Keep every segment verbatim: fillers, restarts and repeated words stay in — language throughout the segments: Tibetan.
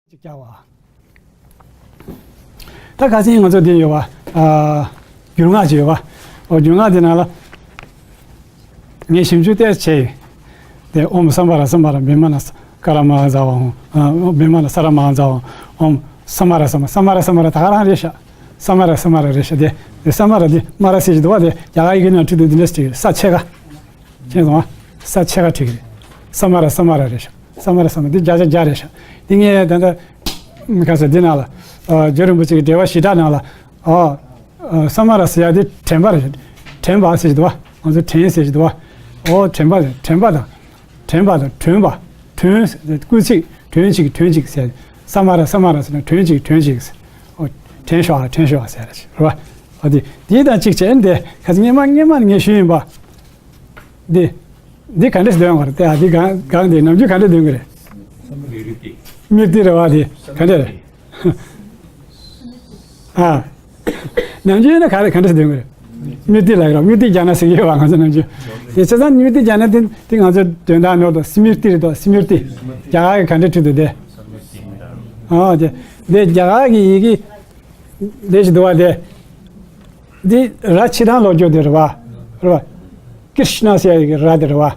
ཅིག་རྒྱག་པ། ད་ཁ་སང་ང་ཚོ་འདི་ཡོད་པ། ཨ། རྒྱུན་སྔགས་ཅིག་ཡོད་པ། འོ་རྒྱུན་སྔགས་འདི་ནང་ལ། ངས་ཞིབ་འཇུག་ཏོག་ཙམ་བྱས་ཡིན། དེ་ཨོཾ་སམྦྷ་ར་སམྦྷ་ར་བི་མ་ན་ཀ་ར་མ་ཛ་ཝ་ཧཱུྃ། ཨ། བི་མ་ན་ས་ར་མ་ཛ་ཝ་ཧཱུྃ། ཨོཾ་སམྦྷ་ར་སམྦྷ། སམྦྷ་ར་སམྦྷ་ར་ད་ག་རང་རེད་ཤག་སམྦྷ་ར་སམྦྷ་ར་རེད་ཤག་དེ་དེ་སམྦྷ་ར་འདི་མ་ར་ཟེར་གྱི་འདུག་པ། དེ་རྒྱ་གར་ཡི་གེ་ནང་བྲིས་འདུག་འདི་འདྲ་ཞིག་ས་ཕྱེད་ཀ། མཁྱེན་སོང་ཨ། ས་ཕྱེད་ཀ་བྲིས་ཀྱི་རེད། སམྦྷ་ར་སམྦྷ་ར་རེད་ཤག་སམྦྷ་ར་སམྦྷ་འདི་བརྒྱ་ཆ་བརྒྱ་རེད་ཤག་འདི་ངས་ད་ལྟ་ག་ས་འདི་ནང་ལ། ཨ། རྗེ་རིན་པོ་ཆེ་གི་འགྲེལ་པ་བཞི་སྦྲགས་ནང་ལ། ཨ། ཨ། སམྦྷ་ར་ཟེར་ཡ་དེ་དྲན་པ་རེད། དྲན་པ་ཟེར་གྱི་འདུག་པ། ང་ཚོ་དྲན་ཟེར་གྱི་འདུག་པ། ཨོ་དྲན་པ་རེད། དྲན་པ་དང་། དྲན་པ་དང་དྲན་པ། དྲན་ཟེར་སྐུལ་ཚིག་དྲན་ཅིག་དྲན་ཅིག་ཟེར། སམྦྷ་ར་སམྦྷ་ར་ཟེར་ན་དྲན་ཅིག་དྲན་ཅིག་ཟེར། ཨོ་དྲན་ཤོག་ཨ། དྲན་ཤོག་ཨ་ཟེར་རེད་པ། ཨོ་དེ་དེ་དང་གཅིག་བྱས་ནས་དེ་ཁ་སང་སྔོན་མ་སྔོན་མ་ནས་ངས་ཞུས་ཡིན་པ། འདི། འདི་ག་འདྲས་འདོན་དགོས་རེད་དེ། ཨ། འདི་གང་གང་དེ་ནམ་རྒྱུན་ག་འདྲས་འདོན་གི་རེད། སྨིར་ཏི་རེད་པ། དེ་ག་འདྲས་རེད། ཨ། ནམ་རྒྱུན་ཡིན་ན་ག་རེ་ག་འདྲས་འདོན་གི་རེད། སྨིར་ཏི་ལབ་ཀྱི་རེད། སྨིར་ཏི་རྒྱ་ནག་ཟེར་གྱི་ཡོད་པ། ང་ཚོ་ནམ་རྒྱུན། དེ་བྱས་ཙང་སྨིར་ཏི་རྒྱ་ནག་དེ་དེ་ང་ཚོ་དོན་དག་ནོར་འདུག་སྨིར་ཏི་རེད་འདུག་སྨིར་ཏི། རྒྱ་གར་གྱི་ག་འདྲས་བྲིས་འདུག་དེ། ཨ། དེ་དེ་རྒྱ་གར་གྱི་ཡི་གེ་ལས་ཀྱི་འདུག་པ་དེ། འདི་ར་ཕྱི་དང་ལོག་སྐྱོར་དེ་རེད་པ། རེད་པ། ཀྲིཤ་ན་ཟེར་ཡ་གི་ར་དེ་རེད་པ།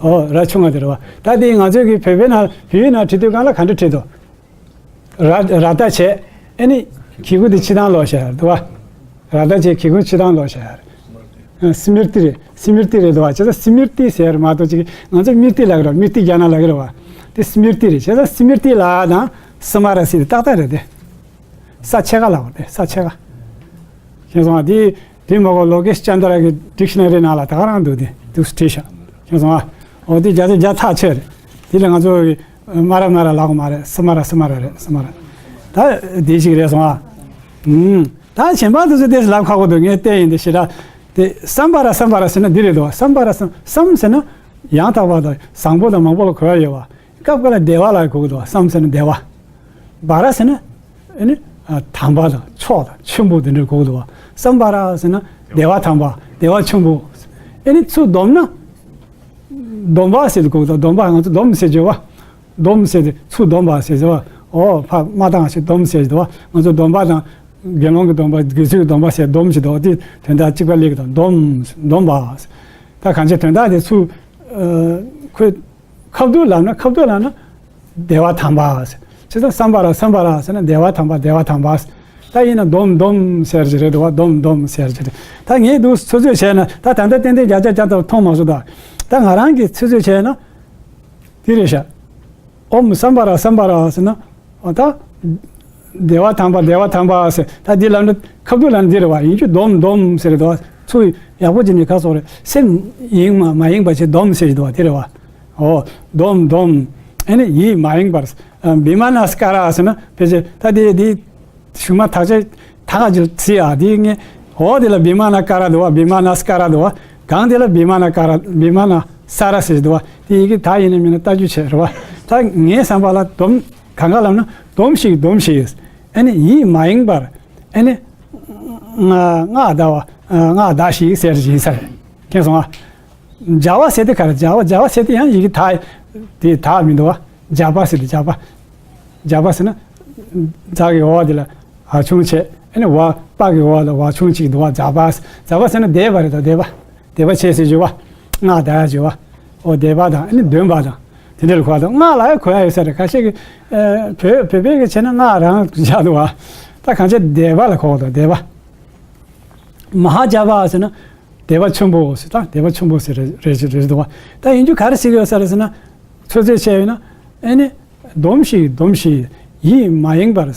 ཨོ་ར་ཆུང་བ་དེ་རེད་པ། ད་དེ་ང་ཚོའི་གི་བོད་པའི་ནང་བོད་ཡིག་ནང་བྲིས་དུས་སྒང་ལ་ག་འདྲ་བྲིས་འདུག་ར་ར་ད་བྱས། ཨ་ནི་གི་གུ་དེ་ཕྱི་དང་ལོག་བྱས་འདུག་པ། ར་ད་བྱས་གི་གུ་ཕྱི་དང་ལོག་བྱས། སྨིར་ཏི་རེད། སྨིར་ཏི་རེད་འདུག་པ། བྱས་ཙང་སྨིར་ཏི་ཟེར་མ་གཏོགས་ཅིག་ང་ཚོ་སྨིར་ཏི་ལབ་ཀྱི་རེད། སྨིར་ཏི་རྒྱ་ནག་ལབ་ཀྱི་རེད་པ། དེ་སྨིར་ཏི་རེད། བྱས་ཙང་སྨིར་ཏི་ལབ་དང་སམྦྷ་ར་ཟེར་དེ་ཏག་ཏག་རེད་དེ། ས་ཕྱེད་ཀ་ལབ་པ་རེད། ས་ཕྱེད་ཀ་མཁྱེན་སོང་ཨ། དེ་དེ་མ་གོ་ལོ་ཀེཤ་ཅན་དྲ་གི་ཌིག་ཤ་ན་རི་ནང་ལ་ད་ག་རང་འདུག་དེ་འདུག་སེ་བྲིས་ཤག་མཁྱེན་སོང་ཨ། འོ་དེ་བརྒྱ་ཆ་བརྒྱ་ཐག་ཆོད་རེད། དེ་ལ་ང་ཚོ་མ་ར་མ་ར་ལབ་དགོས་མ་རེད། སམྦྷ་ར་སམྦྷ་ར་རེད། སམྦྷ་ར། ད་དེ་ཞིག་རེད་སོང་ཨ། ཨུམ། ད་གཞན་པ་དེ་ཚོ་དེ་ལབ་ཁག་པོ་འདུག་ངས་བལྟས་ཡིན་དེ་ཞེ་དྲག་དེ་སམྦྷ་ར་སམྦྷ་ར་ཟེར་ན་འདི་རེད་འདུག་སམྦྷ་ར་སམ་སམ་ཟེར་ན་ཡང་དག་པ་དང་བཟང་པོ་དང་མང་པོ་ལ་གོ་ཡ་ཡོད་པ། སྐབས་འགའ་ལ་བདེ་བ་ལ་གོ་གི་འདུག་སམ་ཟེར་ན་བདེ་བ། བ་ར་ཟེར་ན། ཨ་ནི། ཨ། དམ་པ་དང་མཆོག་དང་ཆེན་པོ་དེ་འདྲ་གོ་གི་འདུག་སམ་བ་ར་ཟེར་ན་བདེ་བ་དམ་པ། བདེ་བ་ཆེན་པོ། ཨ་ནི་ཚུར་བསྡོམས་ན། སྡོམ་པ་ཟེར་དུ་གོ་གི་འདུག་སྡོམ་པ་ང་ཚོ་སྡོམ་ཟེར་གྱི་ཡོད་པ། སྡོམ་ཟེར་དེ་ཚུར་བསྡོམས་པ་ཟེར་གྱི་ཡོད་པ། འོ་ཕ་མ་དང་ཞེས་སྡོམ་ཟེར་གྱི་འདུག་པ། ང་ཚོ་སྡོམ་པ་དང་། དགེ་སློང་གི་སྡོམ་པ། དགེ་ཚུལ་གྱི་སྡོམ་པ་ཟེར་སྡོམ་ཞིག་འདུག་དེ་དོན་དག་གཅིག་པ་ལེགས་དང་སྡོམ། སྡོམ་པ། ད་གང་ཅི་དོན་དག་དེ་ཚུར། ཨ། ཁོས། ཁ་བསྡུ་ལབ་ན་ཁ་བསྡུ་ལབ་ན། བདེ་བ་དམ་པ། བྱས་ཙང་སམ་བ་ར་སམ་བ་ར་ཟེར་ན་བདེ་བ་དམ་པ། བདེ་བ་དམ་པ། ད་ཡིན་ན་སྡོམ་སྡོམ་ཟེར་གྱི་རེད་འདུག་པ། སྡོམ་སྡོམ་ཟེར་གྱི་རེད། ད་ངས་འདུག་ཚོད་ཚོད་བྱས་ན་ད་ད་ལྟ་ཏན་ཏན་བརྒྱ་ཆ་བརྒྱ་ལྟར་མཐོང་མ་སོང་ད། ད་ང་རང་གིས་ཚོད་ཚོད་བྱས་ན། དེ་རེད་ཤག་ཨོཾ་སམ་བ་ར་སམ་བ་ར་ཟེར་ན། ཨ། ད། བདེ་བ་དམ་པ། བདེ་བ་དམ་པ་ཟེར། ད་འདི་ལབ་ན་ཁ་བསྡུ་ལབ་ན་འདི་རེད་པ། ཡིན་རྒྱུ་སྡོམ་སྡོམ་ཟེར་རེད་འདུག་པ། ཚུར་ཡག་པོ་བྱས་ནས་ག་སོགས་རེད། སེམས་ཡེངས་མ་མ་ཡེངས་པ་བྱས་སྡོམ་ཟེར་གྱི་འདུག་པ། དེ་རེད་པ། ཨོ། སྡོམ་སྡོམ། ཨ་ནི་ཡིད་མ་ཡེངས་པར། ཨ། བི་མ་ན་སྐ་ར་ཟེར་ན་ཕལ་ཆེར་ད་དེ་དེ། གཞུག་མ་དག་ཆ་ད་ག་ཅིག་བརྩི་ཨ། དེ་ངས་འོ་དེ་ལ་བི་མ་ན་ཀ་ར་འདུག་པ། བི་མ་ན་སྐ་ར་འདུག་པ། གང་དེ་ལ་བི་མ་ན་ཀ་ར། བི་མ་ན་ས་ར་ཟེར་འདུག་པ། དེ་ཡི་གེ་ད་ཡིན་ན་མིན་ན་ལྟ་རྒྱུ་བྱས་རེད་པ། ད་ངའི་བསམ་པ་ལ་སྡོམ་གང་ག་ལབ་ན་སྡོམ་ཞིག་སྡོམ་ཞིག་ཨ་ནི་ཡིད་མ་ཡེངས་པར། ཨ་ནི་སྔགས་བཟླ་བ། སྔགས་བཟླ་ཞིག་ཟེར་ཡིན་ས་རེད། མཁྱེན་སོང་ཨ། སྦྱར་བ་ཟེར་དེ་ག་རེ། སྦྱར་བ། སྦྱར་བ་ཟེར་དེ་ཡང་ཡི་གེ་ད་དེ་ད་མི་འདུག་པ། སྦྱར་བ་ཟེར་དེ་སྦྱར་བ། སྦྱར་བ་ཟེར་ན། ཛ་གི་འོག་དེ་ལ་བ་ཆུང་བྱས། ཨ་ནི་བ། པ་གི་འོག་ལ་བ་ཆུང་གཅིག་འདུག་པ། ཛ་བ། ཛ་བ་ཟེར་ན་བཟླས་པ་རེད་དོ། བཟླས་པ། བཟླས་པ་བྱས་ཟེར་གྱི་ཡོད་པ། སྔགས་བཟླ་ཡ་གྱི་ཡོད་པ། འོ་བཟླས་པ་དང་ཨ་ནི་འདོན་པ་དང་། དེ་འདྲ་ལ་གོ་བ་དང་། སྔགས་ལ་ཡང་གོ་ཡ་ཡོད་ས་རེད། ཁ་ཤས་ཀྱིས། ཨ། བོད་བོད་པའི་གི་བྱས་ན་སྔགས་རང་བཞག་འདུག་པ། ད་གང་ཅི་བཟླས་པ་ལ་གོ་བ་དང་། བཟླས་པ། མ་ཧཱ་ཛ་བ་ཟེར་ན། བཟླས་པ་ཆེན་པོ་ཟེར། ད་བཟླས་པ་ཆེན་པོ་ཟེར་རེད་རེད་རེད་འདུག་པ། ད་ཡིན་རྒྱུ་ག་རེ་ཟེར་གྱི་ཡོད་ས་རེད་ཟེར་ན། ཚོད་ཚོད་བྱས་ཡོད་ན། ཨ་ནི། སྡོམ་ཞིག་སྡོམ་ཞིག་ཡིད་མ་ཡེངས་པར།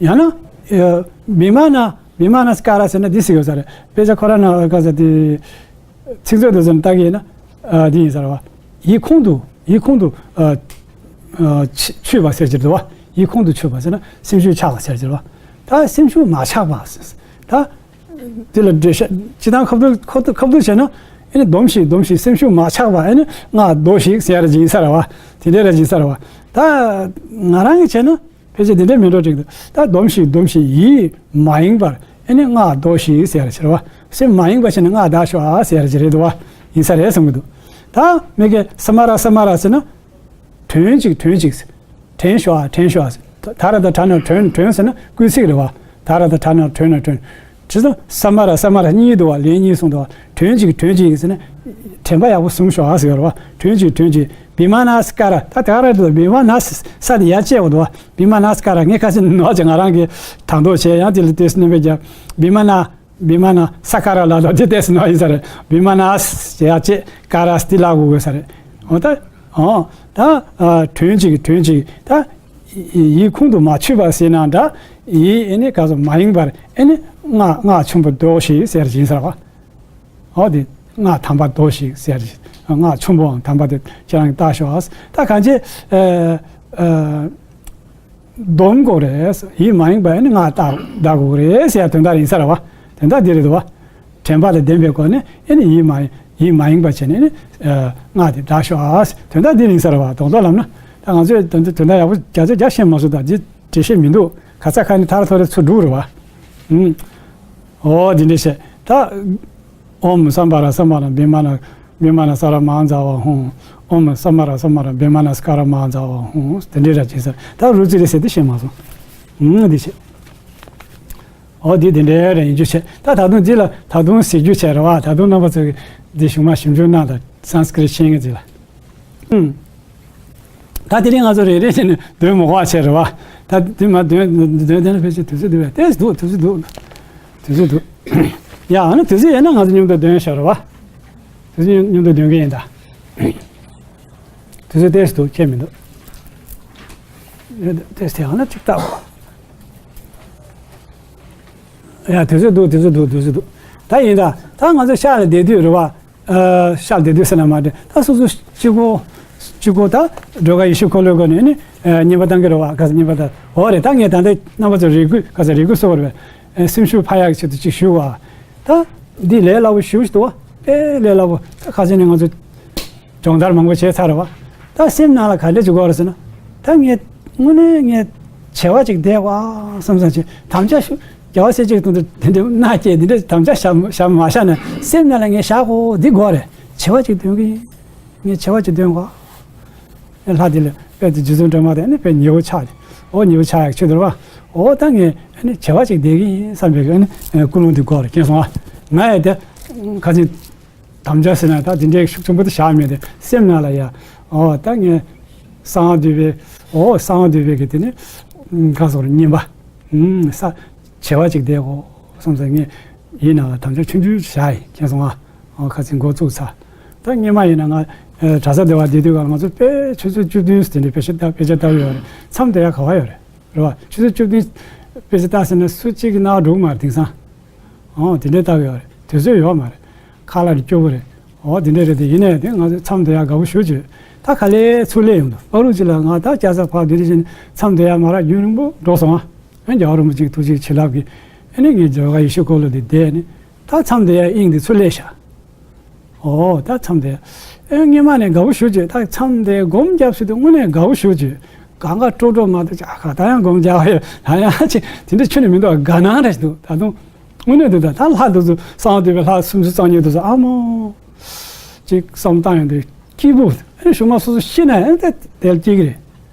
ཡང་ན། ཨ། བི་མ་ན། བི་མ་ན་སྐ་ར་ཟེར་ན་འདི་ཟེར་གྱི་ཡོད་ས་རེད། དཔེ་ཆ་ཁོ་རང་ནང་ག་ས་དེ། ཚིག་མཛོད་དུ་ཟེར་ན་ལྟ་གི་ཡིན་ན། ཨ། འདི་ཡིན་ས་རེད་པ། ཡིད་ཁོང་དུ། ཡིད་ཁོང་དུ། ཨ། ཨ། ཆུད་ཆུད་པ་ཟེར་གྱི་རེད་པ། ཡིད་ཁོང་དུ་ཆུད་པ་ཟེར་ན་སེམས་ཤུགས་ཆག་པ་ཟེར་གྱི་རེད་པ། ད་སེམས་ཤུགས་མ་ཆག་པ་ཟེར། ད། དེ་ལ་འགྲེལ་བཤད་སྤྱི་བཏང་ཁ་བསྡུ་ཁ་བསྡུ་ཁ་བསྡུ་བྱས་ན། ཨ་ནི་སྡོམ་ཞིག་སྡོམ་ཞིག་སེམས་ཤུགས་མ་ཆག་པ། ཨ་ནི་སྔགས་ཟློས་ཤིག་ཟེར་ཡ་ར་ཅིག་ཡིན་ས་རེད་པ། དེ་འདྲ་ར་ཅིག་ཡིན་ས་རེད་པ། ད་ང་རང་གིས་བྱས་ན་ཕལ་ཆེར་དེ་འདྲ་མིན་འགྲོ་འགྲིག་འདུག་ད་སྡོམ་ཞིག་སྡོམ་ཞིག་ཡིད་མ་ཡེངས་པར། ཨ་ནི་སྔགས་ཟློས་ཤིག་ཟེར་ཡ་ར་ཅིག་རེད་པ། སེམས་མ་ཡེངས་པ་བྱས་ན་སྔགས་བཟླས་ཤོག་ཨ་ཟེར་ཡ་ར་ཅིག་རེད་འདུག་པ། ཡིན་ས་རེད་བསམ་གྱི་འདུག་ད་མི་དགེ་ས་མ་ར་ས་མ་ར་ཟེར་ན། དྲན་ཅིག་དྲན་ཅིག་དྲན་ཤོག་ཨ། དྲན་ཤོག་ཨ། ད་ར་ད་དྲ་ན་དྲོན། དྲོན་ཟེར་ན་སྐུལ་ཚིག་རེད་བ། ད་ར་ད་དྲ་ན་དྲོན་ན་དྲོན། བྱས་ཙང་ས་མ་ར་ས་མ་ར་གཉིས་འདུག་བ། ལན་གཉིས་གསུངས་འདུག་བ། དྲོན་ཅིག་དྲོན་ཅིག་ཟེར་ན་དྲན་པ་ཡག་པོ་བཟུང་ཤོག་ཨ་ཟེར་བ། དྲོན་ཅིག་དྲོན་ཅིག་བི་མ་ན་སི་ཀ་ར། ད་དེ་ག་ར་འདུག་བི་མ་ན་སི་ས་དེ་ཡར་བཅད་འོ་འདུག་བ། བི་མ་ན་སི་ཀ་ར། ངས་ཁ་སང་ནོར་ཅིག་ང་རང་གིས་དང་ཐོག་བྱས། ཡང་དེ་ལ་ཏོག་ཙམ་སྣོན་པ་རྒྱབ། བི་མ་ན། བི་མ་ན་ས་ཀ་ར་ལ་ལ་དེ་ཏོག་ཙམ་ནོར་ཡིན་ས་རེད། བི་མ་ན་སི་ཡར་བཅད་ཀ་ར་སི་དེ་ལ་གོ་དགོས་ས་རེད། འོ་ད། འོ་ད། དྲོན་ཅིག་དྲོན་ཅིག་ད། ཡིད་ཁོང་དུ་མ་ཆུད་པར་ཟེར་ན་འདྲ། ཡིད་ཨེ་ནི་ག་ཚོད་མ་ཡེངས་པར་ཨེ་ནི་སྔགས་སྔགས་ཆེན་པོ་ཟློས་ཤིག་ཟེར་གྱིན་ཟེར་བ། འོ་དེ་སྔགས་དམ་པ་ཟློས་ཤིག་ཟེར་གྱིན། སྔགས་ཆེན་པོའམ་དམ་པ་དེ་ཁྱེད་རང་གིས་བཏགས་ཤོག་ཨ། ད་གང་ཅི། ཨ། ཨ། སྡོམ་དགོས་རེད། ཡིད་མ་ཡེངས་པར་ཨེ་ནི་སྔགས་བཏགས་བཏགས་དགོས་རེད་ཟེར་ཡ་དོན་དག་ཡིན་ས་རེད་བ། དོན་དག་འདི་རེད་འདུག་བ། དྲན་པ་དང་ལྡན་པའི་སྒོ་ནས་ཨེ་ནི་ཡིད་མ་ཡིད་མ་ཡེངས་པ་བྱས་ནས་ཨེ་ནི་སྔགས་དེ་བཏགས་ཤོག་ཨ། དོན་དག་འདི་རེད་ས་རེད་བ། རྡོག་རྡོག་ལབ་ན་ད་ང་ཚོས་དོན་དོན་དག་ཡག་པོ་རྒྱ་ཆ་རྒྱ་བཤད་མ་སོང་། ད་འདི་འགྲེལ་བཤད་མི་འདུག་ག་ས་ག་ནས་ཐར་ཐོར་རེ་ཚུར་འགྲོ་རེད་བ། ཨུམ། འོ་འདི་འདྲ་བཤད་ད། ཨོམ་སམ་བྷ་ར་སམ་བྷ་ར་བི་མ་ན། བི་མ་ན་ས་ར་མ་ཛ་བ་ཧོང་། ཨོམ་སམ་བྷ་ར་སམ་བྷ་ར་བི་མ་ན་སྐ་ར་མ་ཛ་བ་ཧོང་། དེ་འདྲའི་ར་བྱེད་ས་ད་རུ་ཙི་རི་ཟེར་དེ་བཤད་མ་སོང་། ཨུམ་འདི་བཤད། འོ་འདི་དེ་འདྲའི་ར་ཡིན་རྒྱུ་བྱས། ད་ད་དུང་འདི་ལ་ད་དུང་ཟེར་རྒྱུ་བྱས་རེད་བ། ད་དུང་རྣམ་པ་ཚོ་གིས་འདི་གཞུག་མ་ཞིབ་འཇུག་གནང་དང་། སཾ་སྐྲྀ་ཏ་ཤེས་མཁན་ཚོ་ལ། ཨུམ། ད་དེ་རིང་ང་ཚོ་རེ་རེ་བྱས་ནས་འདོན་མི་དགོས་པ་བྱས་རེད་བ། ད་དེ་མ་འདོན་འདོན་འདོན་ན་ཕལ་ཆེར་དུས་ཚོད་འདུག་པས། ཏོག་ཙམ་འདུག་དུས་ཚོད་འདུག་དུས་ཚོད་འདུག་ཡ་ཨ་ནི་དུས་ཚོད་ཡོད་ན་ང་ཚོ་མཉམ་དུ་འདོན་ཤོག་རེད་བ། དུས་ཚོད་མཉམ་དུ་འདོན་གི་ཡིན་ད། དུས་ཚོད་ཏོག་ཙམ་འདུག་ཁྱད་མི་འདུག་ཡ་ཏོག་ཙམ་དེ་ཨ་ན་གཅིག་བལྟ་བ། ཡ་དུས་ཚོད་འདུག་དུས་ཚོད་འདུག་དུས་ཚོད་འདུག་ད་ཡིན་ད། ད་ང་ཚོ་ཤག་ལ་བསྡད་དུས་རེད་བ། ཨ། ཤག་བསྡད་དུས་ཟེར་ན་མ་རེད། ད་སོ་སོ་གཅིག་པོ། གཅིག་པོ་ད་སྒྲོལ་དཀར་ཡེ་ཤེས་འཁོར་ལོའི་སྒོ་ནས་ནི། ཨ། བསྙེན་པ་བཏང་གི་རེད་བ། ག་ས་བསྙེན་པ་བཏང་། འོ་རེད། ད་ངས་ད་ལྟ་རྣམ་པ་ཚོ་རེ་སྐུལ། ག་ས་རེ་སྐུལ་གསོལ་བ་རེད་བས། ཨ། སེམས་ཤུགས་འཕར་ཡག་གི་ཆེད་དུ་གཅིག་ཞུ་བ། ད་འདི་ལས་སླ་པོ་ཞེ་པོ་ཞིག་འདུག་བ། དཔེ་ལས་སླ་པོ། ད་ཁ་སང་ནས་ང་ཚོ་སྦྱོང་བརྡར་མང་པོ་བྱས་ཚར་རེད་བ། ད་སེམས་ནང་ལ་ག་འདྲ་ཅིག་དགོས་རེད་ཟེར་ན། ད་ངས་དངོས་གནས་ངས་བྱ་བ་ཅིག་བསྡད་དགོས་བསམ་བསམ་བྱས། དམ་བཅའ་ཞུ། རྒྱལ་བ་སྲས་ཀྱི་དུང་དུ་དེ་འདྲ་མནའ་སྐྱེལ། འདི་འདྲ་དམ་བཅའ་བཞག་བཞག་མ་བཞག་ན། སེམས་ནང་ལ་ངས་བཞག་དགོས། འདི་དགོས་རེད། བྱ་བ་ཅིག་འདོན་གི་ཡིན། ངས་བྱ་བ་ཅིག་འདོན་དགོས། ལྷ་དེ་ལ་དཔེ་དེ་རྗེ་བཙུན་སྒྲོལ་མ་དེ་ནི་དཔེ་ཉེ་བོ་ཆགས་ཏེ། འོ་ཉེ་བོ་ཆགས་ཡག་ཆེད་དུ་རེད་བ། འོ་ད་ངས་ནི་བྱ་བ་ཅིག་བསྡད་གི་ཡིན་བསམ་པའི་ནི་ཀུན་སློང་དེ་དགོས་རེད། མཁྱེན་སོང་ཨ། ང་ཡང་དེ་ཁ་སང་དམ་བཅའ་ཟེར་ན་ད་དེ་འདྲའི་ཤུགས་ཆེན་པོ་དེ་བཞག་མེད་དེ། སེམས་ནང་ལ་ཡ། འོ་ད་ངས་གསང་བ་འདུས་པའི། འོ་གསང་བ་འདུས་པའི་གི་དེ་ནི་ག་སོགས་རེད། བསྙེན་པ། ཨུམ། ས་བྱ་བ་ཅིག་བསྡད་དགོས་བསམ་ས། ངས་ཡིད་ནང་ལ་དམ་བཅའ་ཆུང་ཆུང་བཞག་ཡིན། མཁྱེན་སོང་ཨ། འོ་ཁ་སང་འགོ་བཙུགས་ཚར། ད་སྔོན་མ་ཡིན་ན་ང་གྲྭ་ས་སྡེ་བ་བསྡད་དུས་སྒང་ལ་ང་ཚོ་དཔེ་ཆུ་ཚོད་བཅུ་བདུན་དེ་འདྲའི་དཔེ་ཆ་ལྟ། དཔེ་ཆ་ལྟ་གི་ཡོད་རེད། མཚམས་སྡོད་ཡ་ག་བ་ཡོད་རེད། རེད་བ། ཆུ་ཚོད་བཅུ་བདུན་དཔེ་ཆ་ལྟ་ཟེར་ན་སུ་གཅིག་གིས་གནང་འགྲོ་གི་མ་རེད་དེང་སང་། འོ་དེ་འདྲའི་ལྟ་གི་ཡོད་རེད། དུས་ཚོད་ཡོད་མ་རེད། ཁ་ལག་རེ་སྐྱོ་པོ་རེད། འོ་དེ་འདྲ་རེད་དེ། ཡིན་ནའི་དེ་ང་ཚོ་མཚམས་སྡོད་ཡ་དགའ་པོ་ཞེ་པོ་ཅིག་ད་ག་ལེར་ཚུར་སླེབས་ཡོང་འདུག་ཕ་རུ་ཅིག་ལ་ང་ད་སྐྱ་སར་ཕར་འདི་འདྲ་བྱས་ནས་མཚམས་སྡོད་ཡ་མ་རག་རྒྱུན་རིང་པོ་འགྲོ་སོང་ཨ། ཨ། རྒྱལ་བ་རིན་པོ་ཆེའི་ཐུགས་རྗེ་བྱིན་རླབས་ཀྱིས་ཨ་ནི་ངས་སྒྲོལ་དཀར་ཡེ་ཤེས་འཁོར་ལོ་འདི་བསྡད་ནས། ད་མཚམས་སྡོད་ཡ་དབྱིངས་འདི་ཚུར་སླེབས་ཤག་འོ་ད་མཚམས་སྡོད་ཡ། ཨེ། སྔོན་མ་ནས་དགའ་པོ་ཞེ་པོ་ཅིག་ད་མཚམས་སྡོད་སྒོམ་རྒྱབ་ཟེར་དུས་དངོས་གནས་དགའ་པོ་ཞེ་པོ་ཅིག་གང་ག་སྤྲོ་སྤྲོ་མ་གཏོགས་ཅིག་ཨ་ཁ་ད་ཡང་སྒོམ་རྒྱག་པ་ཡོད། ད་ཡང་ཅིག་དེ་འདྲ་ཁྱོན་ནས་མི་འདུག་དགའ་སྣང་རེ་ཞིག་འདུག་ད་དུང་དངོས་གནས་འདུག་ད་ད་ལྷ་འདི་ཚོ་གསང་བ་འདུས་པའི་ལྷ་སུམ་ཅུ་རྩ་གཉིས་འདི་ཚོ་ཨ་མོ་ཅིག་བསམ་བཏང་ཡོང་དུས་སྐྱིད་པོ། ཨེ། གཞུག་མ་སོ་སོ་ཤི་ན་ཡང་དེ་དེར་སྐྱེ་གི་རེད།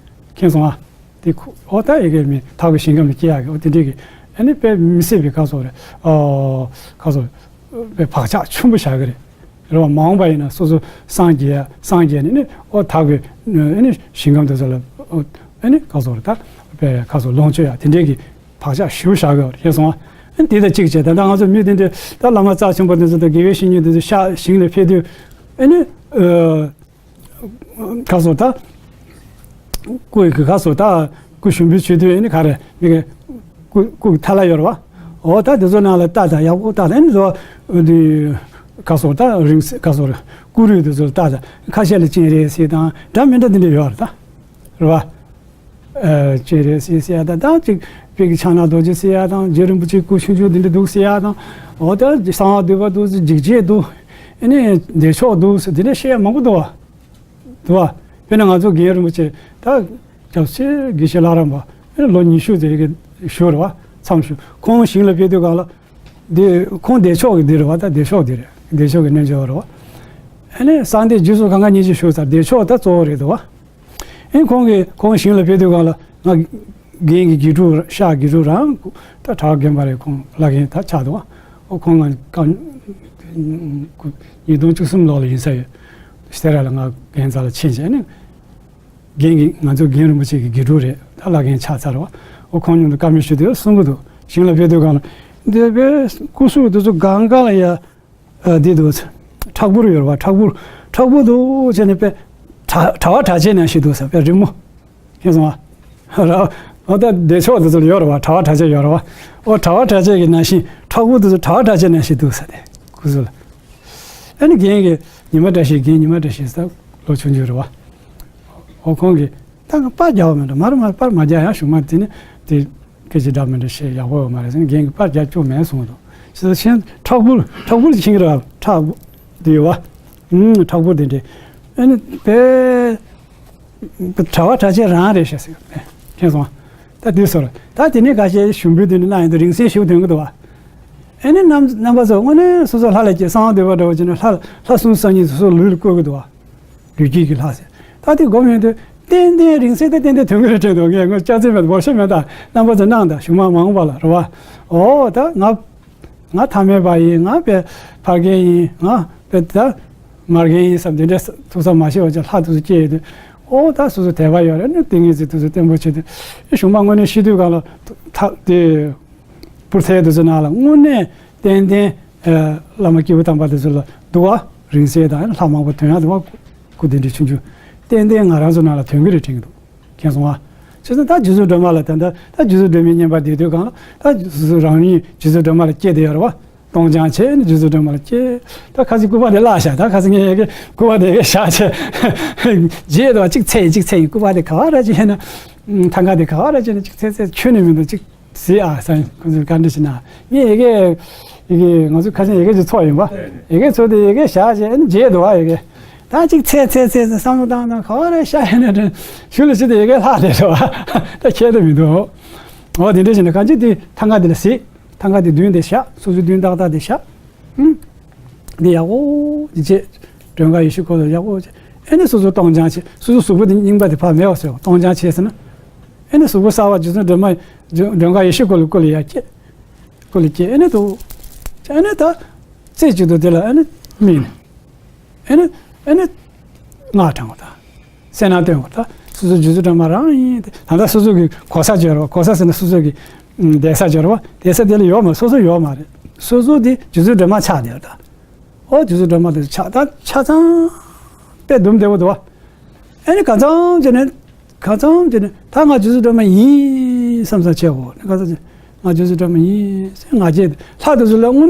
མཁྱེན་སོང་ཨ། དེ་ཁོ་འོ་ད་ཡ་གི་མི་ཐར་པའི་ཞིང་ཁམས་ལ་སྐྱེ་ཡག་གི་འོ་དེ་འདྲས་ཀྱི། ཨ་ནི་དཔེ་མི་སྲིད་པའི་ག་སོགས་རེད། ཨོ། ག་སོགས་དཔེ་བག་ཆགས་ཆེན་པོ་བཞག་གི་རེད། རེད་བ། མ་འོངས་པ་ཡིན་ན་སོ་སོ་སངས་རྒྱས་སངས་རྒྱས་ནས་ནི་འོ་ཐར་པའི་ཨ་ནི་ཞིང་ཁམས་དེ་ཚོ་ལ་ཨ་ནི་ག་སོགས་རེད། ད་དཔེ་ག་སོགས་ལོངས་སྤྱོད་ཡག་དེ་འདྲས་ཀྱི་བག་ཆགས་ཞེ་པོ་བཞག་གི་རེད། ཤེས་སོང་ཨ། ཨ་ནི་དེ་དང་གཅིག་བྱས་ད་ལྟ་ང་ཚོ་མི་དེ་འདྲས་ད་བླ་མ་རྩ་ཆེན་པོ་དེ་ཚོ་དང་དགེ་བའི་བཤེས་གཉེན་དེ་ཚོ་ཤག་ཞིང་ལ་ཕེབས་དུས་ཨ་ནི་ཨ། ག་སོགས་ད། སྐུ་ཡི་ག་སོགས་ད། སྐུ་ཞུགས་འབུལ་བྱེད་དུས་ཨ་ནི་ག་རེ་མི་གི་སྐུ་སྐུ་གི་ཐལ་བ་ཡོད་རེད་བ། འོ་ད་དེ་ཚོ་ནང་ལ་ལྟ་ད་ཡག་པོ་ལྟ་ད་ཨ་ནི་ཚོ་འདི་ག་སོགས་ད་རིང་ག་སོགས་རེད། སྐུ་རུས་དེ་ཚོ་ལ་ལྟ་ད་ཁ་ཤས་ལ་སྤྱན་རས་གཟིགས་དང་འདྲ་མི་འདྲ་དེ་འདྲ་ཡོད་རེད་ད། རེད་བ། ཨ། སྤྱན་རས་གཟིགས་ཟེར་ཡ་དང་ད་ཅིག་དཔལ་གྱི་ཕྱག་ན་རྡོ་རྗེ་ཟེར་ཡ་དང་རྗེ་རིན་པོ་ཆེའི་སྐུ་ཆུང་ཆུང་དེ་འདྲ་འདུག་ཟེར་ཡ་དང་། འོ་ད་གསང་བ་འདུས་པ་འདུག་ཟེར། འཇིགས་བྱེད་འདུག་ཨ་ནི་བདེ་མཆོག་འདུག་ཟེར། དེ་འདྲ་བཤད་ཡ་མང་པོ་འདུག་བ། འདུག་བ། དཔེར་ན་ང་ཚོ་རྒན་རིན་པོ་ཆེ་ད་སྐྱབས་རྗེ་དགེ་བཤེས་ལྷ་རམས་པ་ཨ་ནི་ལོ་ཉི་ཤུ་ཙམ་གྱི་བཞུགས་རེད་བ། མཚམས་བཞུགས། ཁོང་ཞིང་ལ་ཕེབས་དུས་སྒང་ལ་འདི་ཁོང་བདེ་མཆོག་གི་འདི་རེད་བ། ད་བདེ་མཆོག་འདི་རེད། བདེ་མཆོག་གི་རྣལ་འབྱོར་བ་རེད་བ། ཨ་ནི་གསང་བདེ་རྗེས་སུ་གང་ག་གཉིས་ཀྱིས་བཞུགས་ཚར། བདེ་མཆོག་ད་གཙོ་བོ་རེད་འདུག་བ། ཨེ་ཁོང་གིས་ཁོང་ཞིང་ལ་ཕེབས་དུས་སྒང་ལ་ང་རྒན་གྱི་དགེ་ཕྲུག་ཤག་དགེ་ཕྲུག་རང་ད་གྲྭ་པ་རྒན་པ་རེད། ཁོང་བླ་རྒན་ད་ཆགས་འདུག་ཨ། ཨོ་ཁོང་ང་སྐབས་ཉིས་སྟོང་བཅུ་གསུམ་ལོ་ལ་ཡིན་ས་ཡོད། སེ་ར་ལ་ང་རྒན་རྩ་ལ་ཕྱིན་བྱས་ནས། རྒན་གྱི་ང་ཚོ་རྒན་རིན་པོ་ཆེ་གི་དགེ་ཕྲུག་རེད། ད་བླ་རྒན་ཆགས་ཚར་བ། ཨོ་ཁོང་མཉམ་དུ་བཀའ་མོལ་ཞུ་དུས་གསུང་གི་འདུག་ཞིང་ལ་ཕེབས་དུས་སྒང་ལ་འདི་པའི་སྐུ་གཟུགས་འདི་ཚོ་སྒང་ག་ལ་ཡ། ཨ་འདི་འདུག་ཁྲག་འབུར་ཡོད་རེད་བ། ཁྲག་འབུར་ཁྲག་འབུར་འདུག་བྱས་ནས་པའི་གྲྭ་གྲྭ་པ་གྲྭ་ཆས་ནང་བཞིན་འདུག་ས་པའི་རི་མོ། ཤེས་སོང་བ། ར་ཨོ་ད་བདེ་མཆོག་འདི་ཚོ་ལ་ཡོད་རེད་བ། གྲྭ་པ་གྲྭ་ཆས་ཡོད་རེད་བ། ཨོ་གྲྭ་པ་གྲྭ་ཆས་ཀྱི་ནང་བཞིན་ཁྲག་འབུར་འདི་ཚོ་གྲྭ་པ་གྲྭ་ཆས་ནང་བཞིན་འདུག་ས་དེ་སྐུ་གཟུགས་ལ། ཨ་ནི་རྒན་གྱི་ཉི་མ་བཀྲ་ཤིས། རྒན་ཉི་མ་བཀྲ་ཤིས་ཟེར་ལོ་ཆུང་ཆུང་རེད་བ། ཨོ་ཁོང་གིས་ད་ང་པར་རྒྱག་པ་མི་འདྲ། མར་མར་པར་མ་རྒྱག་ཡང་གཞུག་མ་དེ་ནི་དེ་སྐད་ཆ་འདྲ་མི་འདྲ་བཤད་ཡག་པོ་ཡོད་མ་རེད་ཟེར་ནས་རྒན་གྱིས་པར་རྒྱག་བཅུག་མེད་གསུངས་འདུག་ཞེས་ཤེས། ཁྲག་འབུར་ཁྲག་འབུར་ཕྱིན་གྱི་རེད་བ། ཁྲག་འབུར་དེ་ཡོད་བ། ཨུམ་ཁྲག་འབུར་དེ་འདྲས། ཨ་ནི་དཔེ་གྲྭ་པ་གྲྭ་ཆས་རང་རེད་ཤག་ཟེར། མཁྱེན་སོང་ང་། ད་དེ་སོར་ད་དེ་ནས་ཁ་ཤས་ཞུམ་པོའི་དུས་ནས་གནང་ཡོང་དུས་རིང་བསྲེལ་ཞིག་ཐོན་གྱི་འདུག་བ། ཨེ་ནི་རྣམ་རྣམ་པ་ཚོ་དངོས་གནས་སོ་སོ་ལྷ་ལ་སྐྱེས། གསང་བ་འདུས་པ་འདྲ་བོ་བྱས་ནས་ལྷ་ལྷ་སྲུང་སྲུང་མཁན་སོ་སོ་ལུས་ལ་བཀོད་ཀྱི་འདུག་བ། ལུས་དཀྱིལ་གྱི་ལྷ་ཟེར། ད་དེ་སྒོམ་ཡོང་དུས་ཏན་ཏན་རིང་བསྲེལ་དེ་ཏན་ཏན་ཐོན་གྱི་རེད་དྲན་འདུག་ངས་ངོ་སྐྱག་རྫུན་མེད་འབོར་ཆེན་མེད། ད་རྣམ་པ་ཚོ་གནང་དང་གཞུག་མ་མ་འོངས་པ་ལ་རེད་བ། ཨོ་ད་ང་ང་ཐ་མལ་པ་ཡིན། ང་དཔེ་ཕ་རྒན་ཡིན། ང་དཔེ་ད་མ་རྒན་ཡིན་བསམ་དེ་འདྲ་ཐུག་ས་མ་ཤེས་པ་ཅིག་ལྷ་ཐུག་ས་སྐྱེས་ཡོད་དུས། ཨོ་ད་སོ་སོ་དད་པ་ཡོད་རེད་ནི། ཏིང་ངེ་འཛིན་ཐུག་ས་བརྟན་པོ་བྱེད་དུས་གཞུག་མ་དངོས་གནས་ཤི་དུས་སྒང་ལ་ཐ་དེ་པུར་ཐལ་དེ་ཚོ་ནང་ལ་དངོས་གནས་ཏན་ཏན་བླ་མ་སྐྱེས་བུ་དམ་པ་དེ་ཚོ་ལ་འདུག་བ། རིང་བསྲེལ་དང་ལྷ་མང་པོ་ཐོན་ཡག་འདུག་བ། སྐུ་དེ་འདྲ་ཆུང་ཆུང་ཏན་ཏན་ང་རང་ཚོ་ནང་ལ་ཐོན་གྱི་རེད་དྲན་གྱི་འདུག་མཁྱེན་སོང་ང་། བྱས་ཙང་ད་རྗེ་བཙུན་སྒྲོལ་མ་ལ་ད་ད་ད་རྗེ་བཙུན་སྒྲོལ་མའི་བསྙེན་པ་བསྡད་དུས་སྒང་ལ་ད་རྗེ་བཙུན་རང་ཉིད་རྗེ་བཙུན་སྒྲོལ་མ་ལ་སྐྱེས་བསྡད་ཡོད་རེད་བ། གཏོང་བྱང་བྱས་ནས་རྗེ་བཙུན་སྒྲོལ་མ་ལ་སྐྱེས། ད་ཁ་སང་སྐུ་པར་དེ་བརླག་བཞག་ད་ཁ་སང་ངས་ཡ་གི་སྐུ་པར་དེ་ཡ་གི་བཞག་བྱས། རྗེས་དུ་གཅིག་ཚེ་ཡི་གཅིག་ཚེ་ཡི་སྐུ་པར་དེ་ག་བ་ར་ཅིག་ཡིན་ན། ཐང་ག་དེ་ག་བ་ར་ཅིག་ཡིན་ན་གཅིག་ཚེ་ཚེ་ཁྱོན་ནས་མི་འདུག་གཅིག་གཟིགས་ཨ་ཟེར། ཁོང་ཚོས་བཀའ་འདྲི་ཞུས་ན། ངས་ཡ་གི་ཡ་གི་ང་ཚོ་ཁ་སང་ཡ་གི་ཅིག་ཚོགས་ཡིན་པ། ཡ་གི་ཚོགས་དེ་ཡ་གི་བཞག་བྱས་ཨ་ནི་རྗེས་དུ་བ་ཡ་གི་ད་གཅིག་ཚེ་ཚེ་ཚེ་ཚེ་བསམ་བློ་བཏང་བཏང་ག་བ་ར་ཤ་ཡིན་ན་དྲན་ཞུ་ལ་ཞུ་དེ་ཡ་གི་ལྷག་བསྡད་འགྲོ་བ། ད་ཁྱད་དུ་མི་འདུག་འོ་དེ་འདྲ་བྱས་ན་གང་ཅི་དེ་ཐང་ག་དེ་ལ་གཟིགས། ཐང་ག་དེ་མདུན་དེ་བཞག་སོ་སོའི་མདུན་ཏག་ཏག་དེ་བཞག་ཨུམ། འདི་ཡག་པོ་ཅིག་བྱས། མགྲོན་ཁང་ཡེ་ཤེས་འཁོར་ལོ་ཡག་པོ་བྱས། ཨེ་ནི་སོ་སོ་གཏོང་བྱང་བྱས། སོ་སོ་གཟུགས་པོ་དེ་རྙིང་པ་དེ་ཕར་མེད་པ་བཟོས། གཏོང་བྱང་བྱས་ཟེར་ན། ཨེ་ནི་གཟུགས་པོ་གསར་པ་རྗེ་བཙུན་སྒྲོལ་མ་མགྲོན་ཁང་ཡེ་ཤེས་འཁོར་ལོ་སྐུ་ལ་ཡར་བསྐྱེད། སྐུ་ལ་བསྐྱེད་ཨེ་ནི་འདུག་ཨེ་ནི་ད་རྩེ་གཅིག་ཏུ་དེ་ལ་ཨེ་ནི་དམིགས་ནས། ཨེ་ནི་ཨེ་ནི་སྔགས་བགྲང་བ་དང་། གསལ་སྣང་སྟོན་དགོས། ད་སོ་སོ་རྗེ་བཙུན་སྒྲོལ་མ་རང་ཡིན་ཏེ། ད་ལྟ་སོ་སོ་གི་གོ་ས་སྦྱོར་བ། གོ་ས་ཟེར་ན་སོ་སོ་གི་ཨུམ་བསྡད་ས་སྦྱོར་བ། བསྡད་ས་དེ་ལ་ཡོད་མ་རེད། སོ་སོ་ཡོད་མ་རེད། སོ་སོ་དེ་རྗེ་བཙུན་སྒྲོལ་མ་ཆགས་བསྡད་ཡོད་ད། ཨོ་རྗེ་བཙུན་སྒྲོལ་མ་དེ་ཆགས་ད་ཆ་ཚང་དཔེ་སྡུམ་བདེ་བོ་འདུག་བ། ཨེ་ནི་ག་ཙམ་བྱས་ནས་ག་ཙམ་བྱས་ནས་ད་ང་རྗེ་བཙུན་སྒྲོལ་མ་ཡིན་བསམ་བསམ་བྱས་གོ་ནི་ག་ཙམ་བྱས། ང་རྗེ་བཙུན་སྒྲོལ་མ་ཡིན་ཟེར་ང་རྗེ་ལྷ་དེ་ཚོ་ལ་དངོས་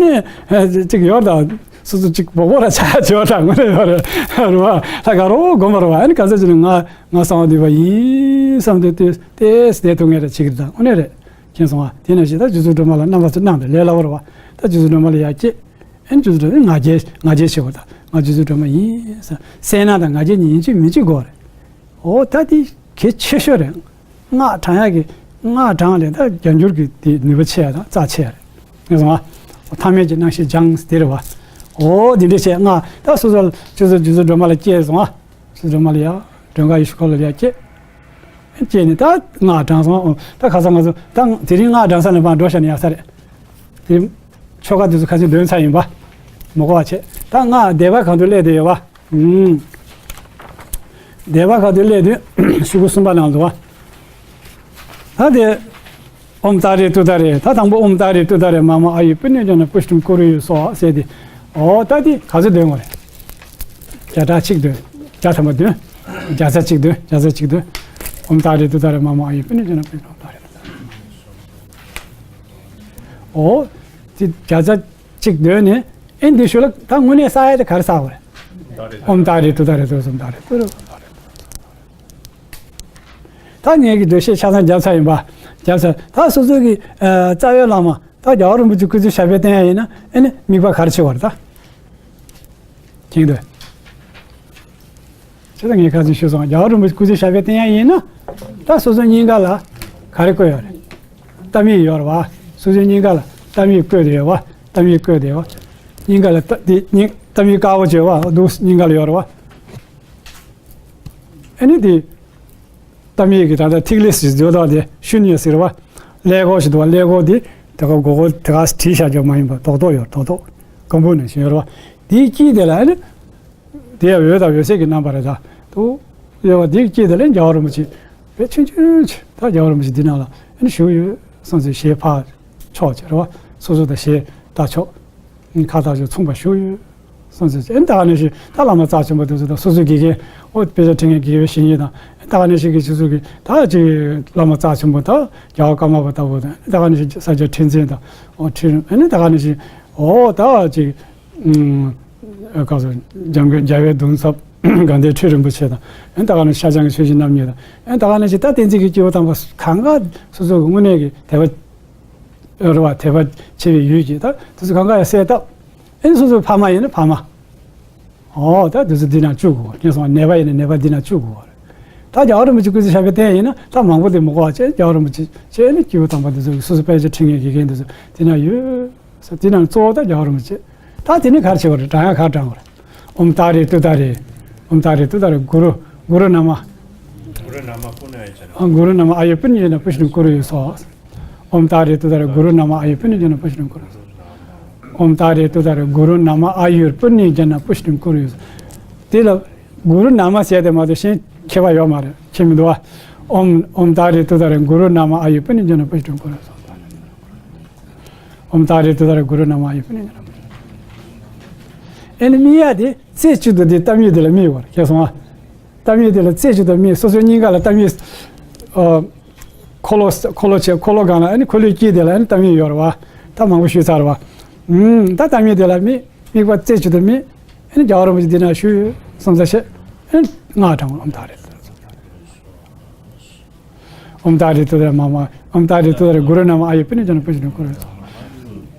གནས་ཅིག་ཡོད་ད། སོ་སོ་ཅིག་བོག་བོག་ར་ཆགས་ཡོད་ད། དངོས་གནས་ཡོད་རེད་རེད་བ། ལྷ་ག་རོ་སྒོམ་པ་རེད་བ། ཨ་ནི་ག་ཚོད་ཅིག་ནི་ང་ང་གསང་བ་འདུས་པ་ཡིན་བསམ་དུས་ཏེ་ཏེ་སྡེ་ཐུག་ངེས་རེད་ཅིག་རེད་ད། དངོས་གནས་རེད། མཁྱེན་སོང་བ། དེ་ནས་ཞེས་ད་རྗེ་བཙུན་སྒྲོལ་མ་ལ་རྣམ་པ་ཚོ་གནང་དང་ལས་སླ་བོ་རེད་བ། ད་རྗེ་བཙུན་སྒྲོལ་མ་ལ་ཡར་སྐྱེས། ཨེ་ནི་རྗེ་བཙུན་སྒྲོལ་མ་ང་རྒྱལ་ང་རྒྱལ་ཆེ་བ་དང་ང་རྗེ་བཙུན་སྒྲོལ་མ་ཡིན་བསམ་སེམས་ནང་དང་ང་རྒྱལ་གཉིས་ཡིན་གཅིག་མིན་གཅིག་དགོས་རེད། འོ་ད་དེ་གལ་ཆེ་ཤོས་རེད། སྔགས་བགྲང་ཡག་གི་སྔགས་བགྲང་ལས་ད་བརྒྱ་འགྱུར་གྱི་དེ་ནུས་པ་ཆེ་ཡ་དང་རྩ་ཆེ་ཡ་རེད། ངས་སོང་ང་། ཐ་མལ་གྱི་སྣང་ཤས་སྦྱངས་དེ་རེད་བ། འོ་དེ་འདྲ་བྱས་སྔགས་ད་སོ་སོ་ལ་ཅི་སོ་རྗེ་བཙུན་སྒྲོལ་མ་ལ་སྐྱེས་སོང་ང་། རྗེ་བཙུན་སྒྲོལ་མ་ལ་ཡ་མགྲོན་ཁང་ཡེ་ཤེས་འཁོར་ལོ་ལ་ཡ་སྐྱེས། སྐྱེས་ནས་ད་སྔགས་བགྲང་སོང་ང་། ད་ཁ་སང་ང་ཚོ་ད་དེ་རིང་སྔགས་བགྲང་ས་ནས་ཕར་འགྲོ་ཤ་ནས་ཡག་ས་རེད། དེ་ཆོ་ག་དེ་ཚོ་ཁ་སང་འདོན་ཚར་ཡིན་པ། མ་གོ་བ་བྱས། ད་སྔགས་བཟླས་པ་གང་དུ་སླེབས་བསྡད་ཡོད་བ། ཨུམ། བཟླས་པ་གང་དུ་སླེབས་དུས་ཤོག་གུ་གསུམ་པ་ནང་དུ་བ། ད་དེ་ཨོཾ་ཏཱ་རེ་ཏུཏྟཱ་རེ། ད་དང་པོ་ཨོཾ་ཏཱ་རེ་ཏུཏྟཱ་རེ་མ་མ་ཨ་ཡེ་པུ་ཎེ་ཛ་ན་པུཥྚིཾ་ཀུ་རུ་ཡེ་སྭཱ་ཧཱ་ཟེར་ཏེ། ཨོ་ད་དེ་ག་ཚོད་འདོན་དགོས་རེད། བརྒྱ་ཕྲག་གཅིག་འདོན། བརྒྱ་ཐམ་པ་འདོན། བརྒྱ་རྩ་གཅིག་འདོན། བརྒྱ་རྩ་གཅིག་འདོན། ཨོཾ་ཏཱ་རེ་ཏུཏྟཱ་རེ་མ་མ་ཨ་ཡེ་པུ་ཎེ་ཛ་ན་པུཥྚིཾ་ཨོཾ་ཏཱ་རེ་ཏུཏྟཱ་རེ། ཨོ། དེ་བརྒྱ་རྩ་གཅིག་འདོན་ནས་ཨེ་འདི་ཤུལ་ལ་ད་དངོས་གནས་བསགས་ཡ་དེ་ག་རེ་བསགས་དགོས་རེད། ཨོཾ་ཏཱ་རེ་ཏུཏྟཱ་རེ་ཏུ་ཨོཾ་ཏཱ་རེ་ཏུ་རེ་ཨོཾ་ཏཱ་རེ་ཏུ་རེ། ད་ངེད་ཀྱི་འདོད་ཤེས་ཆ་ཚང་བརྒྱབ་ཚར་ཡིན་པ། བརྒྱབ་ཚར། ད་སོ་སོ་གི་ཨ་རྩ་བའི་བླ་མ་ད་རྒྱལ་བ་རིན་པོ་ཆེ་སྐུ་ཚེ་ཞབས་པད་བརྟན་ཡ་ཡིན་ན་ཨེ་ནི་དམིགས་པ་ག་རེ་ཆེ་བ་རེད་ད། མཁྱེན་འདོད། བྱས་ཙང་ངས་ཁ་སང་ཞུས་སོང་། རྒྱལ་བ་རིན་པོ་ཆེ་སྐུ་ཚེ་ཞབས་པད་བརྟན་ཡ་ཡིན་ན། ད་སོ་སོ་སྙིང་ག་ལ་ག་རེ་བཀོད་ཡོད་རེད། རྟ་མིག་ཡོད་རེད་བ། སོ་སོའི་སྙིང་ག་ལ་རྟ་མིག་བཀོད་བསྡད་ཡོད་བ། རྟ་མིག་བཀོད་བསྡད་ཡོད་བ། སྙིང་ག་ལ་རྟ་དེ་སྙིང་རྟ་མིག་དཀར་པོ་བྱས་བ་འདུག་སྙིང་ག་ལ་ཡོད་རེད་བ། ཨ་ནི་དེ་ གཏམ་ཡིག་གི་ད་ལྟ་ཐིག་ལེ་ཞིག་བརྗོད་དོ་དེ་ཤུ་ཉེ་ཟེར་བ། ཀླད་ཀོར་ཞིག་འདུག་བ། ཀླད་ཀོར་དེ་དེ་ག་མགོ་སྐོར་དེ་ག་བྲིས་བཞག་རྒྱུ་མ་ཡིན་པ་རྡོག་རྡོག་ཡོད། རྡོག་རྡོག་སྐམ་པོ་ནང་བཞིན་ཡོད་རེད་བ། དེའི་དཀྱིལ་དེ་ལ་ཨ་ནི། དེ་ཡང་འོད་དང་འོད་ཟེར་གྱི་རྣམ་པ་རེད། ད་དུ་ཡོད་བ། དེའི་དཀྱིལ་དེ་ལ་རྒྱལ་བ་རིན་པོ་ཆེ་དཔེ་ཆུང་ཆུང་ཅིག་ད་རྒྱལ་བ་རིན་པོ་ཆེ་འདི་ནང་ལ་ཨ་ནི་བཞུགས་ཡོད་བསམ་ཚུལ་ཞེས་ཕར་ཕྱོགས་ཅིག་རེད་བ། སོ་སོ་དང་ཞེས་ད་ཕྱོགས། ཁ་བཏགས་ཀྱི་མཚུངས་པ་བཞུགས་ཡོད་བསམ་ཚུལ་ཅིག་ཨ་ནི་ད་ག་ནང་བཞིན་ད་བླ་མ་རྩ་ཆེན་པོ་དེ་ཚོ་དང་སོ་སོའི་དགེ་རྒན། ཨོ་དཔེ་ཆ་ཁྲིད་མཁན་དགེ་བའི་བཤེས་གཉེན་དང་ད་ག་ནང་བཞིན་གྱི་སོ་སོ་གི་ད་ཅིག་བླ་མ་རྩ་ཆེན་པོ་ད་རྒྱལ་བ་ཀརྨ་པ་ལྟ་བུ་དང་ད་ག་ནང་བཞིན་ས་སྐྱ་ཁྲི་འཛིན་དང་ཨོ་ཁྲི་རིན་ཨ་ནི་ད་ག་ནང་བཞིན་ཨོ་ད་ཅིག་ཨ་ག་ཚོད་འཇམ་མགོན་རྒྱལ་བའི་གདུང་ཚབ་དགའ་ལྡན་ཁྲི་རིན་པོ་ཆེ་དང་ཨ་ནི་ད་ག་ནང་ཤར་བྱང་གི་ཆོས་ཀྱི་རྣམ་གཉིས་དང་ཨ་ནི་ད་ག་ནང་བཞིན་ད་བསྟན་འཛིན་གྱི་སྐྱེས་བུ་དམ་པ་གང་ག་སོ་སོ་གི་དངོས་གནས་ཀྱི་དད་པ། རེད་བ། དད་པ་ཆེ་བའི་ཡུལ་གྱི་ད་དེ་ཚོ་གང་ག་ཡང་གསལ་བཏབ། ཨེ་ནི་སོ་སོའི་ཕ་མ་ཡིན་ན་ཕ་མ། ཨོ་ད་དེ་ཚོ་འདི་ན་བཅུག་དགོས། ངས་སོང་ནད་པ་ཡིན་ན་ནད་པ་འདི་ན་བཅུག་དགོས་རེད། ད་རྒྱལ་བ་རིན་པོ་ཆེ་སྐུ་ཚེ་ཞབས་པད་བརྟན་ཡིན་ན་ད་མང་པོ་དེ་མི་དགོས་པ་བྱས། རྒྱལ་བ་རིན་པོ་ཆེ་བྱས་ནས་སྐྱེས་བུ་དམ་པ་དེ་ཚོ་སོ་སོ་དཔེ་ཆ་ཁྲིད་མཁན་དགེ་རྒན་དེ་ཚོ་དེ་ན་ཡོད་ས་དེ་ན་གཙོ་བོ་ད་རྒྱལ་བ་རིན་པོ་ཆེ། ད་དེ་ནས་ག་རེ་བྱེད་དགོས་རེད། བགྲང་ཡ་ག་རེ་བགྲང་དགོས་རེད། ཨོཾ་ཏཱ་རེ་ཏུཏྟཱ་རེ། ཨོཾ་ཏཱ་རེ་ཏུཏྟཱ་རེ་གུ་རུ། གུ་རུ་ན་མ། གུ་རུ་ན་མ་པུ་ན་ཡ་ཅ་ན། ཨ་གུ་རུ་ན་མ་ཨ་ཡུ་པུ་ཎི་ཡེ་ན་པུཥྚིཾ་ཀུ་རུ་ཡེ་སྭཱ་ཧཱ། ཨོཾ་ཏཱ་རེ་ཏུཏྟཱ་རེ་གུ་རུ་ན་མ་ཨ་ཡུ་པུ་ཎི་ཡེ་ན་པུཥྚིཾ་ཀུ་རུ་ཡེ་སྭཱ་ཧཱ། ཨོཾ་ཏཱ་རེ་ཏུཏྟཱ་རེ་གུ་རུ་ན་མ་ཨ་ཡུར་པུ་ཎི་ཡེ་ན་པུཥྚིཾ་ཀུ་རུ་ཡེ་སྭཱ་ཧཱ། དེ་ལ་གུ་རུ་ན་མ་ཟེར་དེ་མ་གཏོགས་གཞན་ཁྱད་པར་ཡོད་མ་རེད། ཁྱད་མི་འདུག་བ། ཨོཾ་ཨོཾ་ཏཱ་རེ་ཏུཏྟཱ་རེ་གུ་རུ་ན་མ་ཨ་ཡུ་པུ་ཎི་ཡེ་ན་པུཥྚིཾ་ཀུ་རུ་ཡེ་སྭཱ་ཧཱ། ཨོཾ་ཏཱ་རེ་ཏུཏྟཱ་རེ་གུ་རུ་ན་མ་ཨ་ཡུ་པུ་ཎི་ཡེ་ན། ཨེ་ནི་དམིགས་ཡ་དེ་རྩེ་གཅིག་ཏུ་དེ་གཏམ་ཡིག་དེ་ལ་དམིགས་པ་རེད། ཤེས་སོང་ཨ། གཏམ་ཡིག་དེ་ལ་རྩེ་གཅིག་ཏུ་དམིགས། སོ་སོའི་སྙིང་ག་ལ་གཏམ་ཡིག་ཨ། འཁོར་ལོ་འཁོར་ལོ་ཆེ་འཁོར་ལོ་སྒང་ལ་ཨ་ནི་འཁོར་ལོའི་དཀྱིལ་དེ་ལ་ཨ་ནི་གཏམ་ཡིག་ཡོད་རེད་བ། ད་མང་པོ་ཞུས་ཚར་བ། ཨུམ། ད་གཏམ་ཡིག་དེ་ལ་དམིགས། དམིགས་པ་རྩེ་གཅིག་ཏུ་དམིགས། ཨ་ནི་རྒྱལ་བ་རིན་པོ་ཆེ་འདི་ན་བཞུགས་ཡོད་བསམ་ས་བྱས། ཨ་ནི་སྔགས་བགྲང་བ། ཨོཾ་ཏཱ་རེ། ཨོཾ་ཏཱ་རེ་ཏུཏྟཱ་རེ་མ་མ། ཨོཾ་ཏཱ་རེ་ཏུཏྟཱ་རེ་གུ་རུ་ན་མ་ཨ་ཡུ་པུ་ཎི་ཡེ་ན་པུཥྚིཾ་ཀུ་རུ་ཡེ་སྭཱ་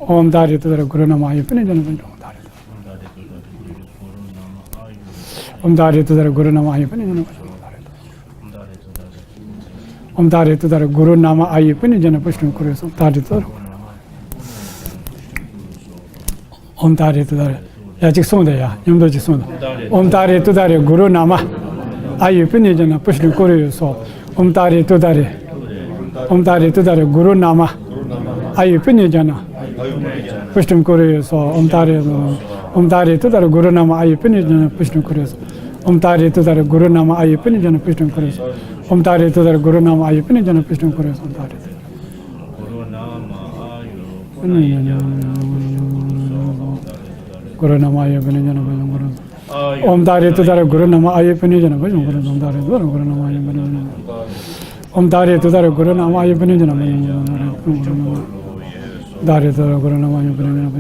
ཧཱ། ཨོཾ་ཏཱ་རེ་ཏུཏྟཱ་རེ་གུ་རུ་ན་མ་ཨ་ཡུ་པུ་ཎི་ཡེ་ན་པུཥྚིཾ། ཨོཾ་ཏཱ་རེ། ཨོཾ་ཏཱ་རེ་ཏུཏྟཱ་རེ་གུ་རུ་ན་མ་ཨ་ཡུ་པུ་ཎི་ཡེ་ན་པུཥྚིཾ། ཨོཾ་ཏཱ་རེ་ཏུཏྟཱ་རེ་གུ་རུ་ན་མ་ཨ་ཡུ་པུ་ཎི་ཡེ་ན་པུཥྚིཾ་ཀུ་རུ་ཡེ་སྭཱ་ཧཱ། ཨོཾ་ཏཱ་རེ་ཏུཏྟཱ་རེ། ཨོཾ་ཏཱ་རེ་ཏུཏྟཱ་རེ། ཡ་གཅིག་གསུངས་དང་། ཡ་མཉམ་དུ་གཅིག་གསུངས་དང་། ཨོཾ་ཏཱ་རེ་ཏུཏྟཱ་རེ་གུ་རུ་ན་མ་ཨ་ཡུ་པུ་ཎི་ཡེ་ན་པུཥྚིཾ་ཀུ་རུ་ཡེ་སྭཱ་ཧཱ། ཨོཾ་ཏཱ་རེ་ཏུཏྟཱ་རེ། ཨོཾ་ཏཱ་རེ་ཏུཏྟཱ་རེ་གུ་རུ་ན་མ་ཨ་ཡུ་པུ་ཎི་ཡེ་ན་པུཥྚིཾ་ཀུ་རུ་ཡེ་སྭཱ་ཧཱ། ཨོཾ་ཏཱ་རེ། ཨོཾ་ཏཱ་རེ་ཏུཏྟཱ་རེ་གུ་རུ་ན་མ་ཨ་ཡུ་པུ་ཎི་ཡེ་ན་པུཥྚིཾ་ཀུ་རུ་ཡེ་སྭཱ་ཧཱ། ཨོཾ་ཏཱ་རེ་ཏུཏྟཱ་རེ་གུ་རུ་ན་མ་ཨ་ཡུ་པུ་ཎི་ཡེ་ན་པུཥྚིཾ་ཀུ་རུ་ཡེ་སྭཱ་ཧཱ། ཨོཾ་ཏཱ་རེ་ཏུཏྟཱ་རེ་གུ་རུ་ན་མ་ཨ་ཡུ་པུ་ཎི་ཡེ་ན་པུཥྚིཾ་ཀུ་རུ་ཡེ་སྭཱ་ཧཱ། ཨོཾ་ཏཱ་རེ། གུ་རུ་ན་མ་ཨ་ཡུ་པུ་ཎི་ཡེ་ན་པུཥྚིཾ་ཀུ་རུ་ཡེ་སྭཱ་ཧཱ། ཨོཾ་ཏཱ་རེ་ཏུཏྟཱ་རེ་གུ་རུ་ན་མ་ཨ་ཡུ་པུ་ཎི་ཡེ་ན་པུཥྚིཾ་ཀུ་རུ་ཡེ་སྭཱ་ཧཱ། ཨོཾ་ཏཱ་རེ་ཏུཏྟཱ་རེ་གུ་རུ་ན་མ་ཨ་ཡུ་པུ་ཎི་ཡེ་ན་པུཥྚིཾ་ཀུ་རུ་ཡེ་སྭཱ་ཧཱ། ཨོཾ་ཏཱ་རེ་ཏུཏྟཱ་རེ་གུ་རུ་ན་མ་ཨ་ཡུ་པུ་ཎི་ཡེ་ན། ཨོཾ་ཏཱ་རེ་ཏུཏྟཱ་རེ་གུ་རུ་ན་མ་ཨ་ཡུ་པུ་ཎི་ཡེ་ན་པུཥྚིཾ་ཀུ་རུ་ཡེ་སྭཱ་ཧཱ། ཨོཾ་ཏཱ་རེ་ཏུཏྟཱ་རེ་གུ་རུ་ན་མ་ཨ་ཡུ་པུ་ཎི་ཡེ་ན་པུཥྚིཾ་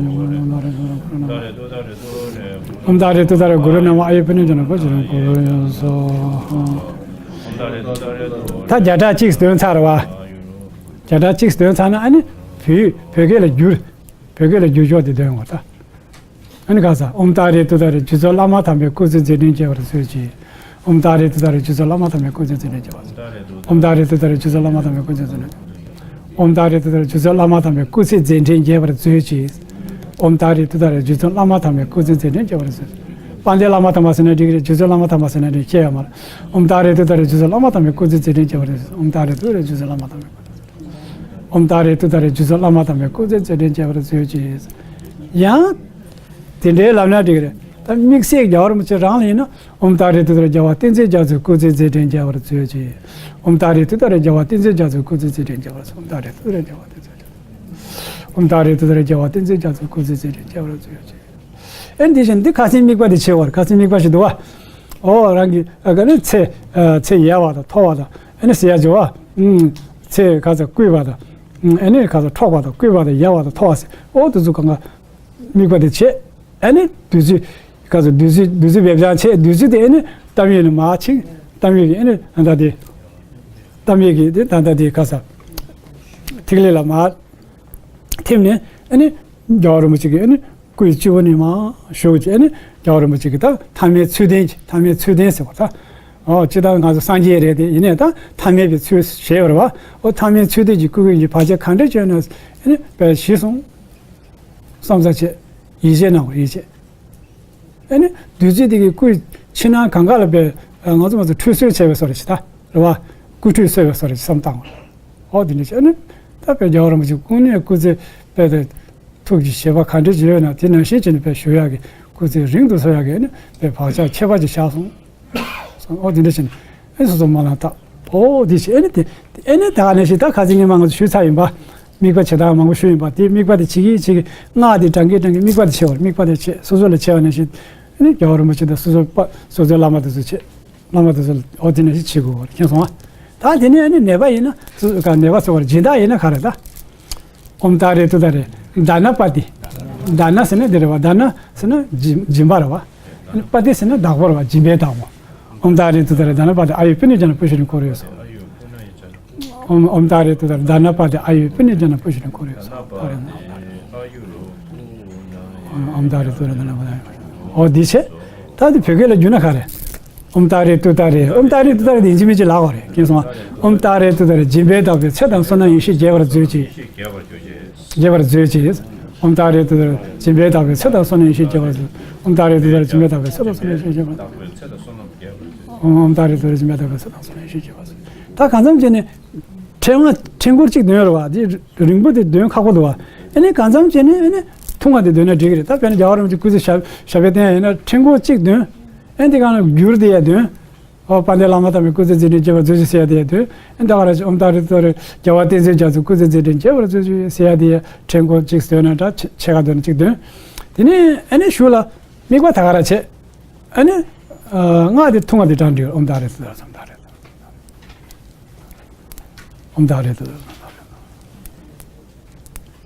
ཀུ་རུ་ཡེ་སྭཱ་ཧཱ། ཨོཾ་ཏཱ་རེ་ཏུཏྟཱ་རེ་གུ་རུ་ན་མ་ཨ་ཡུ་པུ་ཎི་ཡེ་ན་པུཥྚིཾ་ཀུ་རུ་ཡེ་སྭཱ་ཧཱ། ད་བརྒྱ་ཕྲག་གཅིག་འདོན་ཚར་བ། བརྒྱ་ཕྲག་གཅིག་འདོན་ཚར་ན་ཨ་ནི་བོད་བོད་སྐད་ལ་བསྒྱུར། བོད་སྐད་ལ་བསྒྱུར་ཕྱོགས་དེ་འདོན་དགོས་ད། ཨ་ནི་ག་ས། ཨོཾ་ཏཱ་རེ་ཏུཏྟཱ་རེ་རྗེ་བཙུན་བླ་མ་དམ་པའི་སྐུ་ཚེ་མཛད་འཕྲིན་རྒྱས་པར་མཛོད་ཅིག་ཨོཾ་ཏཱ་རེ་ཏུཏྟཱ་རེ་རྗེ་བཙུན་བླ་མ་དམ་པའི་སྐུ་ཚེ་མཛད་འཕྲིན་རྒྱས་པར་མཛོད། ཨོཾ་ཏཱ་རེ་ཏུཏྟཱ་རེ་རྗེ་བཙུན་བླ་མ་དམ་པའི་སྐུ་ཚེ་མཛད་འཕྲིན། ཨོཾ་ཏཱ་རེ་ཏུཏྟཱ་རེ་རྗེ་བཙུན་བླ་མ་དམ་པའི་སྐུ་ཚེ་མཛད་འཕྲིན་རྒྱས་པར་མཛོད་ཅིག་ཨོཾ་ཏཱ་རེ་ཏུཏྟཱ་རེ་རྗེ་བཙུན་བླ་མ་དམ་པའི་སྐུ་ཚེ་མཛད་འཕྲིན་རྒྱས་པར་མཛོད། དཔལ་ལྡན་བླ་མ་དམ་པ་ཟེར་ན་འགྲིག་གི་རེད། རྗེ་བཙུན་བླ་མ་དམ་པ་ཟེར་ན་འགྲིག་ཁྱད་ཡོད་མ་རེད། ཨོཾ་ཏཱ་རེ་ཏུཏྟཱ་རེ་རྗེ་བཙུན་བླ་མ་དམ་པའི་སྐུ་ཚེ་མཛད་འཕྲིན་རྒྱས་པར་མཛོད། ཨོཾ་ཏཱ་རེ་ཏུཏྟཱ་རེ་རྗེ་བཙུན་བླ་མ་དམ་པའི། ཨོཾ་ཏཱ་རེ་ཏུཏྟཱ་རེ་རྗེ་བཙུན་བླ་མ་དམ་པའི་སྐུ་ཚེ་མཛད་འཕྲིན་རྒྱས་པར་མཛོད་ཅིག་ཡང་། དེ་འདྲའི་ལབ་ན་འགྲིག་གི་རེད། ད་དམིགས་བསལ་རྒྱལ་བ་རིན་པོ་ཆེ་རང་ལ་ཡིན་ན། ཨོཾ་ཏཱ་རེ་ཏུཏྟཱ་རེ་རྒྱལ་བ་བསྟན་འཛིན་རྒྱ་མཚོའི་སྐུ་ཚེ་མཛད་འཕྲིན་རྒྱས་པར་མཛོད་ཅིག་ཨོཾ་ཏཱ་རེ་ཏུཏྟཱ་རེ་རྒྱལ་བ་བསྟན་འཛིན་རྒྱ་མཚོའི་སྐུ་ཚེ་མཛད་འཕྲིན་རྒྱས་པར་མཛོད། ཨོཾ་ཏཱ་རེ་ཏུཏྟཱ་རེ་རྒྱལ་བ་བསྟན་འཛིན་རྒྱ་མཚོའི། ཨོཾ་ཏཱ་རེ་ཏུཏྟཱ་རེ་རྒྱལ་བ་བསྟན་འཛིན་རྒྱ་མཚོའི་སྐུ་ཚེ་མཛད་འཕྲིན་རྒྱས་པར་མཛོད་ཅིག་ཨེ་འདི་བཞིན་འདི་ཁ་སང་དམིགས་པ་དེ་ཕྱེ་བར། ཁ་སང་དམིགས་པ་ཞིག་འདུག་བ། ཨོ་རང་གི་ཨ་ག་ནི་ཚེ་ཨ་ཚེ་ཡལ་བ་དང་མཐོ་བ་དང་ཨ་ནི་ཟེར་ཡ་བྱོས་བ། ཨུམ། ཚེ་ག་ཚ་བསྐུལ་བ་དང་། ཨུམ། ཨ་ནི་ག་ཚ་འཕྲོག་པ་དང་བསྐུལ་བ་དང་ཡལ་བ་དང་མཐོ་བ་ཟེར། ཨོ་དེ་ཚོ་གང་ག་དམིགས་པ་དེ་བྱེད། ཨ་ནི་བདུད་རྩི་ག་ཚ་བདུད་རྩི་བདུད་རྩི་སྦེ་བྱང་བྱེད། བདུད་རྩི་དེ་ཨ་ནི་གཏམ་ཡིག་ནི་མར་ཕྱིན། གཏམ་ཡིག་གི་ཨ་ནི་ད་ལྟ་དེ་གཏམ་ཡིག་གི་དེ་ད་ལྟ་དེ་ག་ཚ་ཐིག་ལེ་ལ་མར་ཐིམ་ནས་ཨ་ནི་རྒྱལ་བ་རིན་པོ་ཆེ་གི་ཨ་ནི་སྐུའི་སྤྱི་བོ་ནས་མར་ཞུགས་ཀྱི་ཨ་ནི་རྒྱལ་བ་རིན་པོ་ཆེ་གི་ད་ཐ་མའི་ཚུལ་ལྡན་གྱི་ཐ་མའི་ཚུལ་ལྡན་ཟེར་བ་ད། ཨོ་ཅི་ལྟར་ང་ཚོ་སངས་རྒྱས་རེད་དེ་ཡིན་ནའི་ད་ཐ་མལ་པའི་ཚུལ་ཞེས་པ་རེད་བ། ཨོ་ཐ་མའི་ཚུལ་ལྡན་གྱི་སྐུ་གི་ཡི་བར་ཆད་གང་འདྲ་བྱུང་ན་ཨ་ནི་དཔེ་ཞི་སོང་བསམ་ས་བྱེད། ཡིད་ཆེས་གནང་བ་ཡིད་ཆེས། ཨ་ནི་བདུད་རྩི་དེ་གི་སྐུའི་ཕྱི་ནང་གང་ག་ལ་དཔེ་ང་ཚོ་ང་ཚོ་ཁྲུས་གསོལ་བྱས་པའི་བཟོ་འདྲ་ཞིག་ད་རེད་བ། སྐུ་ཁྲུས་གསོལ་བའི་བཟོ་འདྲ་ཅིག་བསམ་བཏང་བ། འོ་དེ་འདྲ་བྱས་ནས་ད་དཔེ་རྒྱལ་བ་རིན་པོ་ཆེ་སྐུ་ནས་སྐུ་ཚེ་དཔེ་དེ་ཐུགས་ཀྱི་བཞེད་པ་ག་འདྲ་ཅིག་ཡོད་ན་དེ་ནང་བཞིན་བྱས་ནས་དཔེ་ཞུ་ཡག་གི་སྐུ་ཚེ་རིང་དུ་གསོ་ཡག་གི་ཨ་ནི་དཔེ་བག་ཆགས་ཁྱད་པར་ཅིག་བཞག་སོང་། འོ་དེ་འདྲ་བྱས་ནས་ཨེ་སོ་སོ་སྨོན་ལམ་བཏབ། འོ་དེ་བྱས་ཨེ་ནི་དེ་ཨེ་ནི་ད་ག་ནང་བཞིན་ད་ཁ་སང་ཉིན་མ་ང་ཚོ་ཞུས་ཚར་ཡིན་པ། དམིགས་པ་བྱེ་བྲག་མང་པོ་ཞུས་ཡིན་པ། དེ་དམིགས་པ་དེ་བྱེད་ཀྱི་བྱེད་ཀྱི་སྔགས་དེ་བགྲང་གི་བགྲང་གི་དམིགས་པ་དེ་བྱེད་པར་དམིགས་པ་དེ་བྱེད་སོ་སོ་ལ་བྱེད་པ་ནང་བཞིན་ཨེ་ནི་རྒྱལ་བ་རིན་པོ་ཆེ་དང་སོ་སོ་པ་སོ་སོའི་བླ་མ་དེ་ཚོ་བྱེད། བླ་མ་དེ་ཚོ་ལ་འོ་དེ་ནང་བཞིན་བྱེད་དགོས་པར་མཁྱེན་སོང་ཨ། ད་དེ་ནས་ཨ་ནི་ནད་པ་ཡིན་ན་སུ་ག་ནད་པ་ཚོ་བར་སྦྱིན་བདག་ཡིན་ན་ག་རེ་ད། ཨོཾ་ཏཱ་རེ་ཏུཏྟཱ་རེ། དཱ་ན་པཱ་ཏི། དཱ་ན་ཟེར་ན་འདི་རེད་བ། དཱ་ན་ཟེར་ན་སྦྱིན་སྦྱིན་པ་རེད་བ། པཱ་ཏི་ཟེར་ན་བདག་པོ་རེད་བ། སྦྱིན་པའི་བདག་པོ། ཨོཾ་ཏཱ་རེ་ཏུཏྟཱ་རེ། དཱ་ན་པཱ་ཏི། ཨ་ཡུ་པུ་ཎི་ཛ་ན་པུཥྚ་ཏིཾ་ཀོ་རུ་ཡོ་སྭཱ་ཧཱ། ཨོཾ་ཨོཾ་ཏཱ་རེ་ཏུཏྟཱ་རེ། དཱ་ན་པཱ་ཏི། ཨ་ཡུ་པུ་ཎི་ཛ་ན་པུཥྚ་ཏིཾ་ཀོ་རུ་ཡོ་སྭཱ་ཧཱ། ཨོཾ་ཏཱ་རེ་ཏུཏྟཱ་རེ། དཱ་ན་པཱ་ཏི། ཨོ་འདི་བྱས། ད་འདི་བོད་སྐད་ལ་བསྒྱུར་ན་ག་རེ། ཨོཾ་ཏཱ་རེ་ཏུཏྟཱ་རེ། ཨོཾ་ཏཱ་རེ་ཏུཏྟཱ་རེ་དེ་ཡིན་གཅིག་མིན་གཅིག་ལབ་དགོས་རེད། མཁྱེན་སོང་ཨ། ཨོཾ་ཏཱ་རེ་ཏུཏྟཱ་རེ། སྦྱིན་པས་བདག་པོའི་ཚེ་དང་བསོད་ནམས་ཡེ་ཤེས་རྒྱས་པར་མཛོད་ཅིག་རྒྱས་པར་མཛོད་ཅིག་ཨོཾ་ཏཱ་རེ་ཏུཏྟཱ་རེ། སྦྱིན་པས་བདག་པོའི་ཚེ་དང་བསོད་ནམས་ཡེ་ཤེས་རྒྱས་པར་མཛོད། ཨོཾ་ཏཱ་རེ་ཏུཏྟཱ་རེ། སྦྱིན་པས་བདག་པོའི་ཚེ་དང་བསོད་ནམས་ཡེ་ཤེས་རྒྱས་པར་མཛོད། ཨོཾ་ཨོཾ་ཏཱ་རེ་ཏུཏྟཱ་རེ། སྦྱིན་པས་བདག་པོའི་ཚེ་དང་བསོད་ནམས་ཡེ་ཤེས་རྒྱས་པར་མཛོད། ད་གང་འཚམ་བྱས་ནས་ཕྲེང་བ་ཕྲེང་སྐོར་གཅིག་འདོན་རེད་བ། དེ་རིང་པོ་དེ་འདོན་ཁག་པོ་འདུག་བ། ཨ་ནི་གང་འཚམ་བྱས་ནས་ཨ་ནི་ཐུང་བ་དེ་འདོན་ན་འགྲིག་གི་རེད། ད་དཔེར་ན་རྒྱལ་བ་རིན་པོ་ཆེ་སྐུ་ཚེ་ཞབས་ཞབས་པད་བརྟན་ཡ་ཡིན་ན་ཕྲེང་སྐོར་གཅིག་འདོན། ཨ་ནི་དེ་གང་ལ་བསྒྱུར་དེ་ཡ་འདོན། ཨོ་དཔལ་ལྡན་བླ་མ་དམ་པའི་སྐུ་ཚེ་མཛད་འཕྲིན་རྒྱས་པར་མཛོད་ཅིག་ཟེར་ཡ་དེ་ཡ་འདོན། ཨ་ནི་ད་ག་རང་ཅིག་ཨོཾ་ཏཱ་རེ་ཏུཏྟཱ་རེ། རྒྱལ་བ་བསྟན་འཛིན་རྒྱ་མཚོའི་སྐུ་ཚེ་མཛད་འཕྲིན་རྒྱས་པར་མཛོད་ཅིག་ཟེར་ཡ་དེ་ཡ་ཕྲེང་སྐོར་གཅིག་འདོན་ན་འདྲ། ཕྱེད་ཀ་འདོན་ན་གཅིག་འདོན། དེ་ནས་ཨ་ནི་གཞུག་ལ་དམིགས་པ་ད་ག་རང་བྱེད། ཨ་ནི་ཨ་སྔགས་དེ་ཐུང་བ་དེ་བགྲང་འགྲིག་ཨོཾ་ཏཱ་རེ་ཏུཏྟཱ་རེ། ཨོཾ་ཏཱ་རེ་ཏུཏྟཱ་རེ། ཨོཾ་ཏཱ་རེ་ཏུཏྟཱ་རེ།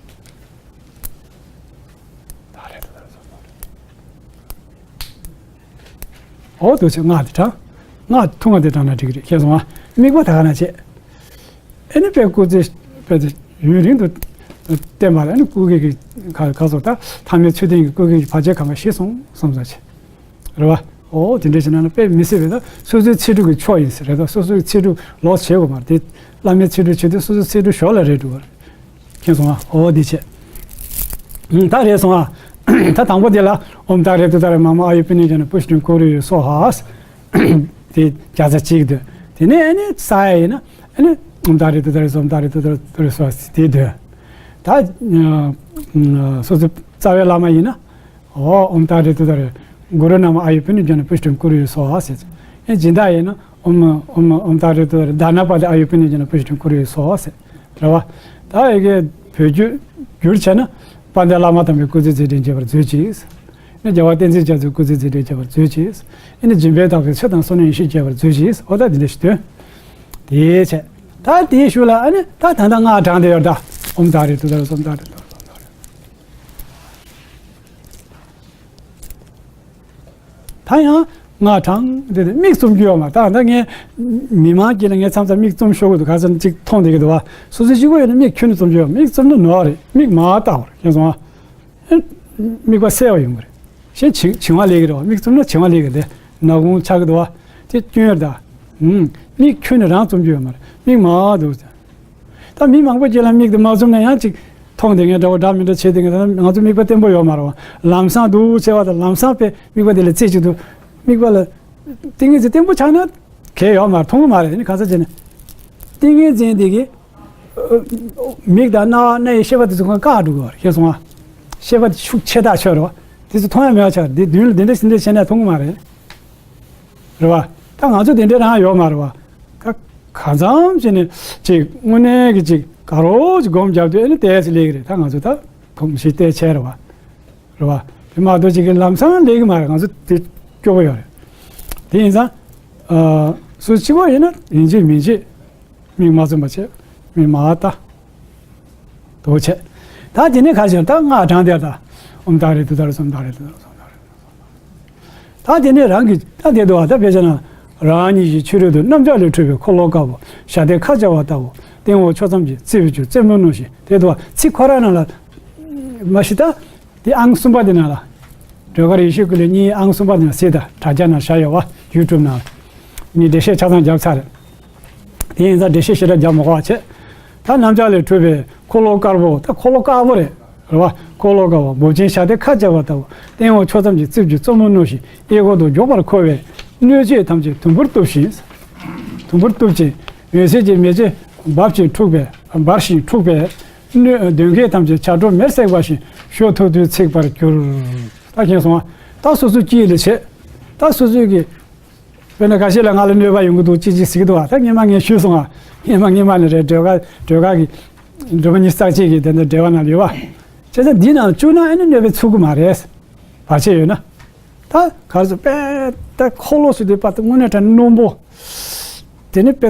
ཏཱ་རེ་ཏུཏྟཱ་རེ། ཨོ་དེ་བྱས་སྔགས་དེ་བགྲང་། སྔགས་ཐུང་བ་དེ་བགྲང་ན་འགྲིག་གི་རེད། མཁྱེན་སོང་ཨ། དམིགས་པ་ད་ག་རང་བྱེད། ཨ་ནི་དཔེ་སྐུ་ཚེ་དཔེ་དེ་ཡུན་རིང་དུ་བརྟན་པ་ལ་ཨ་ནི་སྐུ་སྒེག་གི་ག་ག་སོགས་ད་ཐ་མལ་ཚུལ་ལྡན་གྱི་སྐུ་སྒེག་གི་བར་ཆད་གང་ག་ཞི་སོང་བསམ་ས་བྱེད། རེད་བ། ཨོ་དེ་འདྲ་བྱས་ན་དཔེ་མི་སྲིད་པའི་ད་སོ་སོའི་ཚེ་སྒྲུབ་ཀྱི་མཆོག་ཡིན་ཟེར་རེད། ད་སོ་སོའི་ཚེ་སྒྲུབ་ལོག་བྱེད་དགོས་མ་རེད་དེ། བླ་མའི་ཚེ་སྒྲུབ་བྱེད་དུས་སོ་སོའི་ཚེ་སྒྲུབ་ཞོར་ལ་རེད་འགྲོ་བ་རེད། མཁྱེན་སོང་ཨ། ཨོ་དེ་བྱས། ད་རེད་སོང་ཨ། ད་དང་པོ་དེ་ལ་ཨོཾ་ཏཱ་རེ་ཏུཏྟཱ་རེ་མ་མ་ཨ་ཡུ་པུ་ཎི་ཛ་ན་པུཥྚ་ཏིཾ་ཀོ་རུ་ཡོ་སྭཱ་ཧཱ། དེ་བརྒྱ་རྩ་གཅིག་འདོན། དེ་ནས་ཨ་ནི་ས་ཡ་ཡིན་ན་ཨ་ནི་ཨོཾ་ཏཱ་རེ་ཏུཏྟཱ་རེ་སྭཱ་ཧཱ། ཨོཾ་ཏཱ་རེ་ཏུཏྟཱ་རེ་སྭཱ་ཧཱ་དེ་འདོན། ད་སོ་སོ་རྩ་བའི་བླ་མ་ཡིན་ན། ཨོ་ཨོཾ་ཏཱ་རེ་ཏུཏྟཱ་རེ། གུ་རུ་ནཱ་མ་ཨ་ཡུ་པུ་ཎི་ཛ་ན་པུཥྚ་ཏིཾ་ཀོ་རུ་ཡོ་སྭཱ་ཧཱ་ཟེར། ཨེ་སྦྱིན་བདག་ཡིན་ན་ཨོཾ་ཨོཾ་ཨོཾ་ཏཱ་རེ་ཏུཏྟཱ་རེ། དཱ་ན་པཱ་ཏི་ཨ་ཡུ་པུ་ཎི་ཛ་ན་པུཥྚ་ཏིཾ་ཀོ་རུ་ཡོ་སྭཱ་ཧཱ་ཟེར། རེད་བ། ད་ཨེ་གེ་བོད་བསྒྱུར་བསྒྱུར་བྱས་ན། དཔལ་ལྡན་བླ་མ་དམ་པའི་སྐུ་ཚེ་མཛད་འཕྲིན་རྒྱས་པར་མཛོད་ཅིག་ཨེ་རྒྱལ་བ་བསྟན་འཛིན་རྒྱ་མཚོའི་སྐུ་ཚེ་མཛད་འཕྲིན་རྒྱས་པར་མཛོད་ཅིག་ཨེ་ནི་སྦྱིན་པས་བདག་པོའི་ཚེ་དང་བསོད་ནམས་ཡེ་ཤེས་རྒྱས་པར་མཛོད་ཅིག་ཨོ་ད་འདི་འདྲ་ཞིག་འདོན། དེའི་ཚེ། ད་དེའི་གཞུག་ལ་ཨ་ནི་ད་ད་ལྟ་སྔགས་བགྲངས་ཏེ་ཡོད་ད། ཨོཾ་ཏཱ་རེ་ཏུཏྟཱ་རེ། ཨོཾ་ཏཱ་རེ་ཏུཏྟཱ་རེ། ད་ཡང་སྔགས་བགྲངས་ཏེ་མིག་བཙུམ་རྒྱུ་ཡོད་མ་རེད། ད་ད་ངས་མི་མང་གིས་ལ་ངས་མཚམས་མཚམས་མིག་བཙུམ་ཤོར་གི་འདུག་ག་ཚོད་ཅིག་མཐོང་བསྡད་ཀྱི་འདུག་བ། སོ་སོ་གཅིག་པོ་ཡིན་ན་མིག་ཁྱོན་ནས་བཙུམ་རྒྱུ་ཡོད་མ་རེད། མིག་བཙུམ་ན་ནོར་བ་རེད། མིག་མར་བལྟ་དགོས་རེད། མཁྱེན་སོང་ཨ། དམིགས་པ་གསལ་བ་ཡོང་གི་རེད། གཞན་བྱིང་བྱིང་བ་སླེབས་ཀྱི་རེད་བ། མིག་བཙུམ་ན་བྱིང་བ་སླེབས་ཀྱི་རེད། ནག་ཁུང་ཆགས་ཀྱི་འདུག་བ། དེ་སྐྱོན་རེད་ད། ཧུམ། མིག་ཁྱོན་ནས་རང་བཙུམ་རྒྱུ་ཡོད་མ་རེད། མིག་མར་འདུག་ད་མི་མང་པོ་ཅིག་ལ་མིག་དེ་མ་བཙུམ་ན་ཡང་ཅིག་མཐོང་བསྡད་མཁན་འདྲ་བོ་འདྲ་མི་འདྲ་བྱེད་བསྡད་མཁན། ད་ང་ཚོ་མིག་དཔེ་བརྟན་པོ་ཡོད་མ་རེད་བ། ལམ་སང་འདུག་བྱས་པ་དང་ལམ་སང་དཔེ་མིག་དཔེ་དེ་ལ་རྩེ་གཅིག་ཏུ། མིག་དཔེ་ལ་ཏིང་ངེ་འཛིན་བརྟན་པོ་ཆགས་ན་གལ་ཡོད་མ་རེད། མཐོང་གི་མ་རེད། ཨ་ནི་ག་ཚོད་བྱས་ན་ཏིང་ངེ་འཛིན་དེ་གིས། མིག་དང་རྣ་བ་སྣའི་ཤེས་པ་དེ་ཚོ་གང་བཀག་འགྲོ་གི་རེད། ཤེས་སོང་ཨ། ཤེས་པ་དེ་ཤུགས་ཆེ་ཐག་ཆོད་རེད་བ། དེ་ཚོ་མཐོང་ཡ་མེད་པ་ཆགས་རེད། དེ་མདུན་ལ་དེ་འདྲ་ཞིག་འདྲ་བྱས་ན་མཐོང་གི་མ་རེད། རེད་བ། ད་ང་ཚོ་དེ་འདྲ་རང་ཡོད་མ་རེད་བ། ད་གང་འཚམ་བྱས་ནས་ཅིག་དངོས་གནས་ཀྱི་ཅིག་ག་རོ་ཅིག་སྒོམ་རྒྱབ་དུས་ཨ་ནི་ཏོག་ཙམ་སླེབས་ཀྱི་རེད། ད་ང་ཚོ་ད་གོམས་གཤིས་བལྟས་བྱས་རེད་བ། རེད་བ། དེ་མ་གཏོགས་ཅིག་གི་ལམ་སང་སླེབས་ཀྱི་མ་རེད། ང་ཚོ་དེ་སྐྱོ་པོ་ཡོད་རེད། དེ་ཡིན་ཙང་། ཨ། སུ་གཅིག་པོ་ཡིན་ན་ཡིན་གཅིག་མིན་གཅིག་མིག་མ་བཙུམ་པ་བྱས། མིག་མར་བལྟ། དོ་བྱས། ད་དེ་ནས་ཁ་ཤས་ད་སྔགས་བགྲངས་དེ་ད། ཨོཾ་ཏཱ་རེ་ཏུཏྟཱ་རེ་སྭཱ་ཧཱ། ཨོཾ་ཏཱ་རེ་ཏུཏྟཱ་རེ་སྭཱ་ཧཱ། ད་དེ་ནས་རང་གི་ད་དེ་འདུག་བ། ད་དཔེ་བྱས་ན། རང་ཉིད་ཀྱི་ཕྱི་རོལ་དུ་གནམ་ལྕགས་ལས་གྲུབ་པའི་འཁོར་ལོ་དཀར་པོ་ཞབས་བརྟན་ཁ་འབྱར་བ་ལྟ་བུ། སྟེང་འོག་ཕྱོགས་མཚམས་ཀྱི་རྩིབས་བཅུ་རྩེ་མོ་སྣོད་བཞི་དེ་འདུག་བ། ཚིག་ཁོ་རང་ནང་ལ། མ་གཞི་ད། དེ་ཨང་གསུམ་པ་དེ་ནང་ལ། སྒྲོལ་དཀར་ཡེ་ཤེས་སྐུ་ལས་གཉིས་ཨང་གསུམ་པ་དེ་ནང་གཟིགས་དང་དྲ་རྒྱ་ནང་བཞག་ཡོད་བ། ཡུ་ཊུབ་ནང་ལ། ངས་འགྲེལ་བཤད་ཆ་ཚང་བརྒྱབ་ཚར་རེད། དེ་ཡིན་ཙང་འགྲེལ་བཤད་ཞེ་དྲག་རྒྱག་མ་དགོས་པ་བྱས། ད་གནམ་ལྕགས་ལས་གྲུབ་པའི་འཁོར་ལོ་དཀར་པོ། ད་འཁོར་ལོ་དཀར་པོ་རེད། རེད་བ། འཁོར་ལོ་དཀར་པོ་འབོབ་ཆེན་ཞབས་བརྟན་ཁ་འབྱར་བ་ལྟ་བུ། སྟེང་འོག་ཕྱོགས་མཚམས་ཀྱི་རྩིབས་བཅུ་རྩེ་མོ་སྣོད་བཞི། གཡས་སྐོར་དུ་མགྱོགས་པར་འཁོར་བའི་སྣོད་སྤྱད་ཐམས་ཅད་དུམ་བུར་གཏུབས་ཤིང་། དུམ་བུར་གཏུབས་ཤིང་ འོད་ཟེར་གྱི་མེ་ལྕེ་འབར་ཞིང་འཁྲུགས་པས། འབར་ཞིང་འཁྲུགས་པས། གནོད་གདོན་བགེགས་ཐམས་ཅད་བྱ་སྒྲོ་མེར་བསྲེགས་པ་བཞིན་ཞོ་ཐུར་དུ་ཚིག་པར་གྱུར། ད་མཁྱེན་སོང་ང་། ད་སོ་སོ་དཀྱིལ་ལ་བྱེད། ད་སོ་སོའི་གི། དཔེར་ན་ཁ་ཤས་ལ་ང་ལ་གནོད་པ་ཡོང་གི་འདུག་ཅི་ཅི་ཟེར་གི་འདུག་བ། ད་སྔན་མ་ངས་ཞུས་སོང་ང་། སྔན་མ་སྔན་མ་ནས་རེད། སྒྲོལ་དཀར་སྒྲོལ་དཀར་གི་སྒྲོལ་མ་ཉི་ཤུ་རྩ་གཅིག་གི་དེ་འདྲ་འགྲེལ་པ་ནང་ཡོད་བ། བྱས་ཙང་འདི་ནང་བཅུག་ན་ཨ་ནི་གནོད་པ་ཚུགས་གི་མ་རེད། བར་ཆད་ཡོད་ན། ད་ག་རེ་ཟེར་དཔེ་ད་འཁོར་ལོ་ཟེར་དུས་པ་ད་དངོས་གནས་དྲང་སྣུམ་པོ། དེ་ནི་དཔེ་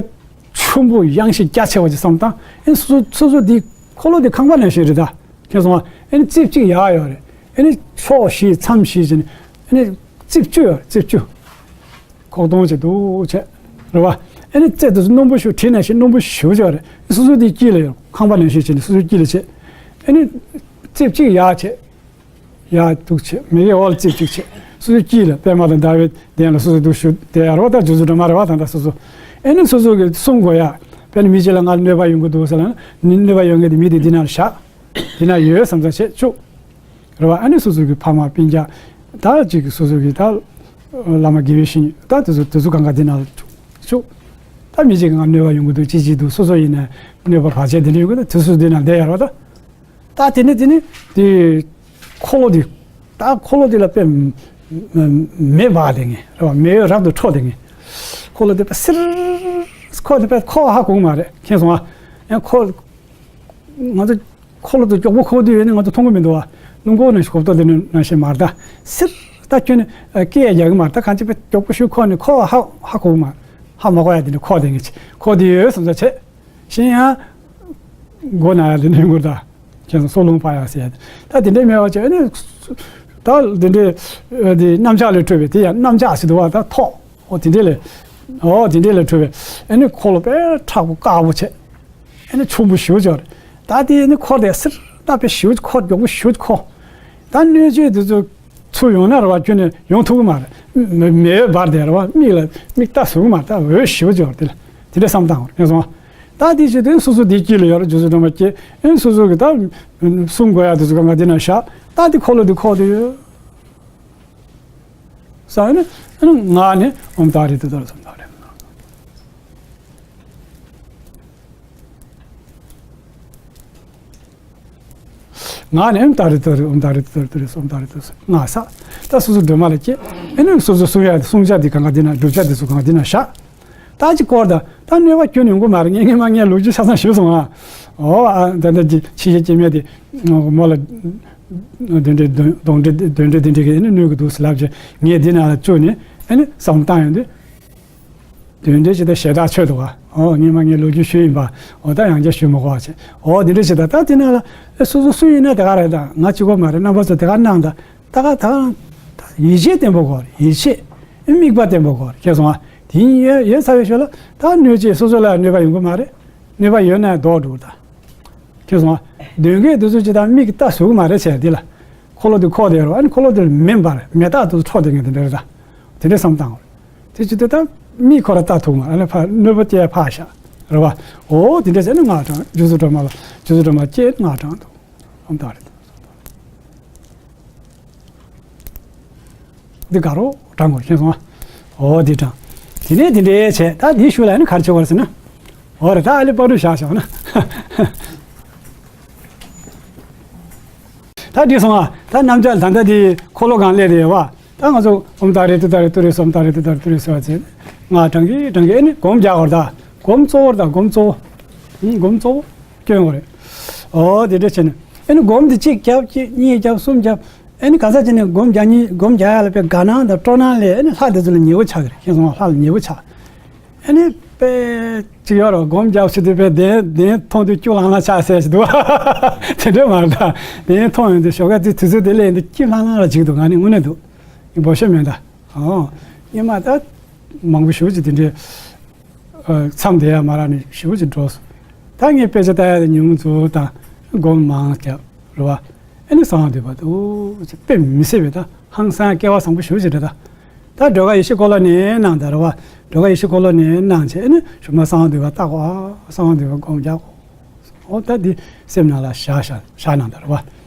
ཆུན་པོ་ཡངས་ཤིང་རྒྱ་ཆེ་བ་ཅིག་བསམ་དང་། ཨེ་སོ་སོ་སོ་སོ་འདི་འཁོར་ལོ་འདི་ཁང་པ་ནང་བཞིན་རེད་ད། མཁྱེན་སོང་ང་། ཨེ་ནི་རྩིབས་གཅིག་ཡར་ཡོད་རེད། ཨེ་ནི་ཕྱོགས་བཞི་མཚམས་བཞི་བྱས་ནས་ཨེ་ནི་རྩིབས་བཅུ་ཡོད་རེད། རྩིབས་བཅུ། ཁོག་སྟོང་ཅིག་འདུག་བྱས། རེད་བ། ཨེ་ནི་རྩེ་དེ་ཚོ་སྣུམ་པོ་ཞིག་བྲིས་ནས་ཞིག་སྣུམ་པོ་ཞེ་པོ་ཅིག་ཡོད་རེད། སོ་སོ་འདི་དཀྱིལ་ལ་ཡོད། ཁང་པ་ནང་བཞིན་བྱས་ནས་སོ་སོ་དཀྱིལ་ལ་བྱས། ཨེ་ནི་རྩིབས་གཅིག་ཡར་བྱས། ཡར་འདུག་བྱས། མི་གི་འོག་ལ་རྩིབས་གཅིག་བྱས། སོ་སོའི་དཀྱིལ་ལ་པདྨ་དང་ཟླ་བའི་གདན་ལ་སོ་སོ་འདུག་ཞུ་དེ་ཡར་བ་དང་རྗེ་བཙུན་སྒྲོལ་མ་རེད་བ། ད་ལྟ་སོ་སོ། ཨེ་ནི་སོ་སོ་གི་སྲུང་དགོས་ཡ། དཔེར་ན་མི་གཅིག་ལ་ང་ལ་གནོད་པ་ཡོང་གི་འདུག་ཟེར་ན་ནི་གནོད་པ་ཡོང་མཁན་དེ་མི་དེ་འདི་ནང་ལ་བཞག་འདི་ན་ཡོད་བསམ་ཚུལ་བྱེད་བཅུག་རེད་བ། ཨ་ནི་སོ་སོ་གི་ཕ་མ་སྤུན་ཀྱག་ད་ཅིག་སོ་སོ་གི་ད་བླ་མ་དགེ་བའི་བཤེས་གཉེན་ད་དེ་ཚོ་དེ་ཚོ་གང་ག་འདི་ནང་ལ་བཅུག་ད་མི་གཅིག་གི་ང་གནོད་པ་ཡོང་གི་འདུག་ཅི་ཅི་འདུག་སོ་སོ་ཡིན་ན་གནོད་པ་བར་ཆད་དེ་འདྲ་ཡོང་གི་འདུག་དེ་ཚོ་འདི་ནང་བསྡད་ཡ་རེད་བ་ད། ད་དེ་ནི་དེ་ནི་དེ་འཁོར་ལོ་དེ་ད་འཁོར་ལོ་དེ་ལ་དཔེ་མེ་འབར་དེ་ངེས་རེད་བ། མེ་འོད་རབ་ཏུ་འཕྲོ་དེ་ངེས། འཁོར་ལོ་དེ་དཔེ་སིར་འཁོར་དེ་དཔེ་འཁོར་ཧ་གོ་གི་མ་རེད། མཁྱེན་སོང་ང་། ཡང་འཁོར་ང་ཚོ་འཁོར་ལོ་དེ་མགྱོགས་པོ་འཁོར་དུས་ཡོད་ནི་ང་ཚོ་མཐོང་གི་མི་འདུག་བ། སྣུམ་འཁོར་ནང་བཞིན་གོ་ཏོ་དེ་ནང་བཞིན་མ་རེད་ད། སིར་ད་ཁྱོད་ནི་སྐད་རྒྱག་གི་མ་རེད་ད། གང་ཅི་དཔེ་མགྱོགས་པོ་ཞིག་འཁོར་ནི་འཁོར་ཧ་ཧ་གོ་གི་མ་རེད། ཧ་མ་གོ་ཡ་དེ་ནི་འཁོར་དེ་ངེས་འཁོར་དེ་ཡོད་བསམ་ཚུལ་བྱེད། གཞན་ཡང་། མགོ་ན་ཡ་ལི་ནི་མགུར་དང་། ཁྱེད་ཚོ་སྲོག་རླུང་འཕར་ཡ་ཟེར་ཡ། ད་དེ་འདྲའི་མེད་པ་བྱས་ཨ་ནི། ད་དེ་འདྲའི་ཨ་དེ་གནམ་ལྕགས་ལས་འཕྲོས་པའི་དེ་ཡང་གནམ་ལྕགས་ཟེར་འདུག་བ། ད་ཐོག་འོ་དེ་འདྲའི་ལས། འོ་དེ་འདྲའི་ལས་འཕྲོས་པའི་ཨ་ནི་འཁོར་ལོ་དཔེ་མཁྲེགས་པོ་དཀར་པོ་བྱས། ཨ་ནི་ཆུང་པོ་ཞེ་པོ་ཅིག་རེད། ད་དེ་ཨ་ནི་འཁོར་དེ་སིར་ད་དཔེ་ཞེ་པོ་འཁོར་མགྱོགས་པོ་ཞེ་པོ་འཁོར། ད་གནོད་བྱེད་དེ་ཚོ། ཚུར་ཡོང་ན་རེ་བ་ཁྱོན་ནས་ཡོང་ཐུབ་ཀྱི་མ་རེད། མེ་མེ་འོད་འབར་བསྡད་རེ་བ་མིག་ལ་མིག་ལྟ་ཟུག་མ་ལྟ་འོད་ཞེ་པོ་ཅིག་ཡོད་རེད། དེ་ལ་དེ་འདྲ་བསམ་བཏང་བ་རེད། ངས་སོང་བ། ད་དེ་བྱེད་དུས་སོ་སོ་དེའི་དཀྱིལ་ལ་ཡོད་རེད། རྗེ་བཙུན་སྒྲོལ་མ་སྐྱེས་ཨེ་སོ་སོ་གི་ད་གསུང་དགོས་ཡ་དེ་ཚོ་གང་ག་དེ་ན་བཞག་ད་དེ་འཁོར་ལོ་དེ་འཁོར་དེ་ཡོད་ས་ནི་ཨ་ནི་ངག་ནས་ཨོཾ་ཏཱ་རེ་ཏུཏྟཱ་རེ་སྭཱ་ཧཱ་ཏཱ་རེ། ངག་ནས་ཨོཾ་ཏཱ་རེ་ཏུཏྟཱ་རེ་ཨོཾ་ཏཱ་རེ་ཏུཏྟཱ་རེ་ཏུ་རེ་སྭཱ་ཧཱ་ཏཱ་རེ་ཏུ་སྭཱ་ཧཱ། ངག་ས། ད་སོ་སོ་སྒྲོལ་མ་ལ་སྐྱེས། ཨེ་ནི་སོ་སོ་གསུང་ཡ་གསུང་བྱ་དེ་གང་ག་དེ་ན་བསྒྲུབ་བྱ་དེ་ཚོ་གང་ག་དེ་ན་བཞག་ད་ཅི་སྐོར་ད་ད་གནོད་པ་ཁྱོན་ནས་ཡོང་གི་མ་རེད། ངས་ངས་མ་ངས་ལོ་རྒྱུས་ཆ་ཚང་ཞུས་སོང་ཨ། ཨོ་ཨ་ད་ད་ཅི་ཕྱི་རྒྱལ་སྐྱེ་དམན་དེ་མོ་ལ་གདོན་འདྲེ་གདོན་གདོན་འདྲེ་གདོན་འདྲེ་དེ་འདྲེ་གི་ཨེ་ནི་གནོད་གི་འདུག་ཟེར་ལབ་ཅི་ངས་འདི་ན་ལ་བཅུག་ནས་ཨེ་ནི་བསམ་བཏང་ཡོང་དུས། དོན་འགྲེལ་ཇི་ལྟར་ཞེ་དྲག་ཆོད་འདུག་ག་ཨོ་ངས་མ་ངས་ལོ་རྒྱུས་ཞུས་ཡིན་པ། ཨོ་ད་ཡང་བསྐྱར་ཞུ་མི་དགོས་པ་བྱས། ཨོ་འདི་འདྲ་ཞིག་ད་ད་དེ་ནང་ལ་ཨེ་སོ་སོ་སུ་ཡིན་ན་དེ་ག་རེད། ད་ང་གཅིག་པོ་མ་རེད། རྣམ་པ་ཚོ་དེ་ག་གནང་ད་ད་ག་ད་ད་ཡིད་ཆེས་བརྟན་པོ་དགོས་རེད། ཡིད་ཆེས་དམིགས་པ་བརྟན་པོ་དགོས་རེད། ཁྱེད་སོང་ཨ་དེ་ཡིན་ཡོད་ཡོད་ཚར་བའི་ཞོར་ལ་ད་གནོད་བྱེད་སོ་སོ་ལ་གནོད་པ་ཡོང་གི་མ་རེད། གནོད་པ་ཡོད་ན་ལྡོག་འགྲོ་ད། ཁྱེད་སོང་ཨ་གདོན་བགེགས་དེ་ཚོ་ཅི་ད་མིག་ལྟ་ཟུག་མ་རེད་བྱས་དེ་ལ། འཁོར་ལོ་དེ་འཁོར་དེ་རོ། ཨ་ནི་འཁོར་ལོ་དེ་མེ་འབར་མེ་སྟག་དེ་འཕྲོ་དེ་ངས་དེ་འདྲ་རེད་ད། དེ་འདྲ་བསམ་བཏང་བ་རེད། དེ་ཅི་དེ་ད་མིག་ཁོ་ར་ལྟ་ཐུབ་མ་ཨ་ལེ་ཕ་གནོད་པ་སྐྱེལ་ཕག་ཤ་རེད་བ། འོ་དེ་འདྲ་བྱས་ནས་ངག་དྲངས། རྗེ་བཙུན་སྒྲོལ་མ་ལ་རྗེ་བཙུན་སྒྲོལ་མ་སྐྱེས་ངག་དྲངས་འདུག་ཨོཾ་ཏཱ་རེད། འདི་དགའ་རོགས་དྲང་དགོས་ཤེས་སོང་ཨ། འོ་འདི་དྲང་། དེ་ནས་དེ་འདྲའི་བྱས་ད་འདི་ཤུལ་ལ་ནི་ག་རེ་བྱེད་དགོས་རེད་ཟེར་ན། འོ་རེད་ད་ཨ་ལེ་པ་རུ་བཞག་བཞག་ན། ད་འདི་སོང་ཨ། ད་རྣམ་ཅག་ད་ལྟ་འདི་འཁོར་ལོ་སྒང་སླེབས་རེད་བ། ད་ང་ཚོ་ཨོཾ་ཏཱ་རེ་ཏུཏྟཱ་རེ་ཏུ་རེ་སྭཱ་ཧཱ་ཏཱ་རེ་ཏུཏྟཱ་རེ་ཏུ་རེ་སྭཱ་ཧཱ་ཟེར། ངག་དྲང་གི་དྲང་གི་ཨེ་ནི་སྒོམ་རྒྱག་དགོས་རེད་ད། སྒོམ་གཙོ་བོ་རེད་ད་སྒོམ་གཙོ་བོ། ཧུམ་སྒོམ་གཙོ་བོ་སྐྱོན་དགོས་རེད། འོ་དེ་འདྲ་བྱས་ནས་ཨེ་ནི་སྒོམ་འདི་གཅིག་རྒྱབ་གཅིག་གཉིས་རྒྱབ་གསུམ་རྒྱབ། ཨེ་ནི་ག་ས་བྱས་ནས་སྒོམ་རྒྱག་ཉིན་སྒོམ་རྒྱག་ཡ་ལ་དཔེ་དགའ་སྣང་དང་སྤྲོ་སྣང་ལས་ཨེ་ནི་ལྷ་དེ་ཚོ་ལ་ཉེ་བོ་ཆགས་ཀྱི་རེད། ཤེས་སོང་ང་། ལྷ་ལ་ཉེ་བོ་ཆགས། ཨེ་ནི་དཔེ་ཅིག་ཡོད་རེད། སྒོམ་རྒྱག་ཕྱི་དུས་དཔེ་གདན་གདན་མཐོང་དུས་སྐྱུག་ལྷང་ལྷང་ཆགས་ཟེར་ཞིག་འདུག་དེ་འདྲ་མ་རེད་ད། གདན་མཐོང་ཡོང་དུས་ཞོགས་ཀ་དེ་དུས་ཚོད་དེ་སླེབས་ཡོང་དུས་སྐྱུག་ལྷང་ལྷང་ར་ཅིག་འདུག་ང་ནི་དངོས་གནས་འདུག་འབོ་ཤོད་མེད་ད། ཨོ། སྔོན་མ་ད་མང་པོ་ཞེ་པོ་ཅིག་དེ་འདྲའི་མཚམས་བསྡད་ཡ་མ་རག་ནས་ཞེ་པོ་ཅིག་འགྲོ་སོང་། ད་ངས་དཔེ་ཆ་ལྟ་ཡ་དེ་ཉུང་ཉུང་ཚོ་དང་སྒོམ་མང་རྒྱབ་རེད་བ། ཨ་ནི་གསང་བ་འདུས་པ་འདུག་ཅེས་དཔེ་མི་སྲིད་པའི་ད་ཧང་སང་སྐལ་བ་བཟང་པོ་ཞེ་པོ་ཅིག་རེད་ད། ད་སྒྲོལ་དཀར་ཡེ་ཤེས་འཁོར་ལོ་ནས་གནང་ད་རེད་བ། སྒྲོལ་དཀར་ཡེ་ཤེས་འཁོར་ལོ་ནས་གནང་བྱས་ཨ་ནི་གཞུག་མ་གསང་བ་འདུས་པ་ལྟ་དགོས། གསང་བ་འདུས་པ་སྒོམ་རྒྱག་དགོས། འོ་ད་འདི་སེམས་ནང་ལ་བཞག་བཞག་བཞག་གནང་ད་རེད་བ།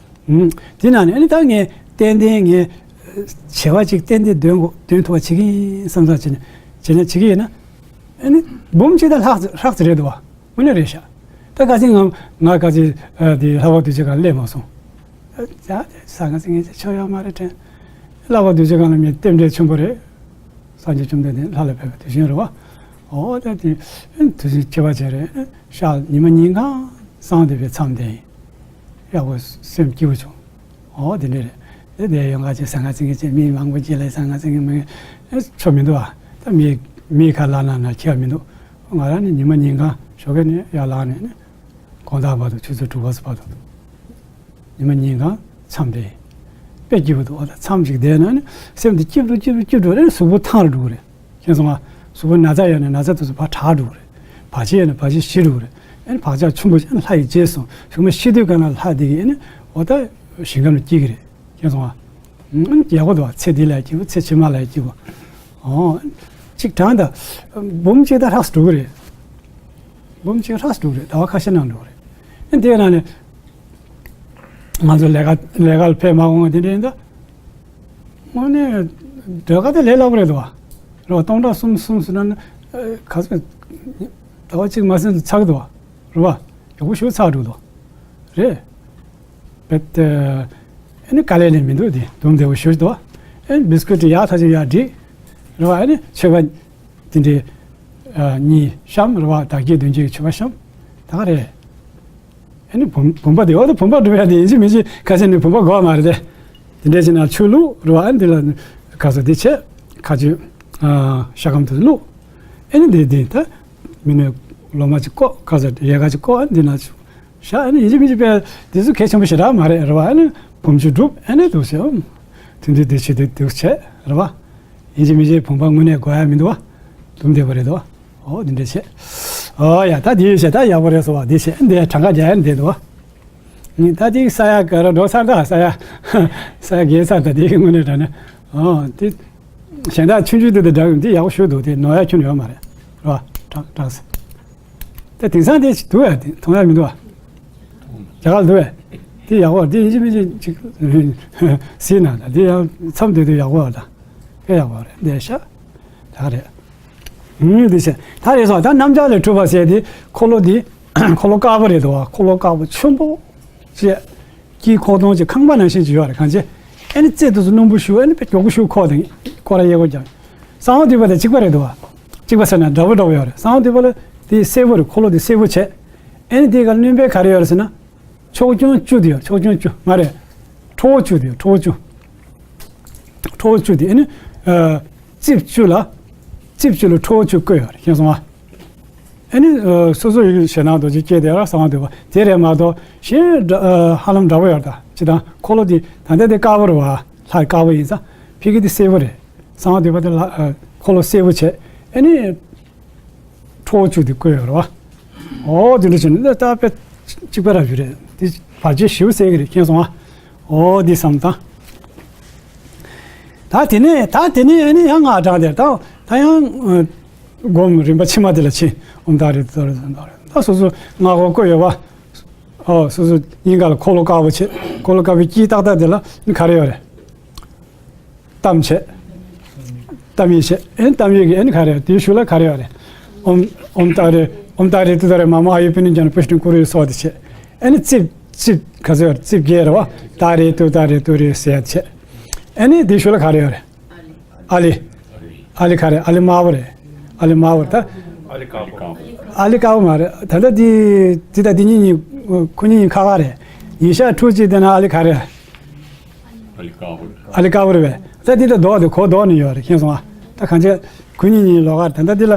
ཨུམ། དེ་ནང་ནས་ཨ་ནི་ད་ངས་ཏན་ཏན་ངས་བྱ་བ་ཅིག་ཏན་ཏན་འདོན་དགོས་འདོན་ཐུབ་པ་བྱེད་ཀྱི་ཡིན་བསམ་བསམ་བྱས་ནས་བྱས་ན་བྱེད་ཀྱི་ཡིན་ན། ཨ་ནི་འབུམ་གཅིག་དང་ལྷག་ལྷག་ཙམ་རེད་འདུག་བ། དངོས་གནས་རེད་ཤག་ད་ཁ་སང་ང་ང་ཁ་སང་ཨ་དེ་ལྷག་པ་རྡོ་རྗེ་སྒང་སླེབས་མ་སོང་། ཨ་ད་དེ་ཟང་ངེ་ཟིང་ངེ་ཅིག་ཆོ་ཡོད་མ་རེད་དྲན། ལྷག་པ་རྡོ་རྗེ་སྒང་ལ་མི་རྟེན་འབྲེལ་ཆེན་པོ་རེད། སངས་རྒྱས་བཅོམ་ལྡན་འདས་ལྷ་ལ་ཕེབས་པའི་དུས་ཆེན་རེད་བ། ཨོ་ད་དེ་དུས་ཆེན་ཁྱད་པར་ཅན་རེད། ཤག་ཉི་མ་ཉིན་གང་གསང་བ་འདུས་པའི་མཚམས་དེ་ཡག་པོ་སེམས་སྐྱིད་པོ་བྱུང་། ཨོ་དེ་འདྲ་རེད། དེ་དེ་ཡོང་ཁ་ཅིག་ཟང་ངེ་ཟིང་ངེ་ཅིག་མི་མང་པོ་ཅིག་ལ་ཟང་ངེ་ཟིང་ངེ་མི་ཆོ་མི་འདུག་ཨ། ད་མི་མི་ཁ་ལ་ན་ན་ཁྱེར་མི་འདུག་ང་རང་ནི་ཉི་མ་ཉིན་གང་ཞོགས་ཀས་ནས་ཡར་ལངས་ནས་ནི་དགོང་དག་བར་དུ་ཆུ་ཚོད་དྲུག་པ་ཙམ་བར་དུ་ཉི་མ་ཉིན་གང་མཚམས་རེད། དཔེ་སྐྱིད་པོ་འདུག་ཨ། ད་མཚམས་ཤིག་བསྡད་ན་ནི་སེམས་དེ་སྐྱིད་པོ་སྐྱིད་པོ་སྐྱིད་པོ་རེད། གཟུགས་པོ་ཐང་རུ་འགྲོ་གི་རེད། མཁྱེན་སོང་ང་། གཟུགས་པོ་ན་ཚ་ཡོད་ན་ན་ཚ་དེ་ཚོ་ཕར་དྲག་འགྲོ་གི་རེད། བར་ཆད་ཡོད་ན་བར་ཆད་ཞི་འགྲོ་གི་རེད། ཨ་ནི་བག་ཆགས་ཆེན་པོ་ཞིག་ཨ་ནི་ལྷ་ཡི་རྗེས་སུ་གཞུག་མ་ཤི་དུས་ག་ན་ལྷ་དེ་གིས་ཨ་ནི་འོ་ད་ཞིང་ཁམས་ལ་སྐྱེ་གི་རེད། མཁྱེན་སོང་ང་། ཨ་ནི་ཡག་པོ་འདུག་ཚེ་འདི་ལ་སྐྱིད་པོ་ཚེ་ཕྱི་མ་ལ་སྐྱིད་པོ། ཨོ། གཅིག་གྲངས་དང་། འབུམ་གཅིག་ད་ཧྲག་སུ་འགྲོ་གི་རེད། འབུམ་གཅིག་ཧྲག་སུ་འགྲོ་གི་རེད། ཟླ་བ་ཁ་ཤས་ནང་འགྲོ་གི་རེད། ཨ་ནི་དེ་ནང་ནས། ང་ཚོ་ལས་ཀ་ལས་ཀ་ལ་ཕེབས་མ་འོང་བ་དེ་འདྲ་ཡིན་ད། དངོས་གནས་སྒྲོལ་དཀར་དེ་ལས་སླ་པོ་རེད་དོ། རེད་བ། སྟོང་ཕྲག་གསུམ་གསུམ་ཟེར་ན་ནི་ག་ཚོད་ཟླ་བ་གཅིག་མ་ཟིན་དུ་ཚར་གི་འདུག་བ། རེད་བ། ཡག་པོ་ཞེ་པོ་ཚར་འགྲོ་གི་འདུག་རེད། བེད། ཨ་ནི་དཀའ་ལས་ལས་མི་འདུག་དེ་དུམ་བདེ་པོ་ཞེ་པོ་འདུག་ཨ་ནི་བིས་ཀུད་དེ་ཡག་ཐག་ཆོད་ཡག་འགྲིག་རེད་བ། ཨ་ནི་མཆོད་པ་དེ་འདྲའི་གཉིས་བཤམས་རེད་བ། བདག་བསྐྱེད་མདུན་བསྐྱེད་ཀྱི་མཆོད་པ་བཤམས་ད་ག་རེད། ཨ་ནི་བུམ་བུམ་པ་དེ་འོ་ད་བུམ་པ་སྒྲུབ་ཡ་དེ་ཡིན་གཅིག་མིན་གཅིག་ཁ་ཤས་ནི་བུམ་པ་དགོས་པ་མ་རེད་དེ། དེ་འདྲ་བྱས་ན་ཆུ་བླུགས་རེད་བ། ཨ་ནི་དེ་ལ་ཁ་ས་དེ་བྱས་ཁ་ཆུ་ཤ་སྐམ་དེ་བླུགས། ཨ་ནི་དེ་དེ་ད་མི་ནི་ལོ་མ་ཅིག་བཀོག་ཁ་ས་ཡལ་ག་ཅིག་བཀོག་ཨ་ནི་དེ་ན་ཆུ་བཞག་ཨ་ནི་ཡིན་གཅིག་མིན་གཅིག་དཔེ་དེ་ཚོ་གལ་ཆེན་པོ་ཞེ་དྲག་མ་རེད་རེད་བ། ཨ་ནི་བུམ་ཆུ་སྒྲུབ་ཨ་ནི་འདུག་ཟེར། ཨམ། དེ་འདྲ་དེ་བྱས་དེ་འདུག་བྱས་རེད་བ། ཡིན་གཅིག་མིན་གཅིག་བུམ་པ་དངོས་གནས་དགོས་ཡ་མི་འདུག་བ། དུམ་བདེ་པོ་རེད་དོ། ཨོ་དེ་འདྲ་བྱས། ཨོ་ཡ་ད་དེ་བྱས་ད་ཡག་པོ་རེད་སོ་བ། དེ་བྱས་འདི་གྲངས་ཀ་རྒྱག་ཡ་འདི་འདུག་བ། ངས་ད་དེ་ས་ཡ་ག་ར་འགྲོ་ཚར་ད་ས་ཡ། ས་ཡ་བརྒལ་ཚར་ད་དེ་དངོས་གནས་དྲང་གནས། ཨོ་དེ། གཞན་དག་ཆུང་ཆུང་དེ་དང་འདྲ་གི་འདི་ཡག་པོ་ཞེ་པོ་འདུག་དེ་ནོར་ཡ་ཁྱོན་ཡོད་མ་རེད། རེད་བ། དྲང་དྲང་ཟེར། ད་དེང་སང་དེ་འདུག་ཡ་དེ་མཐོང་ཡ་མི་འདུག་བ། རྒྱ་གར་འདུག་བས། དེ་ཡག་པོ་དེ་ཡིན་གཅིག་མིན་གཅིག་ཅིག་ཟིན་ན་ད་དེ་ཡང་མཚམས་དེ་དུས་ཡག་པོ་བ་ད། དཔེ་ཡག་པོ་རེད་འདི་ཤ། ད་རེད། ཨུམ་འདི་ཤ། ད་རེད་སོང་ད་གནམ་ལྕགས་ལས་གྲུབ་པ་ཟེར་དེ་འཁོར་ལོ་འདི། འཁོར་ལོ་དཀར་པོ་རེད་འདུག་བ། འཁོར་ལོ་དཀར་པོ་ཆེན་པོ། ཅེས། དཀྱིལ་ཁོག་སྟོང་གཅིག་ཁང་པ་ནང་བཞིན་ཅིག་ཡོད་རེད་གང་ཅི། ཨ་ནི་རྩེ་དུས་སུ་སྣུམ་པོ་ཞུ་ཨ་ནི་དཔེ་མགྱོགས་པོ་ཞུ་ཁོག་དང་སྐོར་ར་གཡས་སྐོར་རྒྱག་གསང་བ་འདུས་པ་དང་གཅིག་པ་རེད་འདུག་བ། གཅིག་པ་ཟེར་ན་འདྲ་པོ་འདྲ་པོ་ཡོད་རེད། གསང་བ་འདུས་པ་ལ་དེ་སེར་པོ་རེད། འཁོར་ལོ་དེ་སེར་པོ་བྱས། ཨ་ནི་དེའི་སྒང་སྣོན་པའི་ག་རེ་ཡོད་རེད་ཟེར་ན། ཕྱོགས་སྐྱོང་བཅུ་དེ་ཡོད། ཕྱོགས་སྐྱོང་བཅུ་མ་རེད། ཁྲོ་བོ་བཅུ་དེ་ཡོད། ཁྲོ་བོ་བཅུ། ཁྲོ་བོ་བཅུ་དེ་ཨ་ནི། ཨ། རྩིབས་བཅུ་ལ། རྩིབས་བཅུ་ལ་ཁྲོ་བོ་བཅུ་བཀོད་ཡོད་རེད་མཁྱེན་སོང་ང་། ཨ་ནི། ཨ། སོ་སོ་ཡི་ཞེད་སྣང་རྡོ་རྗེ་སྐྱེས་དེ་ར་གསང་བ་འདུས་པ་དེ་རེད་མ་གཏོགས་གཞན་འདྲ་ཨ། ཧ་ལམ་འདྲ་པོ་ཡོད་རེད་ད། སྤྱིར་བཏང་འཁོར་ལོ་དེ་ད་ལྟ་དེ་དཀར་པོ་རེད་བ། ལྷ་དཀར་པོ་ཡིན་ཙང་ཕ་གི་དེ་སེར་པོ་རེད། གསང་བ་འདུས་པ་དེ་ལ་ཨ། འཁོར་ལོ་སེར་པོ་བྱས་ཨ་ནི། ཁྲོ་བོ་བཅུ་དེ་བཀོད་ཡོད་རེད་བ། ཨོ་དེ་འདྲ་བྱས་ནས་ད་དཔེ་གཅིག་པ་ར་བཞུ་རེད། དེ་བར་ཆད་ཞེ་པོ་སེལ་གི་རེད་མཁྱེན་སོང་ང་། ཨོ་དེ་བསམ་དང་། ད་དེ་ནས་ད་དེ་ནས་ཨ་ནི་ཡང་སྔགས་བགྲངས་དེར་ད་ད་ཡང་། ཨ། སྒོམ་རིམ་པ་ཕྱི་མ་དེ་ལ་ཕྱིན། ཨོཾ་ཏཱ་རེ་ཏུཏྟཱ་རེ་ཏུཏྟཱ་རེ་ད་སོ་སོ་སྔགས་འཁོར་བཀོད་ཡོད་བ། ཨོ་སོ་སོ་སྙིང་ག་ལ་འཁོར་ལོ་དཀར་པོ་བྱས། འཁོར་ལོ་དཀར་པོའི་དཀྱིལ་ཏག་ཏག་དེ་ལ་ནི་ག་རེ་ཡོད་རེད། གཏམ་བྱས། གཏམ་ཡིག་བྱས། ཨེ་གཏམ་ཡིག་གི་ཨེ་ནི་ག་རེ་དེའི་ཤུལ་ལ་ག་རེ་ཡོད་རེད། ཨོཾ་ཨོཾ་ཏཱ་རེ་ཨོཾ་ཏཱ་རེ་ཏུཏྟཱ་རེ་མ་མ་ཨ་ཡེ་པུ་ཎི་ཛྙཱ་ན་པུཥྚིཾ་ཀུ་རུ་ཡེ་སྭཱ་ཧཱ་དེ་བྱས། ཨེ་ནི་རྩིབས་རྩིབས་ག་ཚོད་ཡོད་རེད། རྩིབས་བརྒྱད་རེད་བ། ཏཱ་རེ་ཏུཏྟཱ་རེ་ཏུ་རེ་ཟེར་ཡ་བྱས། ཨེ་ནི་དེའི་ཤུལ་ལ་ག་རེ་ཡོད་རེད། ཨ་ལི། ཨ་ལི་ག་རེ་ཨ་ལི་དམར་པོ་རེད། ཨ་ལི་དམར་པོ་ད། ཨ་ལི་དཀར་པོ། ཨ་ལི་དཀར་པོ་མ་རེད། ད་ལྟ་འདི་འདི་དང་འདི་གཉིས་གཉིས་ཁོ་གཉིས་གཉིས་ཁ་ཁ་རེད། ཉིན་ཞག་ཕྲུགས་གཅིག་དེ་ན་ཨ་ལི་ག་རེ། ཨ་ལི་དཀར་པོ་རེད། ཨ་ལི་དཀར་པོ་རེད་པས། ད་འདི་ད་ལྡོག་དེ་གོ་ལྡོག་ནས་ཡོད་རེད་མཁྱེན་སོང་ང་། ད་གང་ཅི་ཁོ་གཉིས་གཉིས་ལོགས་ཀ་རེད། ད་ལྟ་འདི་ལ་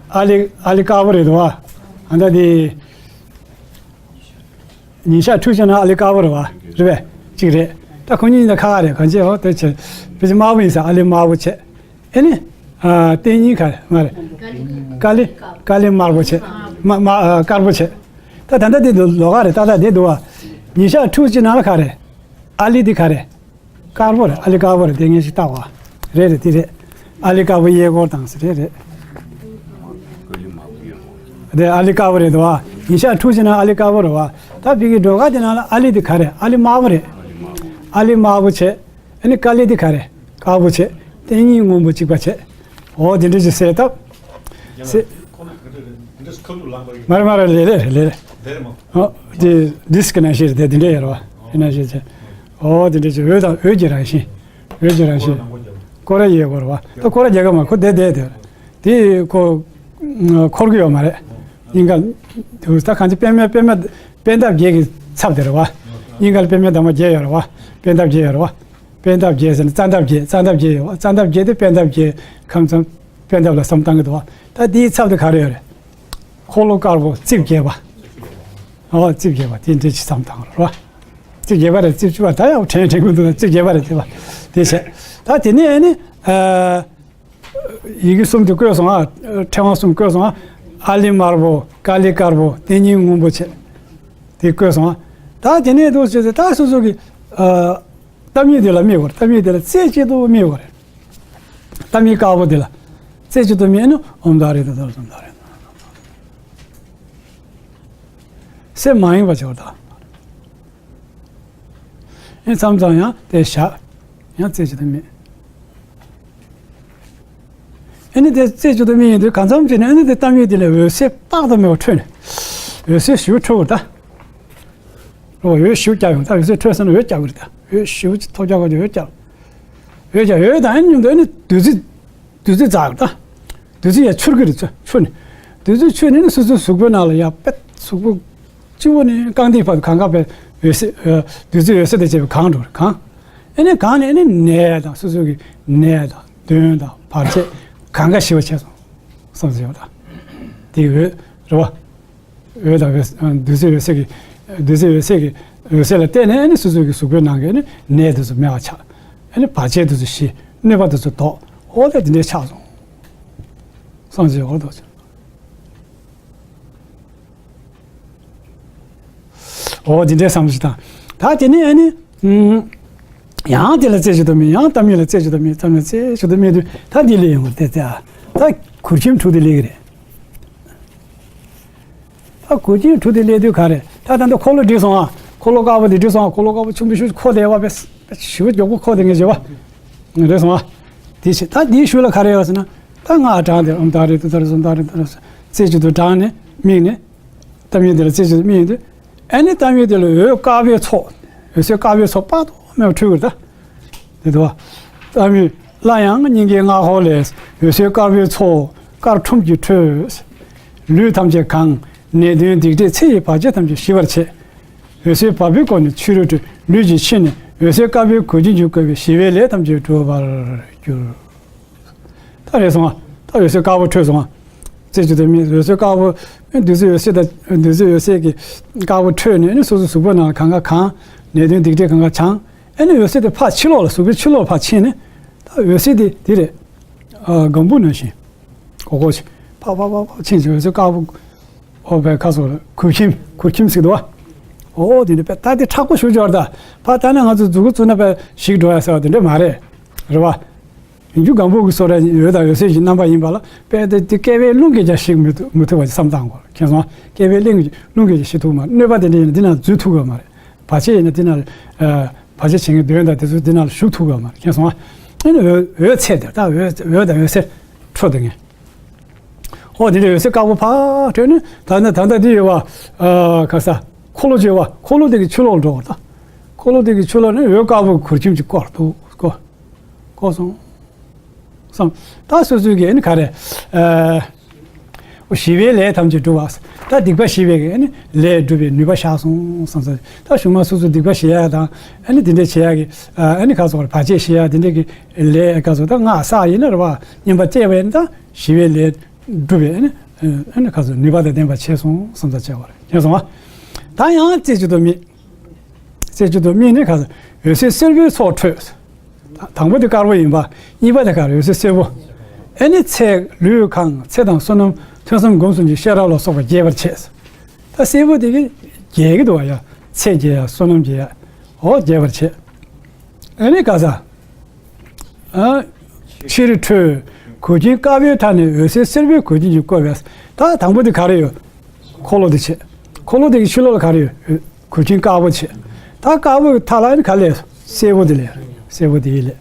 ཨ་ལི་ཨ་ལི་དཀར་པོ་རེད་དོ། ད་ལྟ་འདི། ཉིན་ཞག་ཕྲུགས་གཅིག་ན་ཨ་ལི་དཀར་པོ་རེད་བ། རེད་པས། གཅིག་རེད། ད་ཁོ་གཉིས་ད་ཁ་ཁ་རེད། གང་ཅི་ཧོ་དེ་བྱས། དཔེ་ཆ་དམར་པོ་ཡིན་ས་ཨ་ལི་དམར་པོ་བྱས། ཨེ་ནི། ཨ་ཏིང་ངེ་འཛིན་ག་རེ་མ་རེད། ཀ་ལི། ཀ་ལི་དམར་པོ་བྱས། མ་མ་ཨ་དཀར་པོ་བྱས། ད་ད་ལྟ་དེ་འདུག་ལོགས་ཀ་རེད། ཏག་ཏག་དེ་འདུག་བ། ཉིན་ཞག་ཕྲུགས་གཅིག་ནང་ལ་ག་རེ། ཨ་ལི་དེ་ག་རེ། དཀར་པོ་རེད། ཨ་ལི་དཀར་པོ་རེད། དེ་ངས་ཞིག་བལྟ་བ། རེད་རེད་དེ་རེད། ཨ་ལི་དཀར་པོ་གཡས་སྐོར་དང་ཟེར་རེད་རེད། དེ་ཨ་ལི་དཀར་པོ་རེད་འདུག་བ། ཉིན་ཞག་ཕྲུགས་གཅིག་ནང་ཨ་ལི་དཀར་པོ་རེད་བ། ད་བི་གི་སྒྲོལ་དཀར་དེ་ནང་ལ་ཨ་ལི་དེ་ག་རེ། ཨ་ལི་དམར་པོ་རེད། ཨ་ལི་དམར་པོ་བྱས། ཨ་ནི་ཀ་ལི་དེ་ག་རེ། དཀར་པོ་བྱས། ཏིང་ངེ་འཛིན་སྔོན་པོ་གཅིག་པ་བྱས། འོ་དེ་འདྲ་ཅིག་གསལ་བཏབ། ཡང་སེ། ཁོ་ལ་ག་འདྲ་རེད། འདི་འདྲ་ཁ་ཐུག་ལངས་པ་ཡོད། མ་རེད་མ་རེད། ལེ་ལེ་རེད། ལེ་ལེ། དེ་རེད་མ། ཨོ་དེ་ཌིསྐ་ནང་བཞིན་རེད། དེ་འདི་འདྲ་ཡོད་རེད་བ། དེ་ནང་བཞིན་བྱས། ཨོ་དེ་འདྲ་བྱས། འོད་དང་འོད་ཀྱི་རང་བཞིན། འོད་ཀྱི་རང་བཞིན། སྐོར་ར་ཡོད་དགོས་རེད་བ། ད་སྐོར་ར་རྒྱག་གི་མ། ཁོ་བསྡད་བསྡད་དེ། དེ་ཁོ་འཁོར་གྱི་ཡོད་མ་རེད། ཡིན་ག་ད་གང་ཅི་པད་མ་པད་མ་པད་འདབ་བརྒྱད་ཀྱི་ཚབ་དེ་རེད་བ། ཡིན་ག་ལ་པད་མའི་འདབ་མ་བརྒྱད་ཡོད་རེད་བ། པད་འདབ་བརྒྱད་ཡོད་རེད་བ། པད་འདབ་བརྒྱད་ཟེར་ན་རྩ་འདབ་བརྒྱད། རྩ་འདབ་བརྒྱད་ཡོད་བ། རྩ་འདབ་བརྒྱད་དེ་པད་འདབ་བརྒྱད་ཁམས་ཙམ། པད་འདབ་ལ་བསམ་བཏང་གི་འདུག་བ། ད་དེའི་ཚབ་དེ་ག་རེ་ཡོད་རེད། འཁོར་ལོ་དཀར་པོ་རྩིབས་བརྒྱད་པ། ཨོ་རྩིབས་བརྒྱད་པ་དེ་འདྲ་ཅིག་བསམ་བཏང་རོགས། རྩིབས་བརྒྱད་པ་རེད། རྩིབས་བཅུ་པ་ད་ཡང་དྲན་དྲན་གི་འདུག་ན་རྩིབས་བརྒྱད་པ་རེད། དེ་བ་དེ་བྱས། ད་དེ་ནས་ཨ་ནི་ཨ་ཡི་གེ་གསུམ་དེ་བཀོད་སོང་ཨ། ཕྲེང་བ་གསུམ་བཀོད་སོང་ཨ། ཨ་ལི་དམར་པོ། ཀ་ལི་དཀར་པོ། ཏིང་ངེ་འཛིན་སྔོན་པོ་བྱས། དེ་བཀོད་སོང་ཨ། ད་དེ་ནས་འདུག་ཟེར་ཏེ་ད་སོ་སོ་གི་ཨ་གཏམ་ངན་དེ་ལ་དམིགས་དགོས་རེད། གཏམ་ངན་དེ་ལ་རྩེ་གཅིག་ཏུ་དམིགས་དགོས་རེད། གཏམ་ངན་དཀར་པོ་དེ་ལ་རྩེ་གཅིག་ཏུ་དམིགས་ནས་ཨོཾ་ཏཱ་རེ་ཏུཏྟཱ་རེ་ཏུཏྟཱ་རེ། སེམས་མ་ཡེངས་པ་བྱེད་པ་དང་། ཨེ་མཚམས་མཚམས་ཡང་དེ་བཞག་ཡང་རྩེ་གཅིག་ཏུ་དམིགས། ཨེ་ནི་དེ་རྩེ་གཅིག་ཏུ་དམིགས་ཡིན་དུས་གང་འཚམ་ཅིག་ནས་ཨེ་ནི་དེ་གཏམ་ངན་དེ་ལས་འོད་ཟེར་དཔག་ཏུ་མེད་པ་འཕྲོས་ནས། འོད་ཟེར་ཞེ་པོ་འཕྲོ་བར་གདའ། རོ་འོད་ཞེ་པོ་རྒྱག་ཡོང་། ད་འོད་ཟེར་འཕྲོས་སོང་ན་འོད་རྒྱག་གི་རེད་ད། འོད་ཞེ་པོ་ཅིག་ཐོག་རྒྱག་ག་ཅིག་འོད་རྒྱག་འོད་རྒྱག་འོད་དང་ཨེ་ནི་མཉམ་དུ་ཨེ་ནི་བདུད་རྩི། བདུད་རྩི་འཛག་གི་རེད་ད། བདུད་རྩི་ཡར་འཕྱུར་གི་རེད། ཚུར་འཕྱུར་ནས། བདུད་རྩི་འཕྱུར་ནས་ནི་སོ་སོའི་གཟུགས་པོའི་ནང་ལ་ཡར་པད་གཟུགས་པོ་སྤྱི་བོ་ནས་རྐང་མཐིལ་བར་དུ་གང་ག་པའི་འོད་ཟེར། ཨ་བདུད་རྩི་འོད་ཟེར་དང་བཅས་པས་གང་འགྲོ་རེད། གང་། ཨེ་ནི་གང་ནས་ཨེ་ནི་ནད་དང་སོ་སོ་གི་ནད་དང་གདོན་དང་བར་ཆད་གང་ག་ཞི་བ་བྱས་སོང་། སོང་ཟེར་བ་ད། དེ་འོད་རེད་བ། འོད་དང་འོད། བདུད་རྩི་འོད་ཟེར་གྱི། བདུད་རྩི་འོད་ཟེར་གྱི། འོད་ཟེར་ལ་བརྟེན་ནས་ཨ་ནི་སོ་སོ་གི་གཟུགས་པོའི་ནང་གི་ཨ་ནི་ནད་དེ་ཚོ་མེད་པ་ཆགས། ཨ་ནི་བར་ཆད་དེ་ཚོ་ཞི། གནོད་པ་དེ་ཚོ་ཟློག་འོ་ད་དེ་འདྲའི་ཆགས་སོང་། སངས་རྒྱས་འོ་དོ། འོ་དེ་འདྲའི་བསམ་བློ་ཞིག་བཏང་། ད་དེ་ནས་ཨ་ནི། ཨུམ། ཡང་དེ་ལ་རྩེ་གཅིག་ཏུ་དམིགས། ཡང་གཏམ་ངན་ལ་རྩེ་གཅིག་ཏུ་དམིགས། གཏམ་ངན་རྩེ་གཅིག་ཏུ་དམིགས་དུས་ད་འདི་ལས་ཡོང་བ་སྟེ་ད། ད་གུར་ཁྱིམ་དྲུག་དེ་ལས་ཀྱི་རེད། ད་གུར་ཁྱིམ་དྲུག་དེ་སླེབས་དུས་ག་རེ། ད་ད་ལྟ་འཁོར་ལོ་བསྒྲིགས་སོང་ཨ། འཁོར་ལོ་དཀར་པོ་དེ་བསྒྲིགས་སོང་ཨ། འཁོར་ལོ་དཀར་པོ་ཆུང་དུ་ཞུ་འཁོར་བསྡད་པ་བས་ཞུ་མགྱོགས་པོ་འཁོར་བསྡད་ངེས་བྱེད་པ་རེད་སོང་ཨ། དེ་བྱས་ད་དེའི་ཤུལ་ལ་ག་རེ་ཡོད་ཟེར་ན། ད་སྔགས་བགྲངས་ཏེ་ཨོཾ་ཏཱ་རེ་ཏུཏྟཱ་རེ་ཏུཏྟཱ་རེ་ཏུཏྟཱ་རེ་རྩེ་གཅིག་ཏུ་བགྲངས་ནས་དམིགས་ནས། གཏམ་ངན་དེ་ལ་རྩེ་གཅིག་ཏུ་དམིགས་ཡོང་དུས། ཨ་ནི་གཏམ་ངན་དེ་ལ་འོད་དཀར་པོའི་ཚོགས། འོད་ཟེར་དཀར་པོའི་ཚོགས་དཔག་ཏུ་མེད་པ་འཕྲོས་ཀྱི་རེད་ད། དེ་འདུག་བ། ལྟ་མོད་སླར་ཡང་སྙིང་གའི་སྔགས་འཁོར་ལས། འོད་ཟེར་དཀར་པོའི་ཚོགས་དཀར་ཁྲོམ་གྱིས་འཕྲོས། ལུས་ཐམས་ཅད་གང་། ནད་གདོན་སྡིག་སྒྲིབ་ཚེ་ཡི་བར་ཆད་ཐམས་ཅད་ཞི་བར་བྱེད། འོད་ཟེར་བ་སྤུའི་སྒོ་ནས་ཕྱི་རོལ་དུ་ལུས་ཀྱི་ཕྱི་ནས་འོད་ཟེར་དཀར་པོའི་གོས་ཆེན་གྱིས་བསྐོར་བའི་ཞི་བའི་ལས་ཐམས་ཅད་འགྲུབ་པར་འགྱུར། ད་རེད་སོང་ཨ། ད་འོད་ཟེར་དཀར་པོ་འཕྲོས་སོང་ཨ། རྩེ་གཅིག་ཏུ་དམིགས། འོད་ཟེར་དཀར་པོ། བདུད་རྩི་འོད་ཟེར་དང་བདུད་རྩི་འོད་ཟེར་གྱི་དཀར་པོ་འཕྲོས་ནས་ནི་སོ་སོའི་གཟུགས་པོའི་ནང་ལ་གང་ག་གང་། ནད་གདོན་སྡིག་སྒྲིབ་གང་ག་བྱང་། ཨ་ནི་འོད་ཟེར་དེ་ཕར་ཕྱི་ལོགས་ལ་གཟུགས་པོའི་ཕྱི་ལོགས་ཕར་ཕྱིན་ནས། ད་འོད་ཟེར་དེ་དེ་རེད། ཨ་སྒམ་པོ་ནང་བཞིན། གོ་གོ་ཕར་ཕར་ཕར་ཕར་ཕྱིན་ཅིང་འོད་ཟེར་དཀར་པོ། ཨོ་བའི་ཁ་སོགས་ལ་གུར་ཁྱིམ་གུར་ཁྱིམ་ཟེར་འདུག་བ། ཨོ་དེ་འདྲ་པས་ད་དེ་མཁྲེགས་པོ་ཞུ་འབྱོར་ད། ཕར་ད་ནི་ང་ཚོ་མཛུ་གུ་བཙུགས་ན་པས་ཞིག་འགྲོ་ཡ་ཟེར་བ་དེ་འདྲ་མ་རེད། རེད་བ། ཡིན་རྒྱུ་སྒམ་པོ་གི་སོ་ར་འོད་དང་འོད་ཟེར་གྱི་རྣམ་པ་ཡིན་པ་ལ་དཔེ་དེ་དེ་བསྐལ་པའི་རླུང་གིས་ཀྱང་ཞིག་མི་ཐུབ་མི་ཐུབ་པ་ཅིག་བསམ་བཏང་དགོས་མཁྱེན་སོང་། བསྐལ་པའི་རླུང་གིས་རླུང་གིས་ཀྱང་ཞིག་ཐུབ་མ་རེད། གནོད་པ་དེ་འདྲ་ཡིན་ན་འདི་ན་འཛུལ་ཐུབ་ཀྱི་མ་རེད། བར་ཆད་ཡིན་ན་འདི་ན་ཨ་བར་ཆད་བྱེད་མཁན་གདོན་དང་དེ་ཚོ་འདི་ན་ཞུགས་ཐུབ་ཀྱི་མ་རེད། མཁྱེན་སོང་། ཨ་ནི་འོད་འོད་ཚད་དེ་ད་འོད་འོད་དང་འོད་ཟེར་འཕྲོ་དེ་ངས་ཨོ་དེ་འདྲ་འོད་ཟེར་དཀར་པོ་ཕར་འཕྲོས་ནས་ད་ནི་ད་ལྟ་འདི་ཡོད་བ། ཨ་ག་ས་འཁོར་ལོ་བྱེད་བ། འཁོར་ལོ་དེ་གི་ཕྱི་ལོགས་འགྲོ་བ་ད། འཁོར་ལོ་དེ་གི་ཕྱི་ལོགས་ནས་འོད་དཀར་པོ་གུར་ཁྱིམ་གྱིས་བསྐོར་འདུག་བསྐོར། བསྐོར་སོང་། བསམ། ད་སོ་སོའི་གི་ཨ་ནི་ག་རེ། ཨ། ཞི་བའི་ལས་ཐམས་ཅད་འགྲུབ་པ། ད་སྡིག་པ་ཞི་བའི་གི་ཨ་ནི་ལས་འགྲུབ་པའི་ནུས་པ་ཤར་སོང་བསམ་ས། ད་གཞུག་མ་སོ་སོ་སྡིག་པ་ཞི་ཡ་དང་ཨ་ནི་དེ་འདྲ་བྱེད་ཡ་གི་ཨ་ནི་ག་སོགས་བར་ཆད་ཞི་ཡ་དེ་འདྲ་གི་ལས་ག་སོགས་ད་སྔགས་བསགས་ཡིན་ན་རེད་བ། བསྙེན་པ་བཅས་པ་ཡིན་ན་ད་ཞི་བའི་ལས་འགྲུབ་པའི་ཨ་ནི་ཨ་ནི་ག་སོགས་ནུས་པ་དང་ལྡན་པ་བྱས་སོང་བསམ་ས་བྱས་པ་རེད། མཁྱེན་སོང་བ། ད་ཡང་རྩེ་གཅིག་ཏུ་དམིགས། རྩེ་གཅིག་ཏུ་དམིགས་ནས་ག་ས་འོད་ཟེར་སེར་པོའི་ཚོགས་འཕྲོས། དང་པོ་དེ་དཀར་པོ་ཡིན་པ། གཉིས་པ་དེ་ག་རེ་འོད་ཟེར་སེར་པོ། ཨེ་ནི་ཚེ་ལུས་གང་ཚེ་དང་བསོད་ནམས་ཐོས་བསམ་སྒོམ་གསུམ་གྱི་ཤེས་རབ་ལ་སོགས་པ་རྒྱས་པར་བྱས། ད་སེར་པོ་དེ་གི་རྒྱས་ཀྱི་འདུག་བ་ཡ། ཚེ་རྒྱས་ཡ་བསོད་ནམས་རྒྱས་ཡ། འོ་རྒྱས་པར་བྱས། ཨེ་ནི་ག་ས། ཨ། ཕྱིར་འཕྲོས། གོས་ཆེན་དཀར་པོའི་ཕྲ་ནས་འོད་ཟེར་སེར་པོའི་གོས་ཆེན་གྱིས་བསྐོར་བས། ད་དང་པོ་དེ་ག་རེ་ཡོད། འཁོར་ལོ་དེ་བྱས། འཁོར་ལོ་དེ་གི་ཕྱི་ལོགས་ལ་ག་རེ་ཡོད། གོས་ཆེན་དཀར་པོ་བྱས། ད་དཀར་པོའི་མཐའ་ལ་ནི་ག་ལས། སེར་པོ་དེ་ལས། སེར་པོ་དེ་ཡི་ལས།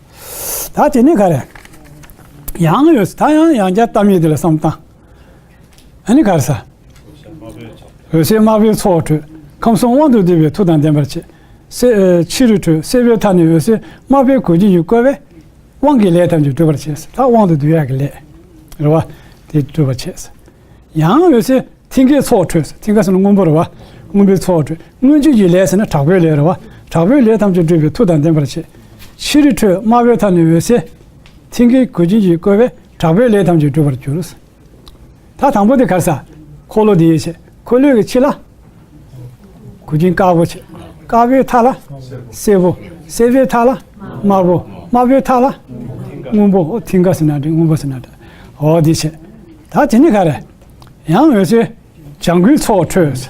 ད་དེ་ནི་ག་རེ། ཡང་ཡོད། ད་ཡང་ཡང་བསྐྱར་གཏམ་ངན་དེ་ལ་བསམ་བཏང་། ཨ་ནི་ག་རེ་ཟ། འོད་ཟེར་དམར་པོའི་ཚོགས་འཕྲོས། ཁམས་གསུམ་དབང་དུ་བསྡུས་པའི་མཐུ་དང་ལྡན་པར་བྱེད། སེ་ཨ་ཕྱི་རོལ་འཕྲོས། སྲིད་པའི་མཐའ་ནས་འོད་ཟེར་དམར་པོའི་གོས་ཆེན་གྱིས་བསྐོར་བས། དབང་གི་ལས་ཐམས་ཅད་སྒྲུབ་པར་བྱེད། ད་དབང་དུ་བསྡུ་ཡག་གི་ལས་རེད་བ། དེ་སྒྲུབ་པར་བྱེད། ཡང་འོད་ཟེར་མཐིང་གའི་ཚོགས་འཕྲོས། མཐིང་ག་ཟེར་ན་སྔོན་པོ་རེད་བ། སྔོན་པོའི་ཚོགས་འཕྲོས། མངོན་སྤྱོད་ཀྱི་ལས་ཟེར་ན་དྲག་པོའི་ལས་རེད་བ། དྲག་པོའི་ལས་ཐམས་ཅད་སྒྲུབ་པའི་མཐུ་དང་ལྡན་པར་བྱེད། ཕྱི་རོལ་འཕྲོས། དམར་པོའི་མཐའ་ནས་འོད་ཟེར་མཐིང་གའི་གོས་ཆེན་གྱིས་བསྐོར་བས་དྲག་པོའི་ལས་ཐམས་ཅད་སྒྲུབ་པར་འགྱུར། ད་དང་པོ་དེ་ག་རེ་ཟ། འཁོར་ལོ་དེ་ཡི་ཆེ། འཁོར་ལོའི་གི་ཕྱི་ལ། གོས་ཆེན་དཀར་པོ་བྱས། དཀར་པོའི་མཐའ་ལ། སེར་པོ། སེར་པོའི་མཐའ་ལ། དམར་པོ། དམར་པོའི་མཐའ་ལ། སྔོན་པོ། ཨོ་མཐིང་ག་ཟེར་ན་འགྲིག་སྔོན་པོ་ཟེར་ན་འགྲིག་ཨོ་དེ་བྱས། ད་དེ་ནི་ག་རེ། ཡང་འོད་ཟེར། ལྗང་གུའི་ཚོགས་འཕྲོས།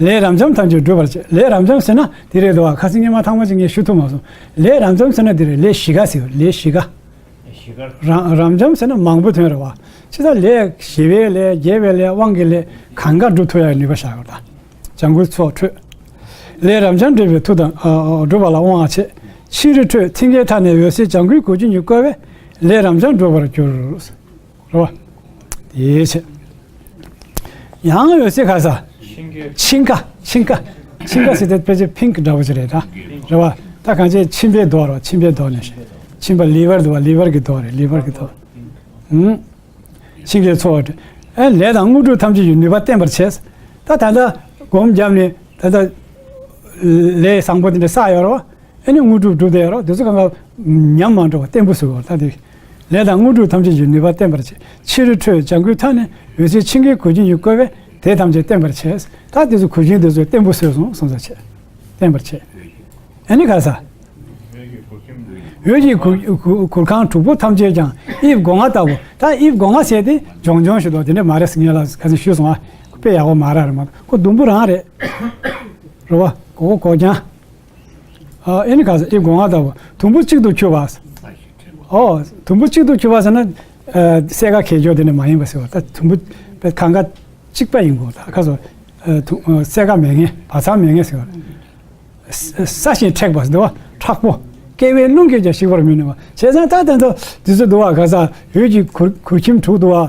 ལས་རབ་འབྱམས་ཐམས་ཅད་འགྲུབ་པར་བྱེད། ལས་རབ་འབྱམས་ཟེར་ན་དེ་རེད་དོ། ཁ་སང་ཉི་མ་ཐང་མ་ཅིག་ངས་ཞུ་ཐུབ་མ་སོང་། ལས་རབ་འབྱམས་ཟེར་ན་དེ་རེད། ལས་བཞི་ཀ་ཟེར། ལས་བཞི་ཀ་རང་རབ་འབྱམས་ཟེར་ན་མང་པོ་དོན་རེད་བ། ཅི་ལྟར་ལས་ཞི་བའི་ལས། རྒྱས་པའི་ལས། དབང་གི་ལས། གང་ག་སྒྲུབ་ཐུབ་ཡག་ནུས་པ་བཞག་ཡོད་ད། ལྗང་གུའི་ཚོགས་འཕྲོས། ལས་རབ་འབྱམས་འགྲུབ་པའི་མཐུ་དང་། ཨ་ཨ་སྒྲུབ་པ་ལ་དབང་བྱེད། ཕྱི་རོལ་འཕྲོས། མཐིང་གའི་མཐའ་ནས་འོད་ཟེར་ལྗང་གུའི་གོས་ཆེན་གྱིས་བསྐོར་བས་ལས་རབ་འབྱམས་འགྲུབ་པར་འགྱུར། རེད་བ། དེའི་ཕྱིར། ཡང་འོད་ཟེར་ག་ས། ཤིང་ཀ་ཤིང་ཀ་ཤིང་ཀ་ཟེར་དེ་ཕལ་ཆེར་pink འདྲ་པོ་ཅིག་རེད་ད། རེད་བ། ད་གང་ཅི་མཆིན་པའི་མདོག་རེད་བ། མཆིན་པའི་མདོག་ནས་ཤེས། མཆིན་པ་liver འདུག་བ། liver གི་མདོག་རེད། liver གི་མདོག་ཨུམ། ཤིང་ཀའི་ཚོགས་འཕྲོས། ཨེ་ལས་དང་དངོས་གྲུབ་ཐམས་ཅད་ཀྱི་ནུས་པ་བརྟན་པར་བྱས། ད་ད་ལྟ་སྒོམ་བརྒྱབ་ནས་ད་ལྟ་ལས་བཟང་པོ་དེ་འདྲ་བསགས་ཡོད་རེད་བ། ཨ་ནི་དངོས་གྲུབ་སྒྲུབ་བསྡད་ཡོད་རེད། དེ་ཚོ་གང་ག་ཉམས་མ་འགྲོ་བར་བརྟན་པོ་བཟོ་དགོས། ད་དེ་ལས་དང་དངོས་གྲུབ་ཐམས་ཅད་ཀྱི་ནུས་པ་བརྟན་པར་བྱེད། ཕྱི་རོལ་འཕྲོས། ལྗང་གུའི་མཐའ་ནས་འོད་ཟེར་མཆིང་གའི་གོས་ཆེན་གྱིས་བསྐོར་བས་དེ་ཐམས་ཅད་བརྟན་པར་བྱས། ད་དེ་ཚོ་གོས་ཆེན་དེ་ཚོ་བརྟན་པོ་བཟོས་སོང་བསམ་ས་བྱས། བརྟན་པར་བྱས། ཨ་ནི་ག་ས། འོད་ཀྱི་གུར་གུར་གུར་ཁང་དྲུག་པོ་ཐམས་ཅད་ཀྱང་དབྱིབས་སྒོ་ལྔ་ལྟ་བུ། ད་དབྱིབས་སྒོ་ལྔ་ཟེར་དེ་ལྗོན་ལྗོན་ཞིག་འདུག་དེ་འདྲ་མ་རེད་ཟེར། ངས་ལ་ཁ་སང་ཞུས་སོང་ཨ། དཔེ་ཡག་པོ་མ་རག་རེད་མ་གཏོགས་ཁོ་ཟླུམ་པོ་རང་རེད། རེད་བ། གོ་གོ་རྐྱང་། ཨ་ཨེ་ནི་ག་ས་དབྱིབས་སྒོ་ལྔ་ལྟ་བུ། དུམ་བུ་གཅིག་ཏུ་འཁྱུད་པ། ཨོ་དུམ་བུ་གཅིག་ཏུ་འཁྱུད་པ་ཟེར་ན། ཨ་སེར་ཀ་གས་འཇོག་དེ་འདྲ་མ་ཡིན་པ་ཟེར་བ། ད་དུམ་བུ་པའི་གང་ག་གཅིག་པ་ཡིན་དགོས། ད་ཁ་སོ། ཨ་དུ་ཨ་སེར་ཀ་མེད་མཁན། བར་མཚམས་མེད་མཁན་ཟེར་བ། ས་ས་ཞིང་མཁྲེགས་པ་འདུག་བ། མཁྲེགས་པོ། བསྐལ་པའི་རླུང་གིས་ཀྱང་ཞིག་པར་མི་ནུས་པ། བྱས་ཙང་ད་དེ་ཚོ་དེ་ཚོ་འདུག་བ། ག་ས་འོད་ཀྱི་གུར་གུར་ཁྱིམ་དྲུག་འདུག་བ།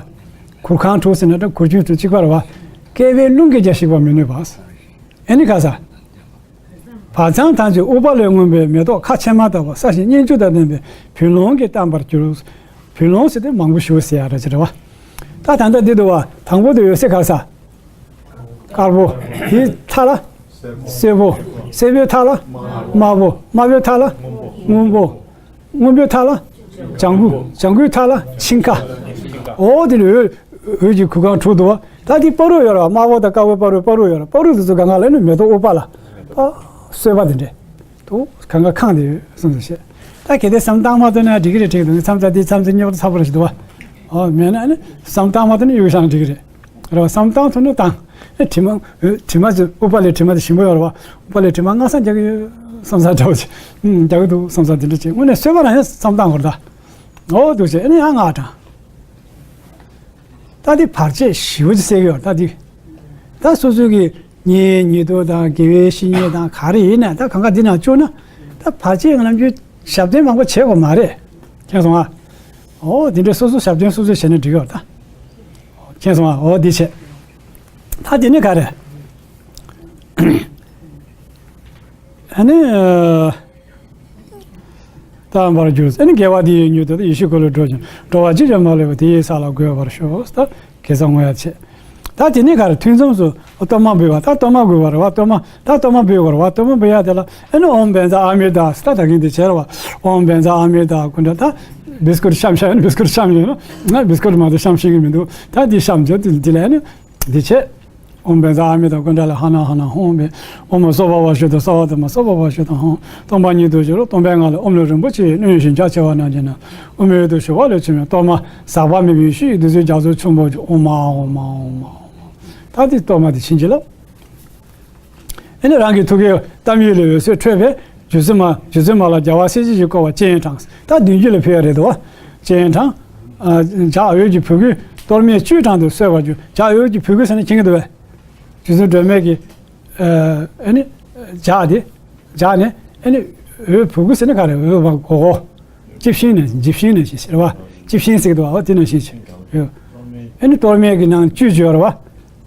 གུར་ཁང་དྲུག་ཟེར་ན་ད་གུར་ཁྱིམ་དྲུག་གཅིག་པ་རེད་བ། བསྐལ་པའི་རླུང་གིས་ཀྱང་ཞིག་པར་མི་ནུས་པ། ཨེ་ནི་ག་ས། བར་མཚམས་ཐམས་ཅད་ཨུཏྤ་ལས་མངོན་པའི་མེ་ཏོག་ཁ་ཕྱེ་མ་ལྟ་བུ། ས་ཞིང་སྙན་བརྒྱུད་དང་ལྡན་པའི་བུ་ལོན་གྱིས་གཏམས་པར་གྱུར། བུ་ལོན་ཟེར་དེ་མང་པོ་ཞུ་ཟེར་ཡ་འདྲ་ཅིག་རེད་བ། ད་ད་ལྟ་འདི་འདུག་བ། དང་པོ་དེ་འོད་ཟེར་ག་ས། དཀར་པོ། དེའི་མཐའ་ལ། སེར་པོ། སེར་པོའི་མཐའ་ལ། དམར་པོ། དམར་པོའི་མཐའ་ལ། སྔོན་པོ། སྔོན་པོའི་མཐའ་ལ། ལྗང་གུ། ལྗང་གུའི་མཐའ་ལ་མཆིང་ཀ། འོ་དེ་ནི་འོད། འོད་ཀྱི་གུར་ཁང་དྲུག་འདུག་བ། ད་དེ་བར་དུ་ཡོད་རེད་བ། དམར་པོ་དང་དཀར་པོའི་བར་དུ་བར་དུ་ཡོད་རེད། བར་དུ་དེ་ཚོ་གང་ག་ལ་ནི་མེ་ཏོག་ཨུཏྤ་ལ། ཨ་གསོལ་བ་དེ་འདྲས། དུ་གང་ག་ཁེངས་ཏེ་ཡོད་གསུངས་སོ་ཞེས། ད་གལ་ཏེ་བསམ་བཏང་མ་ཐུབ་ན་འགྲིག་གི་རེད། དྲན་འདུག་མཚམས་ཚ་དེ་མཚམས་ཚ་སྙོབ་ཚ་པོ་རེད་ཞིག་འདུག་བ། ཨོ་མེད་ན་ནི་བསམ་བཏང་མ་ཐུབ་ན་གཡུག་བཞག་འགྲིག་གི་རེད། རེད་བ། བསམ་བཏང་ཐུབ་ན་བཏང་། ཨེ་དྲི་མ། ཨེ་དྲི་མ་ཅིག་ཨུཏྤ་ལའི་དྲི་མ་དེ་ཞིམ་པོ་ཡོད་རེད་བ། ཨུཏྤ་ལའི་དྲི་མ་སྔ་ས་རྒྱག་གི་ཡོད་བསམ་ས་འདྲ་བོ་ཅིག་ཨུམ་རྒྱག་གི་འདུག་བསམ་ས་དེ་འདྲ་ཅིག་དངོས་གནས་གསོལ་བ་རང་ཡང་བསམ་བཏང་དགོས་རེད་ད། ཨོ་འདུག་ཅེས་ཨེ་ནི་ཡང་ང་དྲང་། ད་དེ་བར་ཆད་ཞེ་པོ་ཅིག་སེལ་གི་ཡོད་ད་དེ། ད་སོ་སོ་གི་གཉེན་ཉེ་དུ་དང་དགེ་བའི་བཤེས་གཉེན་དང་ག་རེ་ཡིན་ན་ད་གང་ག་འདི་ནང་བཅུག་ན། ད་བར་ཆད་ང་རང་ཚོས་ཞབས་བརྟན་མང་པོ་བྱེད་དགོས་མ་རེད། མཁྱེན་སོང་ཨ། ཨོ་དེ་འདྲའི་སོ་སོ་ཞབས་བརྟན་སོ་སོས་བྱས་ན་འགྲིག་ཡོད་ད། མཁྱེན་སོང་ཨ། ཨོ་འདི་བྱས། ད་དེ་ནི་ག་རེ། ཨ་ནི། ཨ། རྟག་པར་གྱུར། ཨ་ནི་དགེ་བ་འདི་ཡིས་མྱུར་དུ་ཡེ་ཤེས་འཁོར་ལོས་སྒྲོལ་ཞིང་། འགྲོ་བ་ཅིས་ཀྱང་མ་ལུས་པ། དེ་ཡི་ས་ལ་འགོད་པར་ཤོག་ད་དགེ་རྩ་བསྔོ་ཡ་བྱེད། ད་དེ་ནས་ག་རེ་ཐུན་མཚམས་སུ་གཏོར་མ་འབུལ་བ། ད་གཏོར་མ་འབུལ་བ་རེད་བ། གཏོར་མ་ད་གཏོར་མ་འབུལ་བ་རེད་བ། གཏོར་མ་འབུལ་ཡ་དེ་ལ་ཨ་ནི་ཨོཾ་བཛྲ་ཨ་མི་ད་ད་ད་གིན་དེ་བྱས་རེད་བ། ཨོཾ་བཛྲ་ཨ་མི་ད་ཀུན་ད་ད་བིས་ཀུར་བཤམས་ཤག་ཨ་ནི་བིས་ཀུར་བཤམས་ཡོད་ན་ང་བིས་ཀུར་མ་གཏོགས་བཤམས་ཤེས་ཀྱི་མི་འདུག་ད་འདི་བཤམས་བྱས་དེ་དེ་ལ་ཨ་ནི། འདི་བྱས། ཨོཾ་བཛྲ་ཨ་མི་ད་ཀུན་ད་ལ་ཧ་ན་ཧ་ན་ཧོཾ་བྷེ། ཨོཾ་སྭ་བྷཱ་ཝ་ཤུདྡྷ་སརྦ་དྷརྨ་སྭ་བྷཱ་ཝ་ཤུདྡྷ་ཧོཾ། སྟོང་པ་ཉིད་དུ་གྱུར་སྟོང་པའི་ངང་ལས། ཨོཾ་ལུས་རིན་པོ་ཆེ་ཡི། རྣོན་ཞིང་རྒྱ་ཆེ་བ་རྣམས་ཀྱིས་ནི། དབུ་མའི་དུ་ཞུ་བ་ལས་བྱུང་བའི་གཏོར་མ་ཟག་པ་མེད་པའི་ཡེ་ཤེས་ཀྱི་བདུད་རྩིའི་རྒྱ་མཚོ་ཆེན་པོ་ཨོཾ་ཨཱཿཧཱུྃ་ཨཱཿཧཱུྃ་ཨཱཿཧཱུྃ། ད་འདི་གཏོར་མ་འདི་བྱིན་གྱིས་བརླབས། ཨེ་ནི་རང་གི་ཐུགས་ཀའི་གཏམ་ཡིག་ལས་འོད་ཟེར་འཕྲོས་པས་རྗེ་བཙུན་མ་རྗེ་བཙུན་མ་ལ་རྒྱལ་བ་སྲས་བཅས་ཀྱིས་བསྐོར་བ་སྤྱན་དྲངས། ད་མདུན་གྱི་ལ་ཕུལ་བ་རེད་དོ། སྤྱན་དྲངས། ཨ་ལྗགས་འོད་ཀྱི་སྦུ་གུས་གཏོར་མའི་བཅུད་དྲངས་ཏེ་གསོལ་བར་བསྒྱུར། ལྗགས་འོད་ཀྱི་སྦུ་གུ་ཟེར་ན་མཁྱེན་གྱི་འདུག་པས། རྗེ་བཙུན་སྒྲོལ་མའི་གི་ཨ་ཨེ་ནི་ལྗགས་དེ། ལྗགས་ནས་ཨེ་ནི་འོད་སྦུ་གུ་ཟེར་ན་ག་རེ་འོད་བ་གོ་གོ། ལྕི་བཤིང་ནས་ལྕི་བཤིང་ནས་ཞེས་ཟེར་བ། ལྕི་བཤིང་ཟེར་གྱི་འདུག་བ། འོ་དེ་ནང་བཞིན་ཞིག་ཡོད། ཨ་ནི་གཏོར་མའི་གི་ནང་བཅུད་སྦྱོར་བ།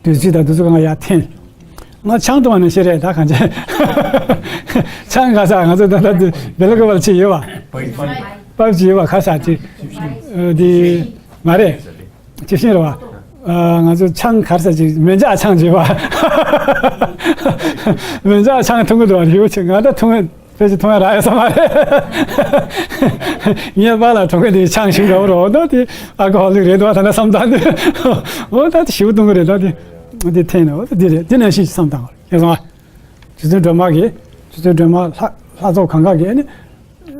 བདུད་རྩི་དང་བདུད་རྩི་གང་ཡར་འཐེན། ང་ཆང་འཐུང་བ་ནི་ཤེས་རེད་ད་གང་བྱས། ཆང་ག་ས་ང་ཚོ་ད་ལྟ་དུ་བེ་ལ་ཀ་བར་ཆེ་ཡོད་བ། པབ་ཅི་ཡོད་བ་ག་ས་ཅི། འདི་མ་རེད། ཅི་ཤེས་རེད་བ། ང་ཚོ་ཆང་གར་ས་ཅི་མེ་འཇག་ཆང་ཅི་བ། མེ་འཇག་ཆང་འཐུང་གི་འདུག་བ་ཡོད་ཆེ་ང་ད་འཐུང་། ཕལ་ཆེར་མཐོང་ཡ་རག་ཡ་ས་མ་རེད། ངའི་པཱ་ལགས་གྲོངས་མཁན་དེ་ཆང་ཞིམ་འདྲ་བོ་རེད་འོ་ན་དེ་ཨལ་ཀོ་ཧོ་ལིག་རེད་འདུག་ད་ན་བསམ་སྟངས་དེ་འོ་ད་དེ་ཞིབ་གཏོང་གི་རེད་ད་དེ་དེ་འཐེན་ནས་འོ་ད་དེ་རེད་དེ་ནང་བཞིན་བསམ་སྟངས་རེད་སོང་ཨ། རྗེ་བཙུན་སྒྲོལ་མ་གིས་རྗེ་བཙུན་སྒྲོལ་མ་ལྷ་ལྷ་ཚོགས་གང་ག་གིས་ཨ་ནི་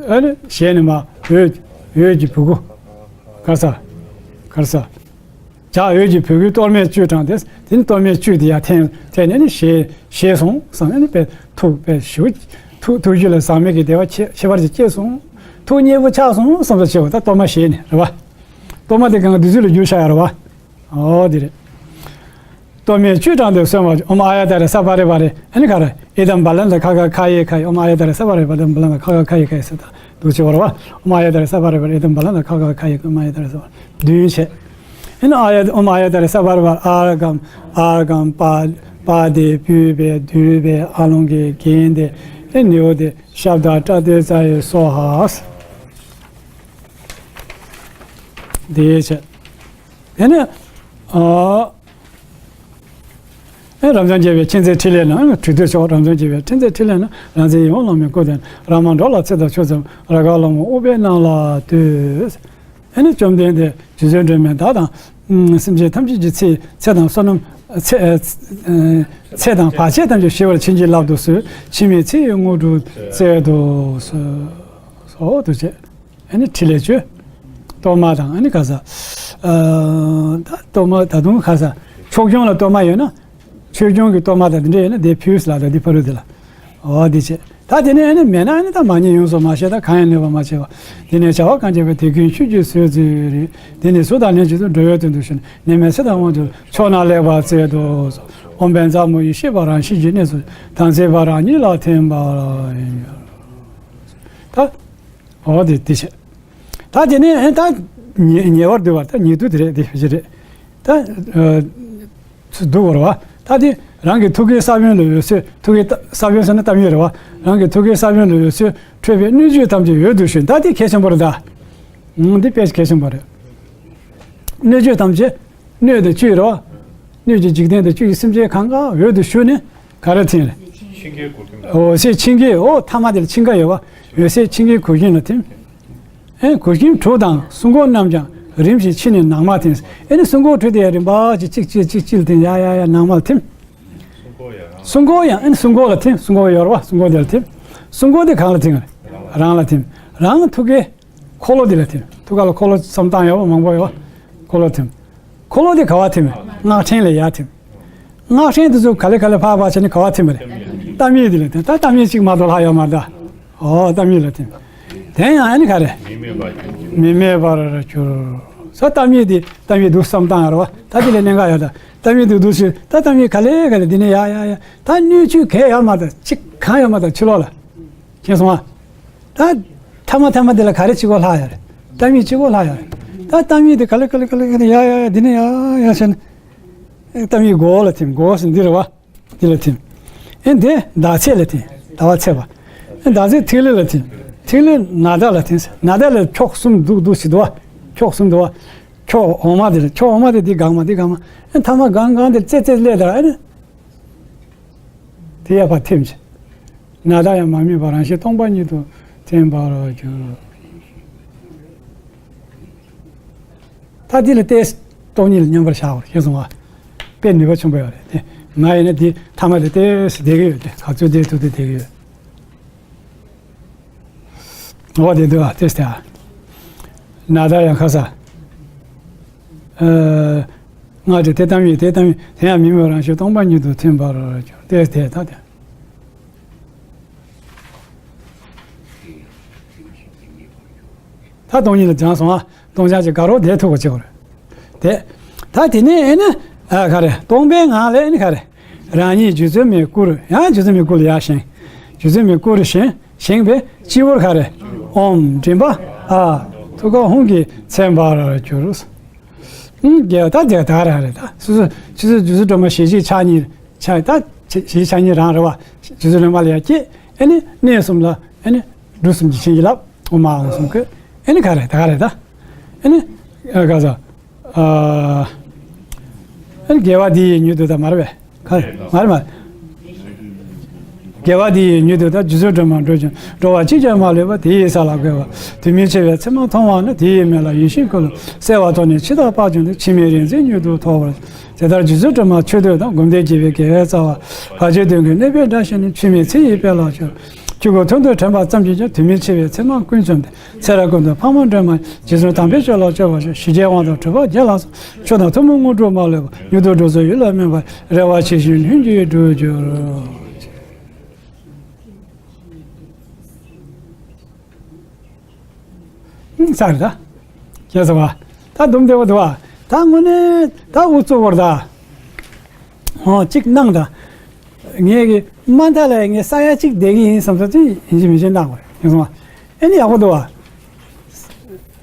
ཨ་ནི་ཞལ་ནས་མར་འོད་འོད་ཀྱི་བུ་གུ་གར་ས་གར་ས། བྱ་འོད་ཀྱི་བུ་གུའི་གཏོར་མའི་བཅུད་དྲངས་ཏེ་དེ་ནི་གཏོར་མའི་བཅུད་དེ་ཡར་འཐེན་འཐེན་ནས་ནི་ཞེས་ཞེས་སོང་བསམ་ནས་ནི་དཔེ་ཐུགས་དཔེ་ཞུ། ཐུགས་ཐུགས་རྒྱུད་ལ་ཟག་མེད་ཀྱི་བདེ་བ་ཁྱད་ཁྱད་པར་ཅིག་སྐྱེས་སོང་། ཐུགས་མཉེས་པོ་ཆགས་སོང་བསམ་ས་ཆེ་བ་ད་གཏོར་མ་ཞེས་ནས་རེད་བ། གཏོར་མ་དེ་གང་ག་བདུད་རྩི་ལ་བསྒྱུར་བཞག་ཡ་རེད་བ། ཨོ་དེ་རེད། གཏོར་མའི་བཅུད་དྲངས་ཏེ་གསོལ་བ་ཨོཾ་ཨཱརྱ་དྷ་རེ་སརྦ་རེ་བ་རེ་ཨ་ནི་ག་རེ་ཨི་དམ་བ་ལན་ཏ་ཁ་ག་ཁ་ཡེ་ཁ་ཡེ་ཨོཾ་ཨཱརྱ་དྷ་རེ་སརྦ་རེ་བ་ལན་བ་ལན་ཏ་ཁ་ག་ཁ་ཡེ་ཁ་ཡེ་ཟེར་ད། འདུག་ཅེས་པ་རེད་བ། ཨོཾ་ཨཱརྱ་དྷ་རེ་སརྦ་རེ་བ་རེ་ཨི་དམ་བ་ལན་ཏ་ཁ་ག་ཁ་ཡེ་ཁ་ཨོཾ་ཨཱརྱ་དྷ་རེ་སརྦ་རེ་བདུན་བྱས། ཨ་ནི་ཨཱརྱ་ཨོཾ་ཨཱརྱ་དྷ་རེ་སརྦ་རེ་བ་ཨརྒྷཾ་ཨརྒྷཾ་པཱ་པཱ་དེ་པུཥྤེ་དྷཱུ་པེ་ཨ་ལོ་ཀེ་གནྡྷེ་ཨེ་ནེའུ་ཏེ་ཤབྡ་པྲ་ཏཱིཙྪ་ཡེ་སྭཱ་ཧཱ། དེ་བྱས། དེ་ནས་ཨ། ཨེ་རབ་འབྱམས་རྒྱལ་བའི་མཁྱེན་བརྩེ་ཕྲིན་ལས་ནི་ཨེ་གྲུབ་ཐོབ་མཆོག་རབ་འབྱམས་རྒྱལ་བའི་མཁྱེན་བརྩེ་ཕྲིན་ལས་ནི་རང་བཙན་ཡིད་འོང་བླ་མའི་སྐུ་དེར་ར་མ་འགྲོ་ལ་ཚེ་དང་ཕྱོགས་ཙམ་ར་ག་ལོ་མོ་ཨུཏྤལ་རྣམས་ལ་ལྟོས། ཨེ་ནི་བཅོམ་ལྡན་འདས་རྗེ་བཙུན་སྒྲོལ་མས་བདག་དང་སེམས་ཅན་ཐམས་ཅད་ཀྱི་ཚེ་ཚེ་དང་བསོད་ནམས་ཚེ་ཚེ་དང་བར་ཆད་ཐམས་ཅད་ཞི་བར་བྱིན་གྱིས་བརླབ་ཏུ་གསོལ། འཆི་མེད་ཚེ་ཡི་དངོས་གྲུབ་སྩལ་དུ་གསོལ། འོ་དེ་བྱས། ཨ་ནི་ཕྲིན་ལས་བཅོལ། གཏོར་མ་དང་ཨ་ནི་ག་ས། ད་གཏོར་མ་ད་དུང་ག་ས། ཆོས་སྐྱོང་ལ་གཏོར་མ་ཡོད་ན། ཆོས་སྐྱོང་གི་གཏོར་མ་དང་དེ་འདྲ་ཡོད་ན་དེ་ཕུལ་ལ་ད་འདི་ཕ་རོལ་དེ་ལ། འོ་འདི་བྱས། ད་དེ་ནས་ཨ་ནི་མེད་ན་ཨ་ནི་ད་མ་ཉེས་ཡོངས་སུ་མ་ཤེས་ད་གང་ཡང་ནུས་པ་མ་བྱས་པ། དེ་ནས་བྱ་བ་གང་བྱས་པའི་དེ་ཀུན་ཆུད་ཟོས་ཚུལ་རེད། དེ་ནས་གཟུགས་དང་ལྷན་ཅིག་ཏུ་འགྲོ་བའི་དོན་དུ་ཞུ་ནས་ནད་མེད་ཚེ་དང་དབང་དུ་ཕྱོགས་རྣམས་ལེགས་པར་སྩལ་དུ་གསོལ། ཨོཾ་བཛྲ་མུ་ནི་ཤེས་པ་རང་བཞིན་གྱི་གནས་སུ་དམ་ཚིག་པ་རང་ཉིད་ལ་ཐིམ་པར་ཡོད། ད། འོ་དེ་དེ་བྱས། ད་དེ་ནས་ཨེ་ད་ཉེ་ཉེ་བར་འདུལ་བ་ད་ཉེ་དུ་དེ་རེད་དེ་བྱེད་རེད། ད་ཨ་ཚུ་འདུལ་བར་བ། ད་དེ་རང་གི་ཐུགས་ཀའི་ས་བོན་ལ་འོད་ཟེར་ཐུགས་ཀའི་ས་བོན་ཟེར་ན་གཏམ་ཡོད་རེད་བ། རང་གི་ཐུགས་ཀའི་ས་བོན་ལ་འོད་ཟེར་འཕྲོས་པའི་སྣོད་བཅུད་ཐམས་ཅད་འོད་དུ་ཞུ་ད་དེ་གལ་ཆེན་པོ་རེད་ད། འདི་དཔེ་གལ་ཆེན་པོ་རེད། སྣོད་བཅུད་ཐམས་ཅད། སྣོད་དུ་བཅུད་རོ། སྣོད་ཀྱི་འཇིག་རྟེན་དུ་བཅུད་ཀྱི་སེམས་ཅན་གང་ག་འོད་དུ་ཞུ་ནས་ག་རེ་ཐིམ་རེད། འོད་ཟེར་མཆིང་གའི་འོ་ཐ་མ་དེ་ལ་མཆིང་ག་ཡོད་བ། འོད་ཟེར་མཆིང་གའི་གུར་ཤིང་ལ་ཐིམ། ཨེ་གུར་ཤིང་དྲུག་དང་སྲུང་འཁོར་རྣམས་ཀྱང་རིམ་བཞིན་ཕྱི་ནས་ནང་མར་ཐིམ། ཨེ་ནི་སྲུང་འཁོར་དྲུག་དེ་རིམ་པ་གཅིག་གཅིག་གཅིག་གཅིག་ལ་ཐིམ་ཡ་ཡ་ཡ་ནང་མར་ཐིམ། སྲུང་འཁོར་ཡང་ཨེ་ནི་སྲུང་འཁོར་ལ་ཐིམ་སྲུང་འཁོར་ཡོད་རེད་བ་སྲུང་འཁོར་དེ་ལ་ཐིམ། སྲུང་འཁོར་དེ་གང་ལ་ཐིམ། རང་ལ་ཐིམ། རང་ཐུགས་ཀའི་འཁོར་ལོ་འདི་ལ་ཐིམ། ཐུགས་ཀ་ལ་འཁོར་ལོ་བསམ་སྟངས་ཡོད་པ་མང་པོ་ཡོད་པ། འཁོར་ལོ་ཐིམ། འཁོར་ལོ་འདི་ག་བ་ཐིམ། སྔགས་ཕྲེང་ལ་ཡར་ཐིམ། སྔགས་ཕྲེང་འདི་ཚོ་ག་ལེ་ག་ལེ་ཕར་ཕར་བྱས་ནས་ག་བ་ཐིམ་པ་རེད། གཏམ་ཡིག་འདི་ལ་ཐིམ། ད་གཏམ་ཡིག་གཅིག་མ་གཏོགས་ལྷག་ཡོད་མ་རེད་ད། ཨོ་གཏམ་ཡིག་ལ་ཐིམ། དེ་ཡང་ཨ་ནི་ག་རེ། མི་སྨྲས་པར་གྱུར། ས་གཏམ་ཡིག་འདི་གཏམ་ཡིག་འདུག་བསམ་སྟངས་ཡོད་རེད་བ། ད་འདི་ལས་གནད་འགག་ཡོད་ད། གཏམ་ཡིག་འདི་འདུག་ཞུ་ད་གཏམ་ཡིག་ག་ལེ་ག་ལེ་འདི་ནས་ཡ་ཡ་ཡ་ད་སྣོད་བཅུད་གས་ཡོད་མ་ད་གཅིག་གང་ཡོད་མ་ད་ཕྱི་ལོགས་ལ། མཁྱེན་སོང་ཨ། ད་ཐ་མ་ཐ་མ་དེ་ལ་ག་རེ་གཅིག་པོ་ལྷག་ཡོད་རེད། གཏམ་ཡིག་གཅིག་པོ་ལྷག་ཡོད་རེད། ད་གཏམ་ཡིག་དེ་ག་ལེ་ག་ལེ་ག་ལེ་ག་ལེ་ཡ་ཡ་ཡ་འདི་ནས་ཡ་ཡ་ཡ་བྱས་ནས། གཏམ་ཡིག་མགོ་ལ་ཐིམ་མགོ་ཟེར་འདི་རེད་བ། འདི་ལ་ཐིམ། ཨེ་འདི་ཟླ་ཚེས་ལ་ཐིམ་ཟླ་བ་ཚེས་པ། ཨེ་ཟླ་ཚེས་ཐིག་ལེ་ལ་ཐིམ། ཐིག་ལེ་ནཱ་ད་ལ་ཐིམ་ནཱ་ད་ལ་ཁྱོག་གསུམ་འདུག་འདུག་ཞིག་འདུག་བ། ཁྱོག་གསུམ་འདུག་བ། ཁྱོག་འོག་མ་དེ་ལ་ཁྱོག་འོག་མ་དེ་འདི་སྒང་མ་འདི་སྒང་མ། ཨེ་ཐ་མ་སྒང་སྒང་དེ་ཙེ་ཙེ་སླེབས་ད་ཨེ་ནི། དེ་ཡང་ཕར་ཐིམ་ཅིག་ནཱ་ད་ཡང་མ་རྨིས་པ་རང་བཞིན་སྟོང་པ་ཉིད་དུ་ཐིམ་པར་གྱུར། ད་འདི་ལ་ཏོག་ཙམ་སྟོང་ཉིད་ལ་མཉམ་པར་བཞག་པར་ཤེས་སོང་བ། དཔེ་ནུས་པ་ཆེན་པོ་ཡོད་རེད་དེ། ང་ཡིན་ན་འདི་ཐ་མ་དེ་ཏོག་ཙམ་བསྡད་ཀྱི་ཡོད་དེ་ག་ཚོད་བསྡད་ཐུབ་དེ་བསྡད་ཀྱི་ཡོད། འོ་དེ་འདུག་ཨ་ཏོག་ཙམ་དེ་ཨ། ནཱ་ད་ཡང་ཁ་ས། ཨ། སྔགས་ཀྱི་དེ་ལྟ་མིན་དེ་ལྟ་མིན་དེ་ཡང་མི་སྨྲ་བར་རང་བཞིན་སྟོང་པ་ཉིད་དུ་ཐིམ་པར་གྱུར་ཏེ་དེ་ལྟ་སྟེ། ད་སྟོང་ཉིད་ལ་སྦྱངས་སོང་ཨ། སྟོང་ཆ་ཅིག་དགའ་རོགས་བསྡད་ཐུབ་པ་བྱེད་དགོས་རེད། དེ། ད་དེ་ནས་ཨེ་ན། ཨ་ག་རེ་སྟོང་པའི་ངང་ལས་ཨེ་ན་ག་རེ། རང་ཉིད་རྗེ་བཙུན་མའི་སྐུར་ཡང་རྗེ་བཙུན་མའི་སྐུ་ལ་ཡར་བཞེངས། རྗེ་བཙུན་མའི་སྐུར་བཞེངས་བཞེངས་པས་སྤྱི་བོར་ག་རེ། ཨོཾ་མགྲིན་པ་ཨ་ཐུགས་ཀར་ཧཱུྃ་གིས་མཚན་པར་གྱུར། ཨུམ། རྒྱལ་བ་ད་རྒྱལ་བ་ད་ག་རང་རེད། ད་སོ་སོ་ཆུ་ཚོད་རྒྱུ་ཚོད་སྒྲོལ་མ་ཞལ་གཅིག་ཕྱག་གཉིས་ཕྱག་ད་ཞལ་གཅིག་ཕྱག་གཉིས་རང་རེད་བ། རྒྱུ་ཚོད་སྒྲོལ་མ་ལ་ཡར་བསྐྱེད། ཨེ་ནི་གནས་གསུམ་ལ་ཨེ་ནི་འབྲུ་གསུམ་གྱིས་བྱིན་གྱིས་བརླབས། ཨོཾ་ཨཱཿཧཱུྃ་ཧཱུྃ་བཀོད། ཨེ་ནི་ག་རེད། ད་ག་རེད། ད་ཨེ་ནི་ག་ས་ཨེ་ནི་དགེ་བ་འདི་ཡིས་མྱུར་དུ་ད་མར་བས། ག་རེ། མ་རེད་མ་རེད། དགེ་བ་འདི་ཡིས་མྱུར་དུ་ད་རྒྱུ་ཚོད་སྒྲོལ་མ་འགྲོ་ཅིང་འགྲོ་བ་གཅིག་ཀྱང་མ་ལུས་པ། དེ་ཡི་ས་ལ་འགོད་པ་དུས་མིན་འཆི་བའི་མཚན་མ་མཐོང་བ་ན། དེ་ཡི་མིང་ལ་ཡིད་བཞིན་འཁོར་ལོ་གསལ་བ་ཐོབ་ནས་འཆི་བདག་དཔལ་བྱུང་དུ། འཆི་མེད་རིག་འཛིན་མྱུར་དུ་ཐོབ་པར་ཤོག། དེ་ལྟར་རྒྱུ་ཚོད་སྒྲོལ་མ་མཆོད་བསྟོད་དང་། སྒོམ་བཟླས་བགྱིས་པའི་དགེ་བའི་རྩ་བ། བར་ཆད་གདོན་བགེགས་གནོད་པའི་དགྲ་གཤེད་ནི། འཆི་མེད་ཚེ་ཡི་དཔལ་ལ་སྤྱོད། ཆོས་སྐུ་ཐོབ་འདོད་དྲན་པ་ཙམ་གྱིས་ཀྱང་། དུས་མིན་འཆི་བའི་མཚན་མ་ཀུན་བཅོམ་སྟེ། ཚེ་རབས་ཀུན་ཏུ་འཕགས་མ་སྒྲོལ་མ་ཡི། རྗེས་བཟུང་དམ་པའི་ཆོས་ལ་སྤྱོད་པར་ཤོག། ཞི་རྒྱས་དབང་དང་གྲུབ་པ་བརྒྱད་ལ་སོགས། མཆོག་དང་ཐུན་མོང་དངོས་གྲུབ་མ་ལུས་པ། མྱུར་དུ་འགྲོ་ཚུལ་ཡིད་ལ་སྨོན་པ། རེ་བ་ཇི་བཞིན་ལྷུན་གྱིས་འགྲུབ་གྱུར། ཨང་། ཚར་ད། ཁྱེད་ཚོ་བ། ད་སྡོམ་བདེ་པོ་འདུག་བ། ད་དངོས་གནས་ད་འུ་ཚོ་བར་ད། ཧོ་གཅིག་གནང་ད། ངས་གི་མ་མཐའ་ལ་ངས་ས་ཡ་གཅིག་བསྡད་ཀྱི་ཡིན་བསམ་ས་ཚོད་ཡིན་གཅིག་མིན་གཅིག་གནང་བ་རེད། ཡིན་སོང་བ། ཨེ་ནི་ཡག་པོ་འདུག་བ།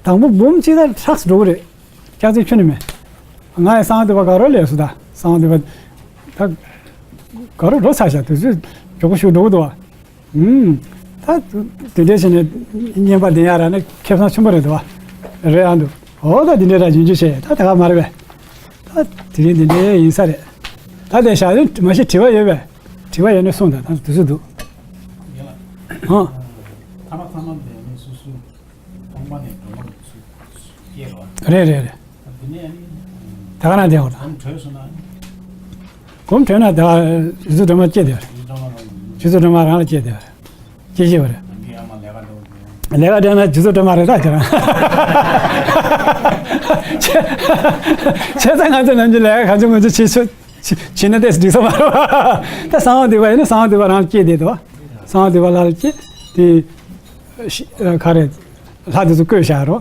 དང་པོ་འབུམ་གཅིག་ད་ཧྲགས་འགྲོ་གི་རེད། སྐྱག་རྫུན་ཁྱོན་ནས་མེད། ང་ཡི་གསང་བ་འདུས་པ་དགའ་རབ་ལས་སུ་ད་གསང་བ་འདུས་པ་ད་དགའ་རབ་འགྲོ་ཚར་ཤག་དུས་ཚོད་མགྱོགས་པོ་ཞིག་འགྲོ་གི་འདུག་བ། ཨུམ། ད་དེ་འདྲས་བྱས་ནས་བསྙེན་པ་འདོན་ཡ་རག་ན་ཁེ་བཟང་ཆེན་པོ་རེད་འདུག་བ། རེད་ཨ་འདུག་འོ་ད་དེ་འདྲས་ར་རྒྱུན་རྒྱུ་བྱས་ད་ད་ག་མ་རེད་པས། ད་དེ་རིང་དེ་འདྲས་ཡིན་ས་རེད། ད་དེ་བཞག་ཡོད་མ་གཞི་དྲི་བ་ཡོད་པས། དྲི་བ་ཡོད་ན་གསུངས་དང་ད་དུས་ཚོད་འདུག་ཨང་། ཐ་མ་ཐ་མ་འདས་ནས་སོ་སོའི་སྟོང་པ་ནས་སྒྲོལ་མ་ཚུར་སྐྱེས་རོ། རེད་རེད་རེད། ད་དེ་ནས་ཨ་ནི་ད་ག་ན་བསྡད་འོ་ད། གོམས་གྲོལ་སོང་ན། གོམས་གྲོལ་ན་ད་རྗེ་བཙུན་སྒྲོལ་མ་སྐྱེས་བསྡད་པ་རེད། རྗེ་བཙུན་སྒྲོལ་མ་རང་ལ་སྐྱེས་བསྡད་པ་རེད། སྐྱེས་ཀྱི་བ་རེད། ལས་ཀ་འདྲ་ན་རྗེ་བཙུན་སྒྲོལ་མ་རེད་ད་ཁྱེད་རང་། བྱས་ཙང་ང་ཚོ་ནམ་རྒྱུན་ལས་ཀ་གང་བྱུང་མང་བྱུང་བྱེད་ཆོག་བྱེད་བྱེད་ན་ཏོག་ཙམ་འགྲིག་ས་མ་རེད་བ། ད་གསང་བ་འདུས་པ་ཡིན་ན་གསང་བ་འདུས་པ་རང་སྐྱེས་བསྡད་དོ། གསང་བ་འདུས་པ་ལ་སྐྱེས་དེ་ཤི་ཨ་ག་རེ་ལྷ་དེ་ཚོ་བསྐོས་བཞག་རོ།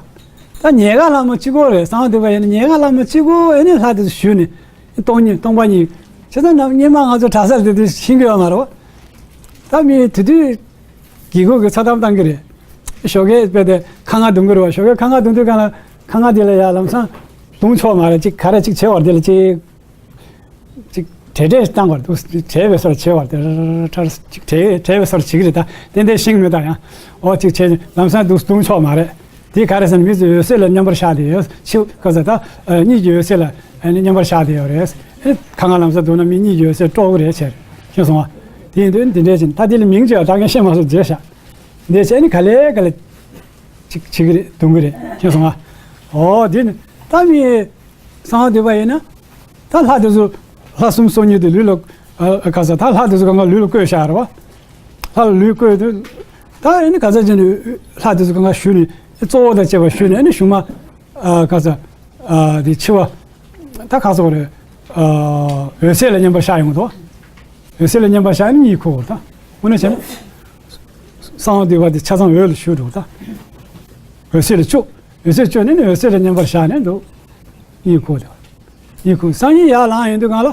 ད་ཉེ་དགའ་ལྷ་མོ་གཅིག་པོ་རེད། གསང་བ་འདུས་པ་ཡིན་ན་ཉེ་དགའ་ལྷ་མོ་གཅིག་པོ་ཨེ་ནི་ལྷ་དེ་ཚོ་ཞུས་ནས་སྟོང་ཉིད་སྟོང་པ་ཉིད་བྱས་ཙང་ནམ་སྔོན་མ་ང་ཚོ་གྲྭ་སར་དེ་དུས་ཤེས་ཀྱི་ཡོད་མ་རེད་བ། ད་མི་དེ་དུས་དགེ་སྐོས་ཀྱི་ཚ་ཐབ་བཏང་གི་རེད། ཞོགས་ཀས་དཔེ་དེ་ཁ་ང་རྡུང་གི་རེད་བ། ཞོགས་ཀས་ཁ་ང་རྡུང་དུས་གང་ལ་ཁ་ང་དེ་ལ་ཡ་ལམ་སང་རྡུང་ཆོག་མ་རེད། ཅིག་ག་རེ་ཅིག་བྱེད་བར་དེ་ལ་ཅིག་ཅིག་བྲེལ་བྲེལ་བཏང་བར་འདུག་བྲེལ་བའི་སོར་བྱེད་བར་དེ་ཁྲར་ཅིག་བྲེལ་བྲེལ་བའི་སོར་བྱེད་ཀྱི་རེད། ད་ཏན་ཏན་ཤེས་ཀྱི་མེད་ད་ཡང་། འོ་ཅིག་བྱས་ལམ་སང་རྡུང་རྡུང་ཆོག་མ་རེད། དེ་ག་རེ་ཟེར་ན་མི་ཚོའི་འོད་ཟེར་ལ་མཉམ་པར་བཞག་བསྡད་ཡོད། ཕྱི་ག་ས་ད་གཉིད་ཀྱི་འོད་ཟེར་ལ་མཉམ་པར་བཞག་བསྡད་ཡོད་རེད། ཁ་ང་ལམ་སང་རྡུང་ན་མི་གཉིད་ཀྱི་འོད་ཟེར་དཀྲོག་གི་རེད་ཟེར། ཤེས་སོང་ང་། དེ་ཡིན་དུས་འདི་འདྲས་ཅིག་ད་དེ་ལ་མིང་བརྗོད་ད་ངས་ཤེས་མ་སོང་བརྗོད་བཞག་འདི་བྱས་ནི་ག་ལེ་ག་ལེ། ཅིག་བྱེད་ཀྱི་རེད། རྡུང་གི་རེད། ཤེས་སོང་ང་། འོ་དེ་ནི་ད་མི་གསང་བ་འདུས་པ་ཡིན་ན། ད་ལྷ་དེ་ཚོ་ལྷ་སུམ་སོ་གཉིས་དེ་ལུས་ལ་ཨ་ག་ས་ད་ལྷ་དེ་ཚོ་གང་ག་ལུས་ལ་བཀོད་བཞག་རེད་བ། ལྷ་ལ་ལུས་བཀོད་དུས་ད་ཨེ་ནི་ག་ས་ཅི་ནི་ལྷ་དེ་ཚོ་གང་ག་ཞུས་ནས་གཙོ་བོ་དང་བཅས་པ་ཞུས་ནས་ཨེ་ནི་གཞུག་མ་ཨ་ག་ས་ཨ་དེ་འཆི་བ་ད་ག་ས་རེད། ཨ་འོད་ཟེར་ལ་མཉམ་པར་ཤར་ཡོང་གི་འདུག་འོད་ཟེར་ལ་མཉམ་པར་ཤར་ནས་གཉིད་ཁུག་གི་འདུག་དངོས་གནས་བྱས་ན། གསང་བ་འདུས་པ་དེ་ཆ་ཚང་འོད་ལ་ཞུགས་འགྲོ་ད། འོད་ཟེར་ལ་བཅུག་འོད་ཟེར་བཅུག་ནས་ནི་འོད་ཟེར་ལ་མཉམ་པར་བཞག་ནས་འདུག་གཉིད་ཁུག་དེ། གཉིད་ཁུག་སང་ཉིན་ཡར་ལངས་ཡོང་དུས་གང་ལ།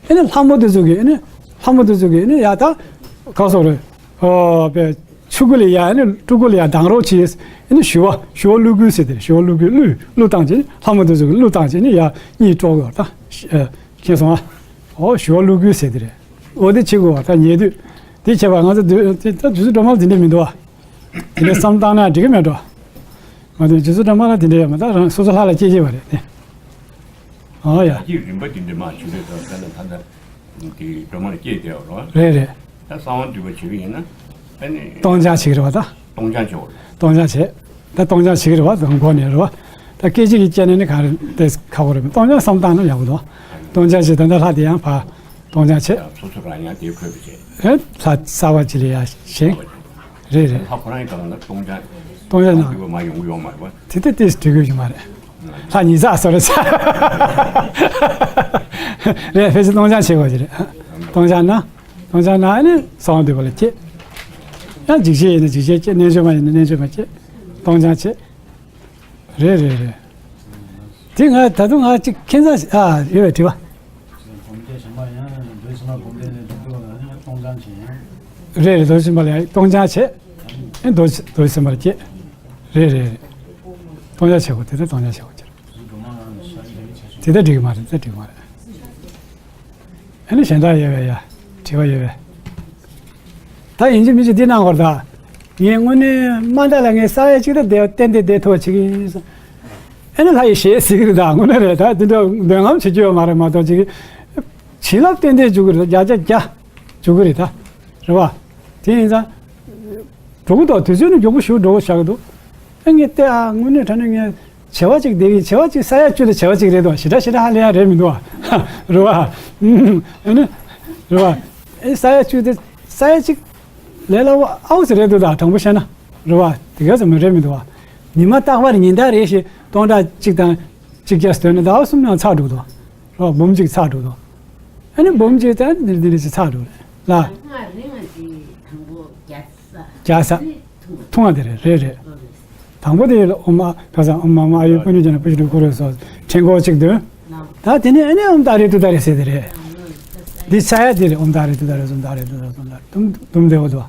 ཨེ་ནི་ལྷ་མོ་དེ་ཚོ་གིས་ཨེ་ནི་ལྷ་མོ་དེ་ཚོ་གིས་ཨེ་ནི་ཡར་ད། ག་སོག་རེད། ཨོ་པའི་ཆུ་ཁུ་ལ་ཡར་ཨེ་ནི་སྤྲུལ་སྐུ་ལ་ཡར་ལྡང་རོགས་བྱས། ཨེ་ནི་ཞུ་བ་ཞུ་བ་གླུ་གུ་ཟེར་དེ་རེད། ཞུ་བ་གླུ་གུ་གླུ་གླུ་བཏང་བྱས་ནི་ལྷ་མོ་དེ་ཚོ་གིས་གླུ་བཏང་བྱས་ནི་ཡར་གཉིད་དཀྲོག་གི་ཡོད་ད། ཁྱེད་སོང་ཨ། ཨོ་ཞུ་བ་གླུ་གུ་ཟེར་དེ་རེད། འོ་དེ་བྱེད་དགོས་བ་ད་ཉལ་དུས། དེ་བྱས་པ་ང་ཚོ་དུས་དེ་ད་དུས་ཚོད་སྒྲོལ་མ་ལ་དེ་འདྲ་མི་འདུག་བ། དེ་འདྲ་བསམ་བཏང་ན་འགྲིག་གི་མེད་འགྲོ། མ་གཏོགས་རྗེ་བཙུན་སྒྲོལ་མ་ལ་དེ་འདྲ་ཡོད་མ་ད་རང་སོ་སོ་ལྷ་ལ་སྐྱེ་སྐྱེ་བ་རེད་དེ། ཨོ་ཡ། ཀྱི་རིམ་པ་དེ་འདྲ་མ་བྱུང་རེད་དོ། ད་ནི་ད་ལྟ་དེ་སྒྲོལ་མ་ལ་སྐྱེས་བསྡད་པ་རོ། རེད་རེད། ད་གསང་བ་འདུས་པ་བྱེད་ཀྱི་ཡིན་ན། ཨ་ནི་སྟོང་སྦྱང་བྱེད་ཀྱི་རེད་བ་ད། སྟོང་སྦྱང་བྱེད་པ་རེད། སྟོང་སྦྱང་བྱེད། ད་སྟོང་སྦྱང་བྱེད་ཀྱི་རེད་བ་ད་མགོ་ནས་རེད་བ། ད་སྐད་ཅིག་གིས་སྐྱེས་ནས་ནི་གང་རེད་དེ་ཁག་པོ་རེད། སྟོང་སྦྱང་བསམ་བཏང་ན་ཡག་པོ་འདུག་སྟོང་སྦྱང་བྱེད་ད་ལྟ་ལྷ་དེ་ཡང་ཕ། སྟོང་སྦྱང་བྱེད། སོ་སོ་རང་ཡང་དེ་འཁོད་པ་བྱེད། ཨེ་ལྷ་གསར་པ་ཅིག་ལ་ཡ་བཞེངས། རེད་རེད། ལྷ་ཁོ་རང་གི་སྒང་ལ་སྟོང་སྦྱང་། སྟོང་སྦྱང་གནང་། འདུས་པ་མ་ཡོང་གི་ཡོད་མ་རེད་བ། དེ་ལྟ་ཏིས་འགྲིག་གི་ཡོད་མ་རེད། ལྷ་ཉིས་བརྩེགས་སོ་རེད་ས། རེད་ཕལ་ཆེར་སྟོང་སྦྱང་བྱེད་དགོས་ཀྱི་རེད། སྟོང་སྦྱང་ན། སྟོང་སྦྱང་ན་ནི་གསང་བ་འདུས་པ་ལ་སྐྱེ། ཡང་འཇིགས་བྱེད་ཡིན་ན་འཇིགས་བྱེད་སྐྱེ། རྣལ་འབྱོར་མ་ཡིན་ན་རྣལ་འབྱོར་མ་སྐྱེ། སྟོང་སྦྱང་བྱེད། རེད་རེད་རེད། དེ་ང་ད་དུང་ང་གཅིག་ཁྱེད་ཚ་ཨ་ཡོད་པའི་དྲི་བ། སྒོམ་བྱས་ཞིང་པ་ཡང་འདོད་ཞིང་པ་སྒོམ་བྱས་ནས་སྒྲུབ་འདོད་ལ་ནི་སྟོང་སྦྱང་བྱེད་ཡང་། རེད་རེད། འདོད་ཞིང་པ་ལ་ཡང་སྟོང་སྦྱང་བྱེད། ཨེ་འདོད་འདོད་ཞིང་པ་ལ་སྐྱེ། རེད་རེད་རེད། སྟོང་སྦྱང་བྱེད་དགོས་དེ་ལྟར་སྟོང་སྦྱང་བྱེད་དགོས་ཀྱི་རེད། དེ་ལྟར་འགྲིག་གི་མ་རེད། དེ་འགྲིག་གི་མ་རེད། ཨ་ནི་གཞན་དག་ཡོད་པས་ཡ། དྲི་བ་ཡོད་པས། ད་ཡིན་གཅིག་མིན་གཅིག་འདི་གནང་བར་ད། ངས་དངོས་གནས་མ་འདའ་ལ་ངས་ས་ཡ་གཅིག་ད་བསྡད་ཏན་ཏན་བསྡད་ཐུབ་པ་བྱེད་ཀྱི་ཡིན་ཟེར། ཨ་ནི་ལྷ་ཡིས་ཞེས་ཟེར་གྱི་རེད། ད་དངོས་གནས་རེད། ད་འདི་འདྲ་འདོད་རྔམ་བྱེད་རྒྱུ་ཡོད་མ་རེད་མ་གཏོགས་ཅིག་བྱིན་རླབས་ཏན་ཏན་འཇུག་གི་རེད། བརྒྱ་ཆ་བརྒྱ་འཇུག་གི་རེད་ད། རེད་བ། དེ་ཡིན་ཙང་། འགྲོ་གི་འདུག་དུས་ཚོད་ནི་མགྱོགས་པོ་ཞིག་འགྲོ་གི་ཆགས་ཀྱི་འདུག་ཨ་ངས་བལྟས་ཨ་དངོས་གནས་དྲང་གནས་ངས་བྱེ་བ་གཅིག་བསྡད་ཀྱི་བྱེ་བ་གཅིག་ས་ཡ་བཅུ་ལ་བྱེ་བ་གཅིག་རེད་འདུག་ཞེ་དྲག་ཞེ་དྲག་ཧ་ལས་ཡ་རེད་མི་འདུག་ཨ། རེད་བ། ཨ་ནི། རེད་བ། ཨེ་ས་ཡ་བཅུ་དེ་ས་ཡ་གཅིག་ལས་སླ་བོ་ཨའུ་ཙི་རེད་འདུག་ད་དྲང་པོ་བཤད་ན། རེད་བ། དེ་ག་ཙམ་རེད་མི་འདུག་བ། ཉི་མ་རྟག་པར་ཉིན་ལྟར་རེ་བཞིན་སྟོང་ཕྲག་གཅིག་དང་། གཅིག་བརྒྱ་སྟོན་ན་ཟླ་བ་གསུམ་ཡང་ཚར་འགྲོ་འདུག་རེད་བ། འབུམ་གཅིག་ཚར་འགྲོ་འདུག་ཨ་ནི་འབུམ་གཅིག་དང་འདི་འདི་འདྲ་ཞིག་ཚར་འགྲོ་རེད་ལ། ལྔ་རིང་ང་ཅིག་དང་པོ་རྒྱ་ས་རྒྱ་ས་ཐུང་བ་དེ་རེད། རེད་རེད། དང་པོ་དེ་ཨོ་མ་ཁ་སང་ཨོ་མ་མ་ཨ་ཡུ་པུ་ནུ་ཅན་པུ་ཤི་ཏུ་ཁོ་རེ་སོ་ཕྲེང་སྐོར་གཅིག་འདོན། ད་དེ་ནས་ཨ་ནི་ཨོམ་ཏཱ་རེ་ཏུ་ཏཱ་རེ་ཟེར་དེ་རེད། འདི་ས་ཡ་དེ་རེད། ཨོམ་ཏཱ་རེ་ཏུ་ཏཱ་རེ་སོམ་ཏཱ་རེ་ཏུ་ཏཱ་རེ་སོམ་ཏཱ་རེ་དུམ་དུམ་དེ་འོ་དོ།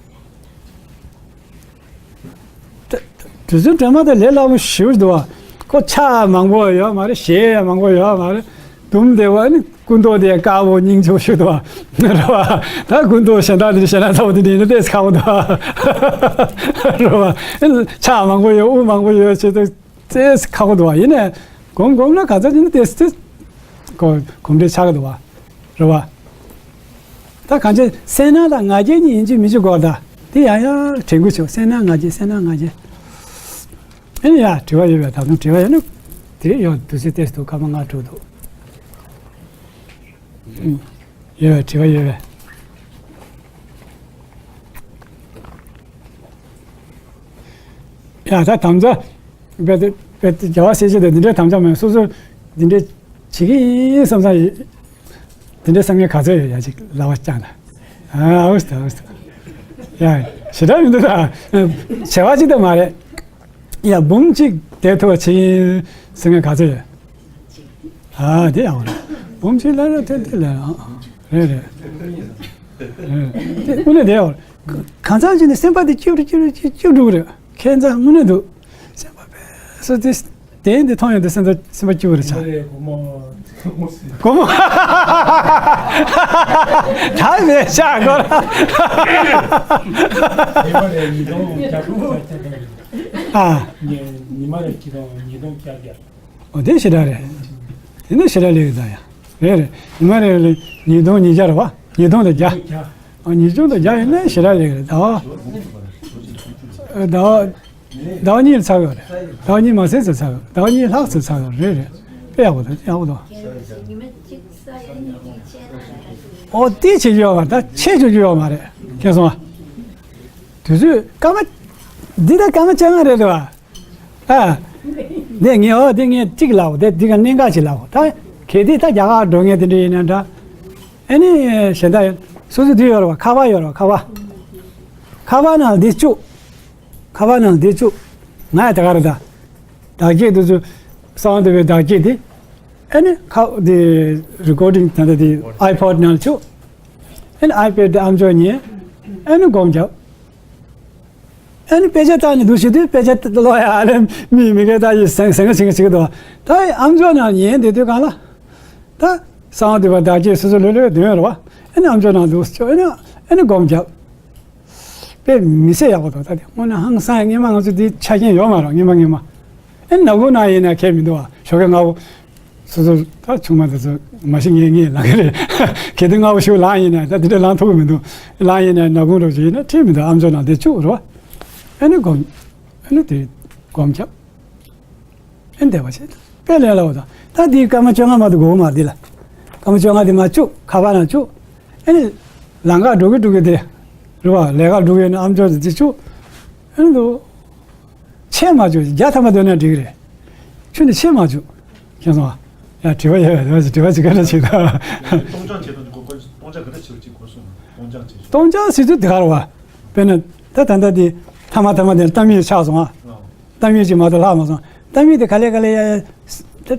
དུས་ཚོད་སྒྲོལ་མ་དེ་ལས་སླ་པོ་ཞེ་པོ་འདུག་བ། ཁོ་ཕྱག་མང་པོ་ཡོད་མ་རེད། ཞལ་ཡང་མང་པོ་ཡོད་མ་རེད། དུམ་བདེ་བ་ནི་སྐུ་མདོག་དེ་དཀར་པོ་སྙིང་རྗེ་པོ་ཞིག་འདུག་བ། རེད་བ། ད་སྐུ་མདོག་གཞན་དག་དེ་ཞལ་ནག་ཚ་པོ་དེ་འདྲ་ཡིན་ན་ཏོག་ཙམ་ཁག་པོ་འདུག་བ། རེད་བ། ཕྱག་མང་པོ་ཡོད། དབུ་མང་པོ་ཡོད་ཅེས་ཏོག་ཙམ་ཁག་པོ་འདུག་བ། ཡིན་ནའི་གོམས་གོམས་ན་ག་ཚོད་ཡིན་ན་ཏོག་ཙམ་གོམས་འདྲིས་ཆགས་ཀྱི་འདུག་བ། རེད་བ། ད་གང་ཅི་སེམས་སྣང་དང་ང་རྒྱལ་གཉིས་ཡིན་གཅིག་མིན་གཅིག་དགོས་ད། དེ་ཡང་ཡང་དྲན་དགོས་བྱུང་། སེམས་སྣང་ང་རྒྱལ། སེམས་སྣང་ང་རྒྱལ། ཨེ་ཡ་དྲི་བ་ཡོད་པས། ད་དུང་དྲི་བ་ཡོད་ན་དེ་ཡོད། དུས་ཚོད་ཏོག་ཙམ་འདུག་སྐར་མ་ལྔ་དྲུག་འདུག་ཡོད་པས། དྲི་བ་ཡོད་པས། ཡ་ད་དམ་བཅའ། དཔེ་དེ་དཔེ་དེ་རྒྱལ་བ་སྲས་བཅས་དང་འདི་འདྲའི་དམ་བཅའ་མེད། སོ་སོ་འདི་འདྲའི་བྱེད་ཀྱི་ཡིན་བསམ་བསམ་ཡིན། འདི་འདྲའི་བསམ་མཁན་ག་ཚོད་ཡོད་ཡ། ཅིག་ལབ་པ་ཅང་ད། ཨ་ཨོ་སྟ་ཨོ་སྟ། ཡ་ཞེ་དྲག་མི་འདུག་ད། བྱེད་པ་ཅིག་ད་མ་རེད། ཡ་འབུམ་གཅིག་བསྡད་ཐུབ་པ་བྱེད་ཀྱི་ཡིན་བསམ་མཁན་ག་ཚོད་ཡོད། ཨ་དེ་ཡག་པོ་རེད། འབུམ་གཅིག་ལ་ལ་དེ་དེ་ལ་ཨ་ཨ་རེད་རེད། རེད་དེ་དངོས་གནས་དེ་ཡག་པོ་རེད། གང་ཚང་ཅིག་ནས་སེམས་པ་དེ་སྐྱིད་རུ་སྐྱིད་རུ་སྐྱིད་སྐྱིད་འགྲོ་གི་རེད། ཁྱད་མཚར་དངོས་གནས་འདུག་སེམས་པ་དཔེ་སོ་དེ་དེ་འདི་མཐོང་ཡོང་དུས་སེམས་པ་སེམས་པ་སྐྱིད་པོ་རེད་ཆགས། སྒོར་མོ། སྒོར་མོ། ད་མེད་ཆགས་སྒོར། ཉི་མ་རེ་ཉིས་སྟོང་བརྒྱ་དྲུག་བརྒྱ་བརྒྱ་ཨ། ཉི་མ་རེ་ཁྱི་སྟོང་ཉིས་སྟོང་བརྒྱ་བརྒྱ། ཨོ་དེ་ཞེ་དྲག་རེད། དེ་ནི་ཞེ་དྲག་ལེགས་ད་ཡ། རེད་རེད། ཉི་མ་རེ་ལ་ཉིས་སྟོང་ཉིས་བརྒྱ་རེད་བ། ཉིས་སྟོང་དང་བརྒྱ། ཨ་ཉིས་སྟོང་དང་བརྒྱ་ཡིན་ན་ཞེ་དྲག་ལེགས་རེད་ད། ཟླ་བ་ཟླ་བ་གཉིས་ལ་ཚར་ཡོད་རེད། ཟླ་བ་གཉིས་མ་ཟད་ཙམ་ཚར་ཡོད་རེད། ཟླ་བ་གཉིས་ལྷག་ཙམ་ཚར་ཡོད་རེད་རེད། དཔེ་ཡག་པོ་འདུག་ཡག་པོ་འདུག་ཨོ་དེ་བྱེད་རྒྱུ་ཡོད་མ་རེད། ད་ཆད་བཅུག་རྒྱུ་ཡོད་མ་རེད། མཁྱེན་སོང་ཨ། དུས་ཚོད་སྐར་མ། འདི་ད་སྐར་མ་བཅོ་ལྔ་རེད་འདུག་ཨ། ཨ། འདི་ངས་ཨོ་འདི་ངས་གཅིག་ལབ། འདི་འདི་ག་གནད་འགག་ཅིག་ལབ། ད་གལ་ཏེ་ད་རྒྱ་གར་འགྲོ་མཁན་དེ་འདྲ་ཡིན་ན་འདྲ། ཨ་ནི་གཞན་དག་སོ་སོ་འདི་ཡོད་རེད་བ། ཁ་པར་ཡོད་རེད་བ། ཁ་པར། ཁ་པར་ནང་འདི་བཅུག་ཁ་པར་ནང་འདི་བཅུག་ང་ཡ་ད་ག་རེ་ད། བདག་སྐྱེད་དེ་ཚོ། གསང་བ་འདུས་པའི་བདག་སྐྱེད་དེ། ཨ་ནི་ཁ་དེ་རི་ཀོར་ཌིང་ད་ལྟ་དེ་ཨའི་པོཌ་ནང་བཅུག་ཨ་ནི་ཨའི་པེཌ་དེ་ཨམ་ཅོག་ཉན། ཨ་ནི་སྒོམ་རྒྱབ། ཨ་ནི་དཔེ་ཆ་བལྟས་ནས་འདུག་བྱེད་དུས་དཔེ་ཆ་ཀློག་ཡ་ཨ་ལས་མི་མི་སྒེར་ད་ཡི་ཟང་ཟང་ཟིང་ཟིང་འདུག་ད་ཨམ་ཅོག་ནང་ཉན་བསྡད་དུས་གང་ལ། ད་གསང་བ་འདུས་པ་བདག་སྐྱེད་སོ་སོ་ལྷོད་ལྷོད་འདོན་རེད་བ། ཨ་ནི་ཨམ་ཅོག་ནང་འདུག་ཅོ་ཨ་ནི་ཨ་ནི་སྒོམ་རྒྱབ། དཔེ་མི་སྲིད་ཡག་པོ་འདུག་ད་དེ་དངོས་གནས་ཧང་སང་། སྔོན་མ་ང་ཚོ་འདི་ཆ་རྐྱེན་ཡོད་མ་རེད། སྔོན་མ་སྔོན་མ། ཨ་ནི་ནག་ཁུང་ནང་ཡིན་ན་ཁྱད་མི་འདུག་བ། ཞོགས་ཀས་སྔ་པོ། སོ་སོ་ད་ཆུང་མ་དེ་ཚོ་མ་གཞི་ངས་ངས་ལངས་ཀྱི་རེད། གལ་ཏེ་སྔ་པོ་ཞིག་ལངས་ཡིན་ན་ད་དེ་འདྲ་ལངས་ཐུབ་ཀྱི་མི་འདུག་ལངས་ཡིན་ན་ནག་ཁུང་འདྲ་ཞིག་ཡིན་ན་ཁྲིད་མི་འདུག་ཨམ་ཅོག་ནང་དེ་བཅུག་རོགས། ཨ་ནི་སྒོམ། ཨ་ནི་དེ་སྒོམ་རྒྱབ། ཨ་ནི་བསྡད་པ་བྱེད། དཔེ་ལས་སླ་པོ་དང་། ད་དེའི་སྐར་མ་བཅོ་ལྔ་མ་གཏོགས་འགོར་གི་མ་རེད་འདི་ལ། སྐར་མ་བཅོ་ལྔ་དེ་མར་བཅུག་ཁ་པར་ནང་བཅུག་ཨ་ནི་ལམ་ཁ་འགྲོ་གི་འགྲོ་གི་དེ། རེད་བ། ལས་ཀ་འགྲོ་གི་ཡོད་ན་ཨམ་ཅོག་དེ་དེ་བཅུག་ཨ་ནི་འདུག་ཆད་མ་བཅུག་བརྒྱ་ཐམ་པ་འདོན་ན་འགྲིག་གི་རེད། ཁྱོད་ནི་ཆད་མ་བཅུག་མཁྱེན་སོང་ཨ། ཡ་དྲི་བ་ཡོད་ཡ། དྲི་བ་ཅིག་ག་འདྲ་ཅིག་ད། སྟོང་སྦྱང་བྱེད་སྟངས་ཀྱི་སྐོར། སྟོང་སྦྱང་ག་འདྲ་བྱེད་པ་ཅིག་གོ་སོང་། སྟོང་སྦྱང་བྱེད་ཕྱོགས། སྟོང་སྦྱང་བྱེད་ཚུལ་དེ་ག་རེད་བ། དཔེར་ན་ད་ད་ལྟ་དེ་ཐ་མ་ཐ་མ་དེ་རྟ་མིག་ཆགས་སོང་ཨ། རྟ་མིག་ཅིག་མ་གཏོགས་ལྷག་མ་སོང་། རྟ་མིག་དེ་ག་ལེ་ག་ལེ་ཡ་ཡ། ད་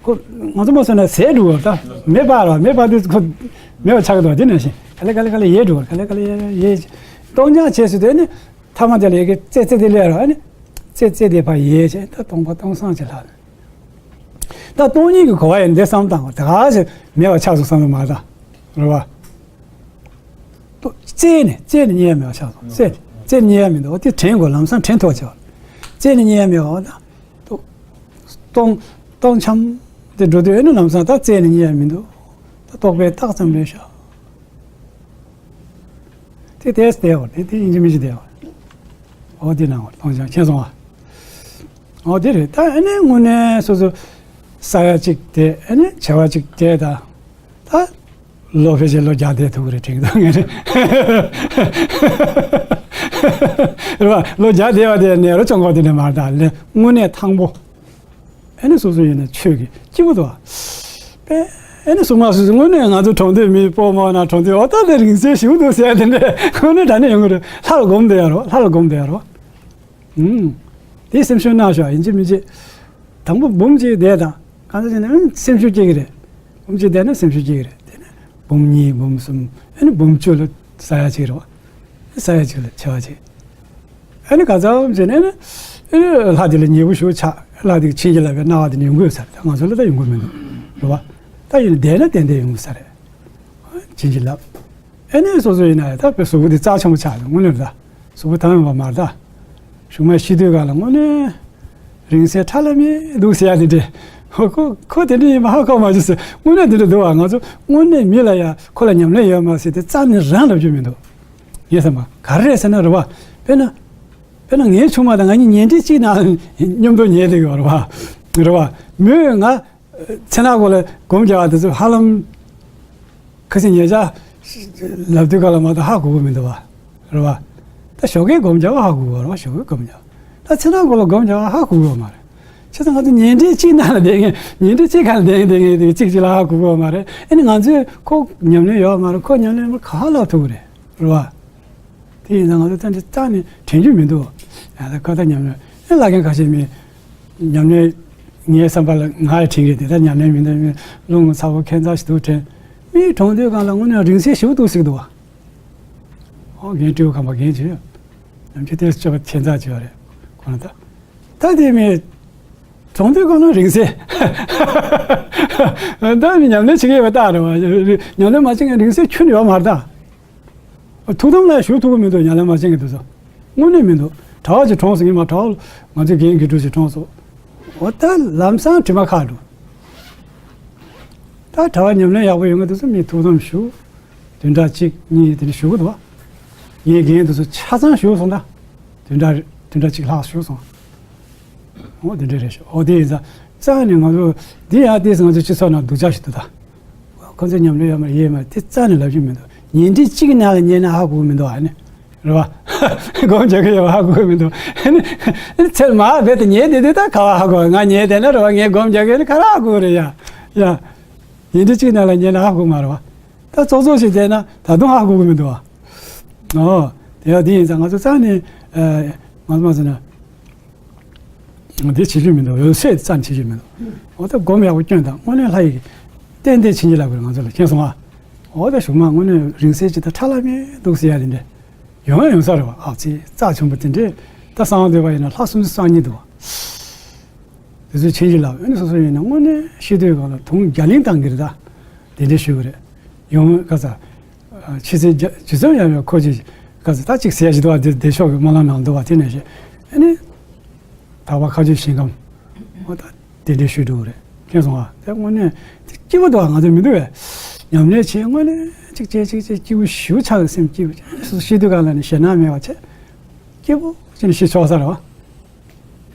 ཁོ་ང་ཚོ་མ་སོང་ན་ཟད་འགྲོ་བ། ད་མེ་འབར་བ། མེ་འབར་དུས་ཁོ་མེ་བ་ཆགས་འདུག་དེ་ནང་བཞིན་ག་ལེ་ག་ལེ་ག་ལེ་ཡལ་འགྲོ་བ། ག་ལེ་ག་ལེ་ཡལ་ཡལ། སྟོང་སྦྱང་བྱེད་ཚུལ་དེ་ནི་ཐ་མ་དེ་ལ་ཡ་གི་རྩེ་རྩེ་དེ་ལས་རོ། ཨ་ནི་རྩེ་རྩེ་དེ་ཕར་ཡལ་བྱས། ད་སྟོང་པ་སྟོང་སངས་ཅིག་ལྷག་ད་སྟོང་ཉིད་ཀྱི་གོ་བ་ཡིན་འདི་བསམ་བཏང་བ་ད་ག་ཞིག་མེད་པ་ཆགས་སོང་བསམ་གྱི་མ་རེད་ད། རེད་བ། རྩད་ནས་རྩད་ནས་རྙེད་ཡ་མེད་པ་ཆགས་སོང་། རྩད་ནས་རྩད་ནས་རྙེད་ཡ་མི་འདུག་འོ་དེ་དྲན་དགོས། ལམ་སང་དྲན་ཐུབ་བྱ་བ། རྩད་ནས་རྙེད་ཡ་མེད་པ་ད། སྟོང་སྟོང་འཁྱམས་དེ་འགྲོ་དུས་ཨེ་ནི་ལམ་སང་ད་རྩད་ནས་རྙེད་ཡ་མི་འདུག་ད་རྟོག་པའི་རྟགས་ཙམ་རེད་ཤག་དེ་དེས་བསྡད་པ་དེ་དེ་ཡིན་གཅིག་མིན་གཅིག་བསྡད་པ། འོ་དེ་ནང་བར་སྟོང་འཁྱམས་མཁྱེན་སོང་ཨ། འོ་དེ་རེད། ད་ཨ་ནི་དངོས་གནས་སོ་སོ་ས་ཡ་གཅིག་དེ་ཨ་ནི་བྱ་བ་གཅིག་དེ་ད་ད་ལོ་ཕལ་ཆེར་ལོ་བརྒྱ་བསྡད་ཐུབ་ཀྱི་རེད་དྲན་གྱི་འདུག་ངས་རེད། རེད་བ། ལོ་བརྒྱ་བསྡད་པ་དེ་ནས་རོ་གཅོང་གོ་དེ་འདྲ་མ་རེད་ད་ལས་དངོས་གནས་ཐང་པོ། ཨེ་ནི་སོ་སོ་ཡིན་ན་ཆོས་ཀྱི་སྐྱིད་པོ་འདུག་ཨ། པས་ཨེ་ནི་སོ་མ་སོ་སོ་དངོས་གནས་ང་ཚོ་གྲོང་སྡེ་མི་སྤོ་མོ་ན་གྲོང་སྡེ་འོ་ད་དེ་རིང་བསྲེལ་ཞིག་འདུག་ཟེར་དེ་འདྲས་དངོས་གནས་དྲང་གནས་ཡོང་གི་རེད། ལྷ་ལ་སྒོམ་བསྡད་ཡ་རོ། ལྷ་ལ་སྒོམ་བསྡད་ཡ་རོ། ཨུམ། དེ་སེམས་ཤུགས་གནང་ཤོག་ཡིན་གཅིག་མིན་གཅིག་དང་པོ་འབུམ་གཅིག་བསྡད་དང་གང་ཟག་ཅིག་ནི་ཨུམ་སེམས་ཤུགས་སྐྱེ་གི་རེད། འབུམ་གཅིག་བསྡད་ན་སེམས་ཤུགས་སྐྱེ་གི་རེད། དེ་ནས་འབུམ་གཉིས་འབུམ་གསུམ་ཨེ་ནི་འབུམ་བཅུ་ལ་ས་ཡ་གཅིག་རེད་བ། ས་ཡ་གཅིག་ལ་བྱ་བ་གཅིག་ཨ་ནི་ག་ཚོད་བྱས་ནས་ནི། ཨེ་ལྷ་དེ་ལ་ཉེ་པོ་ཞུ་ཆགས། ལྷ་དེ་བྱིན་གྱིས་བརླབས་པའི་སྣང་བ་དེ་ནི་ཡོང་གི་ཡོད་ས་རེད། ང་ཚོ་ལ་ད་ཡོང་གི་མི་འདུག་རེད་བ། ད་ཡིན་བསྡད་ན་ཏན་ཏན་ཡོང་གི་ས་རེད། བྱིན་གྱིས་བརླབས། ཨེ་ནས་སོ་སོ་ཡིན་ན་ད་དཔེ་གཟུགས་པོ་དེ་རྩ་ཆེན་པོ་ཆགས་ཡོང་དངོས་གནས་རེད་ད། གཟུགས་པོ་དྭངས་ཡོང་བ་མ་རེད་ད། གཞུག་མ་ཤི་དུས་ག་ལ་དངོས་གནས་རིང་བསྲེལ་ཁྲ་ལམ་མེ་འདུག་ཟེར་ཡ་དེ་འདྲས། ཁོ་ཁོ་དེ་འདྲས་ཡིན་པ་ཧ་གོ་མ་བྱུང་ཟེར་དངོས་གནས་དེ་འདྲས་འདུག་བ། ང་ཚོ་དངོས་གནས་མི་ལ་ཡ་ཁོ་ལ་ཉམས་ལེན་ཡོད་མ་ཟེར་དེ་རྩ་ནས་རང་ལབ་རྒྱུ་མི་འདུག་ངས་བསམ་པ་ག་རེ་རེད་ཟེར་ན་རེད་བ། དཔེར་ན། དཔེར་ན་ངའི་ཆུང་མ་དང་ང་གཉིས་ཉལ་ཁྲི་གཅིག་ནང་མཉམ་དུ་ཉལ་བསྡད་ཡོད་རེད་བ། རེད་བ། མོས་ང་མཚན་ནག་གུ་ལ་སྒོམ་རྒྱག་པ་དེ་ཚོ་ཧ་ལམ་ཁ་སང་ཉལ་ཆ་ལབ་དུས་ག་ལ་མ་གཏོགས་ཧ་གོ་གི་མི་འདུག་བ། རེད་བ། ད་ཞོགས་ཀས་སྒོམ་རྒྱག་པ་ཧ་གོ་གི་ཡོད་རེད་བ། ཞོགས་ཀས་སྒོམ་རྒྱག་པ། ད་མཚན་ནག་གུ་ལ་སྒོམ་རྒྱག་པ་ཧ་གོ་གི་ཡོད་མ་རེད། བྱས་ཙང་ང་ཚོ་ཉལ་ཁྲི་གཅིག་ནང་ལ་བསྡད་མཁན་ཉལ་ཁྲི་གཅིག་སྒང་ལ་བསྡད་མཁན་བསྡད་མཁན་དེ་གཅིག་གཅིག་ལ་ཧ་གོ་གི་ཡོད་མ་རེད། ཨ་ནི་ང་ཚོས་ཁོ་ཉམས་ལེན་ཡོད་མ་རེད། ཁོ་ཉམས་ལེན་མ་ག་ལབ་ཐུབ་ཀྱི་རེད། རེད་བ། དེ་ཡིན་ཙང་ང་ཚོ་ད་འདི་རྩ་ནས་དྲན་རྒྱུ་མི་འདུག་ཡང་ད་ཁ་ད་ཉམས་ལེན་ཨེ་ལ་མཁན་ཁ་ཤས་མི་ཉམས་ལེན་ངའི་བསམ་པ་ལ་ང་ཡི་དྲན་གི་དེ་ད་ཉམས་ལེན་མི་འདུག་མི་རླུང་ཚ་པོ་ཁྱད་མཚར་ཞིག་འདུག་དྲན། མི་གྲོང་སྡེ་སྒང་ལ་དངོས་གནས་རིང་བསྲེལ་ཞིག་འདུག་ཟེར་གི་འདུག་བ། ཨོ་རྒན་སྤྲེའུ་ཁམས་པ་རྒན་བྱོས། ཉམས་ཆེ་དེ་སྤྱོད་པ་ཁྱད་མཚར་ཅིག་ཡོད་རེད་ཁོ་ན་ད། ད་དེ་མི་གྲོང་སྡེ་སྒང་ལ་རིང་བསྲེལ་ད་མི་ཉམས་ལེན་བྱེད་ཀྱི་ཡོད་པ་ལྟ་རེད་བ། ཉམས་ལེན་མ་བྱེད་མཁན་རིང་བསྲེལ་ཁྱོན་ནས་ཡོད་མ་རེད་ད། ཐུགས་དམ་ལ་བཞུགས་ཐུབ་ཀྱི་མི་འདུག་ཉམས་ལེན་མ་བྱེད་མཁན་དེ་ཚོ། དངོས་གནས་མི་འདུག་གྲྭ་བ་ཅིག་གྲོངས་སོང་། ངས་མ་གྲྭ་བ་ང་ཚོའི་རྒན་དགེ་ཕྲུག་ཅིག་གྲོངས་སོང་། འོ་ད་ལམ་སང་དྲི་མ་ཁ་འགྲོ། ད་གྲྭ་བ་ཉམས་ལེན་ཡག་པོ་ཡོད་མཁན་དེ་ཚོ་མི་ཐུགས་དམ་བཞུགས། བདུན་ཕྲག་གཅིག་གཉིས་དེ་འདྲ་བཞུགས་འདུག་བ། ངའི་རྒན་དེ་ཚོ་ཆ་ཚང་བཞུགས་སོང་ད། བདུན་ཕྲག་བདུན་ཕྲག་གཅིག་ལྷག་བཞུགས་སོང་། འོ་དེ་འདྲ་རེད་ཤག་འོ་དེ་ཡིན་ཙང་རྩ་ནས་ང་ཚོ་འདི་ཡང་ཏོག་ཙམ་ང་ཚོ་སྤྱི་ཚོགས་ནང་སྡུག་ཅག་ཞིག་འདུག་ད། ཁོ་ཚོ་ཉམས་ལེན་ཡོད་མ་རེད་ཡོད་མ་རེད་དེ་རྩ་ནས་ལབ་རྒྱུ་མི་འདུག་ཉལ་ཁྲི་གཅིག་གི་ནང་ལ་ཉལ་ན་ཧ་གོ་གི་མི་འདུག་ཨ་ནི། རེད་བ། སྒོམ་རྒྱག་གི་ཡོད་པ་ཧ་གོ་གི་མི་འདུག་ཨ་ནི། ཚེར་མ་རྦད་དེ་ཉལ་བསྡད་དུས་ད་ག་པར་ཧ་གོ། ང་ཉལ་བསྡད་ན་རེད་བ། ངས་སྒོམ་རྒྱག་གི་ཡོད་ན་ག་རེ་ཧ་གོ་རེད་ཡ། ཡ། ཉལ་ཁྲི་གཅིག་ནང་ལ་ཉལ་ན་ཧ་གོ་མ་རེད་བ། ད་ཙོག་ཙོག་ཞིག་བསྡད་ན་ད་དུང་ཧ་གོ་གི་མི་འདུག་བ། ཨོ། དེ་ཡང་དེ་ཡིན་ཙང་ང་ཚོ་རྩ་ནས་ཨ། ང་ཚོ་མ་ཟེར་ན། འདི་བྱེད་རྒྱུ་མི་འདུག་འོད་གསལ་རྩ་ནས་བྱེད་རྒྱུ་མི་འདུག་འོ་ད་སྒོམ་ཡག་པོ་སྐྱོན་དང་དངོས་གནས་ལྷ་ཡི་གི་ཏན་ཏན་བྱིན་གྱིས་བརླབས་པར་ང་ཚོ་ལ་མཁྱེན་སོང་ཨ། འོ་ད་གཞུག་མ་དངོས་གནས་རིང་བསྲེལ་ཅིག་དང་ཁྲ་ལམ་མེ་འདུག་ཟེར་ཡ་དེ་འདྲས་ཡོང་ཡ་ཡོང་ས་རེད་བ། ཨ་ཙི་རྩ་ཆེན་པོ་དེ་འདྲས་ད་གསང་བ་འདོད་པ་ཡིན་ན་ལྷ་སུམ་ཅུ་རྩ་གཉིས་འདུག་བ། དེ་ཚོས་བྱིན་གྱིས་བརླབས། ཨ་ནི་སོ་སོ་ཡིན་ན་དངོས་གནས་ཤི་དུས་སྒང་ལ་དུང་རྒྱ་གླིང་བཏང་གི་རེད་ད། དེ་འདྲས་ཞུ་གི་རེད། ཡོང་ག་ས། ཕྱི་ཚེས་བརྒྱ་ཇི་ཙམ་ཡང་ཡང་ཁོ་ཅིག་ག་ཚོད་ད་ཅིག་ཟེར་ཡ་ཞིག་འདུག་བ། དེ་བདེ་མཆོག་གི་སྨོན་ལམ་ནང་འདུག་བ། དེ་ནས་ཞེས་ཨ་ནི། དག་པ་མཁའ་སྤྱོད་ཞིང་ཁམས། འོ་ད་དེ་འདྲའི་ཞུས་འགྲོ་གི་རེད། མཁྱེན་སོང་བ། དེ་དངོས་གནས་དེ་སྐྱིད་པོ་འདུག་བ། ང་ཚོ་མི་འདུག་བས། ཉམས་ལེན་བྱེད་དངོས་གནས་ཅིག་བྱེད་ཅིག་བྱེད་སྐྱིད་པོ་ཞེ་པོ་ཆགས་ཡོད། སེམས་སྐྱིད་པོ་བྱས་སོ་སོ་ཤི་དུས་ག་ལ་ནི་ཞེད་སྣང་མེད་པ་བྱས། སྐྱིད་པོ་བྱས་ནས་ཤི་ཆོག་ས་རེད་བ།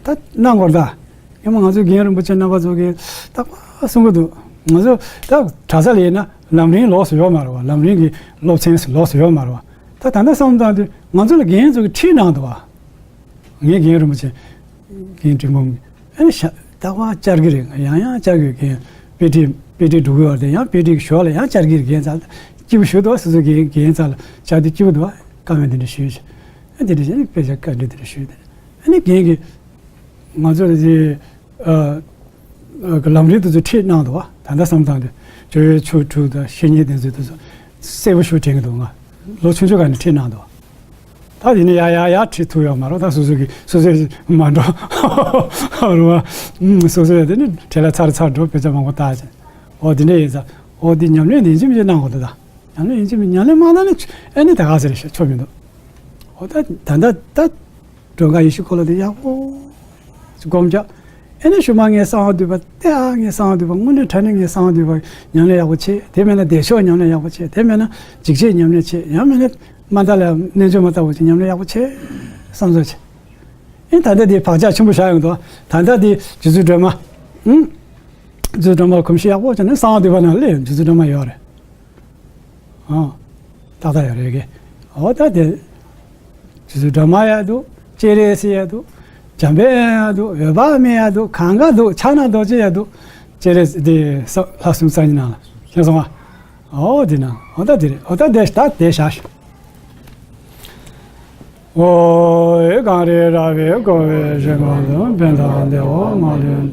ད་གནང་དགོས་རེད་ད། སྔོན་མ་ང་ཚོའི་རྒན་རིན་པོ་ཆེ་རྣམ་པ་ཚོ་གིས་རྟག་པར་གསུང་གི་འདུག་ང་ཚོ་ད་གྲྭ་ས་ལ་ཡིན་ན་ལམ་རིམ་ལོགས་སུ་ཡོད་མ་རེད་བ། ལམ་རིམ་གྱི་སློབ་ཚན་ལོགས་སུ་ཡོད་མ་རེད་བ། ད་ད་ལྟ་བསམ་བློ་བཏང་དུས་ང་ཚོ་ལ་རྒན་ཚོ་གིས་ཁྲིད་གནང་འདུག་བ། ངའི་རྒན་རིན་པོ་ཆེ་རྒན་འབྲིང་པོ་ཨེ་ཤ་རྟག་པར་བཅར་གི་རེད། ང་ཡང་ཡང་བཅར་གི་རེད། རྒན་དཔེ་ཁྲིད་དཔེ་ཁྲིད་འགྲོ་གི་ཡོད་རེད། ཡང་དཔེ་ཁྲིད་ཀྱི་ཞོར་ལ་ཡང་བཅར་གི་རེད། རྒན་རྩ་སྐྱིད་པོ་ཞུ་འདུག་སོ་སོ་རྒན་རྒན་རྩ་ལ་བཅར་དུས་སྐྱིད་པོ་འདུག་བཀའ་མོལ་འདི་འདྲ་ཞུས་ཤག་ཨ་འདི་འདྲ་བྱས་ནས་དཔེ་ཆ་བཀའ་འདྲི་འདི་འདྲ་ཞུས་ཏེ་ཨ་ནི་རྒན་གྱིས་ང་ཚོ་ལ་དེ་ཨ་ཨ་གི་ལམ་རིམ་དེ་ཚོ་ཁྲིད་གནང་འདུག་བ། ད་ལྟ་བསམ་བཏང་དུས་སྤྱོད་ཡུལ་ཆོས་དྲུག་དང་བཤེས་གཉེན་དེ་ཚོ་དེ་ཚོ་གསལ་པོ་ཞིག་དྲན་གྱི་འདུག་ང་ལོ་ཆུང་ཆུང་སྒང་ནས་ཁྲིད་གནང་འདུག་བ། ད་དེ་ནས་ཡར་ཡར་ཡར་ཁྲིད་ཐུབ་ཡོད་མ་རེད། ད་སོ་སོ་གི་སོ་སོས་མ་འགྲོ་རུ་བ། སོ་སོས་དེ་ནས་བྲེལ་ལ་ཚར་ཚར་འགྲོ། དཔེ་ཆ་མང་པོ་བལྟས་ཅིང་། འོ་དེ་འདྲ་ཡིན་ཙང་། འོ་དེ་ཉམས་ལེན་དེ་ཡིན་གཅིག་མིན་གཅིག་གནང་དགོས་འདུག་ད་ཉམས་ལེན་ཡིན་གཅིག་མིན། ཉམས་ལེན་མ་གནང་ན་ཨེ་ནི་ད་ག་ཟེར་ཆོ་མི་འདུག་འོ་ད་ད་ད་ད། མགྲོན་ཁང་ཡེ་ཤེས་འཁོར་ལོ་དེ་ཡག་པོ་སྒོམ་རྒྱག་ཨེ་ནི་ཤུལ་མ་ངས་གསང་བ་འདུས་པ་དེ། ཨ་ངས་གསང་བ་འདུས་པ་དངོས་གནས་དྲང་གནས་ངས་གསང་བ་འདུས་པ་ཉམས་ལེན་ཡག་པོ་བྱེད། དེ་མེད་ན་བདེ་མཆོག་ཉམས་ལེན་ཡག་པོ་བྱེད། དེ་མེད་ན་འཇིགས་བྱེད་ཉམས་ལེན་བྱེད། ཡང་མེད་ན་མ་མཐའ་ལ་རྣལ་འབྱོར་མ་ལྟ་བུ་ཅིག་ཉམས་ལེན་ཡག་པོ་བྱེད། བསམ་ཚུལ་བྱེད། ཨེ་ད་ལྟ་དེ་བག་ཆགས་ཆེན་པོ་བཞག་ཡོང་འདུག་ད་ལྟ་དེ་རྗེ་བཙུན་སྒྲོལ་མ། ཨུམ། རྗེ་བཙུན་སྒྲོལ་མ་གོམས་གཤིས་ཡག་པོ་བྱས་ནས་གསང་བ་འདུས་པ་ནང་སླེབས་ཡོང་། རྗེ་བཙུན་སྒྲོལ་མ་ཡོད་རེད། ཨ། ཏག་ཏག་ཡོད་རེད་གི། འོ་ད་དེ། རྗེ་བཙུན་སྒྲོལ་མ་ཡག་འདུག་སྤྱན་རས་གཟིགས་ཡག་འདུག་འཇམ་དཔལ་ཡག་འདུག་འོད་དཔག་མེད་ཡག་འདུག་གང་ག་འདུག་ཕྱག་ན་རྡོ་རྗེ་ཡག་འདུག་སྤྱན་རས་གཟིགས་དེ་ས་ལྷ་སུམ་རྩ་གཉིས་ནང་ལ་མཁྱེན་སོང་ང་། འོ་དེ་ན་འོ་ད་དེ་རེད། འོ་ད་དེ་ད་དེ་བཞག་འོ་ཡི་གངས་རི་ར་བས་བསྐོར་བའི་ཞིང་ཁམས་དུ། ཕན་དང་བདེ་བ་མ་ལུས་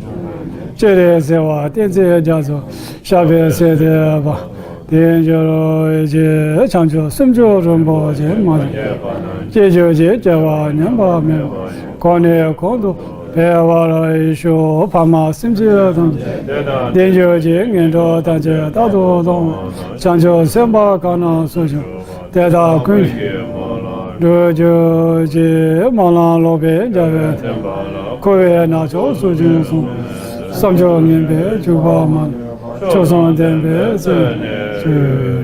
སྤྱན་རས་གཟིགས་དབང་བསྟན་འཛིན་རྒྱ་མཚོ་ཞབས་པད་སྲིད་མཐའི་བར། དེར་འབྱོར་བའི་རྗེས་བྱང་ཆུབ་སེམས་མཆོག་རིན་པོ་ཆེ་མ་ལུས་པ། སྐྱེ་འགྱུར་གྱི་སྐྱེ་བ་ཉམས་པ་མེད་པར། གོང་ནས་གོང་དུ་འཕེལ་བར་ཤོག་ཕ་མ་སེམས་ཅན་ཐམས་ཅད་བདེ་འགྱུར་གྱི་ངན་འགྲོ་ཐམས་ཅད་རྟག་ཏུ་སྟོངས་པ། བྱང་ཆུབ་སེམས་དཔའ་གང་རྣམས་སུ་འབྱུང་དེ་དག་ཀུན་གྱི་འགྲུབ་གྱུར་ཅིག་སྨོན་ལམ་ལོག་པའི་རྒྱལ་བའི་བསྟན་པ་ལ། འཁོར་བའི་ནག་ཕྱོགས་སུ་འབྱུང་གསུམ། བསམ་བརྗོད་ངན་པའི་འཇུག་པ་མ་ལུས། མཆོག་གསུམ་ལྡན་པའི་སེམས་ནི་སྤྱོད།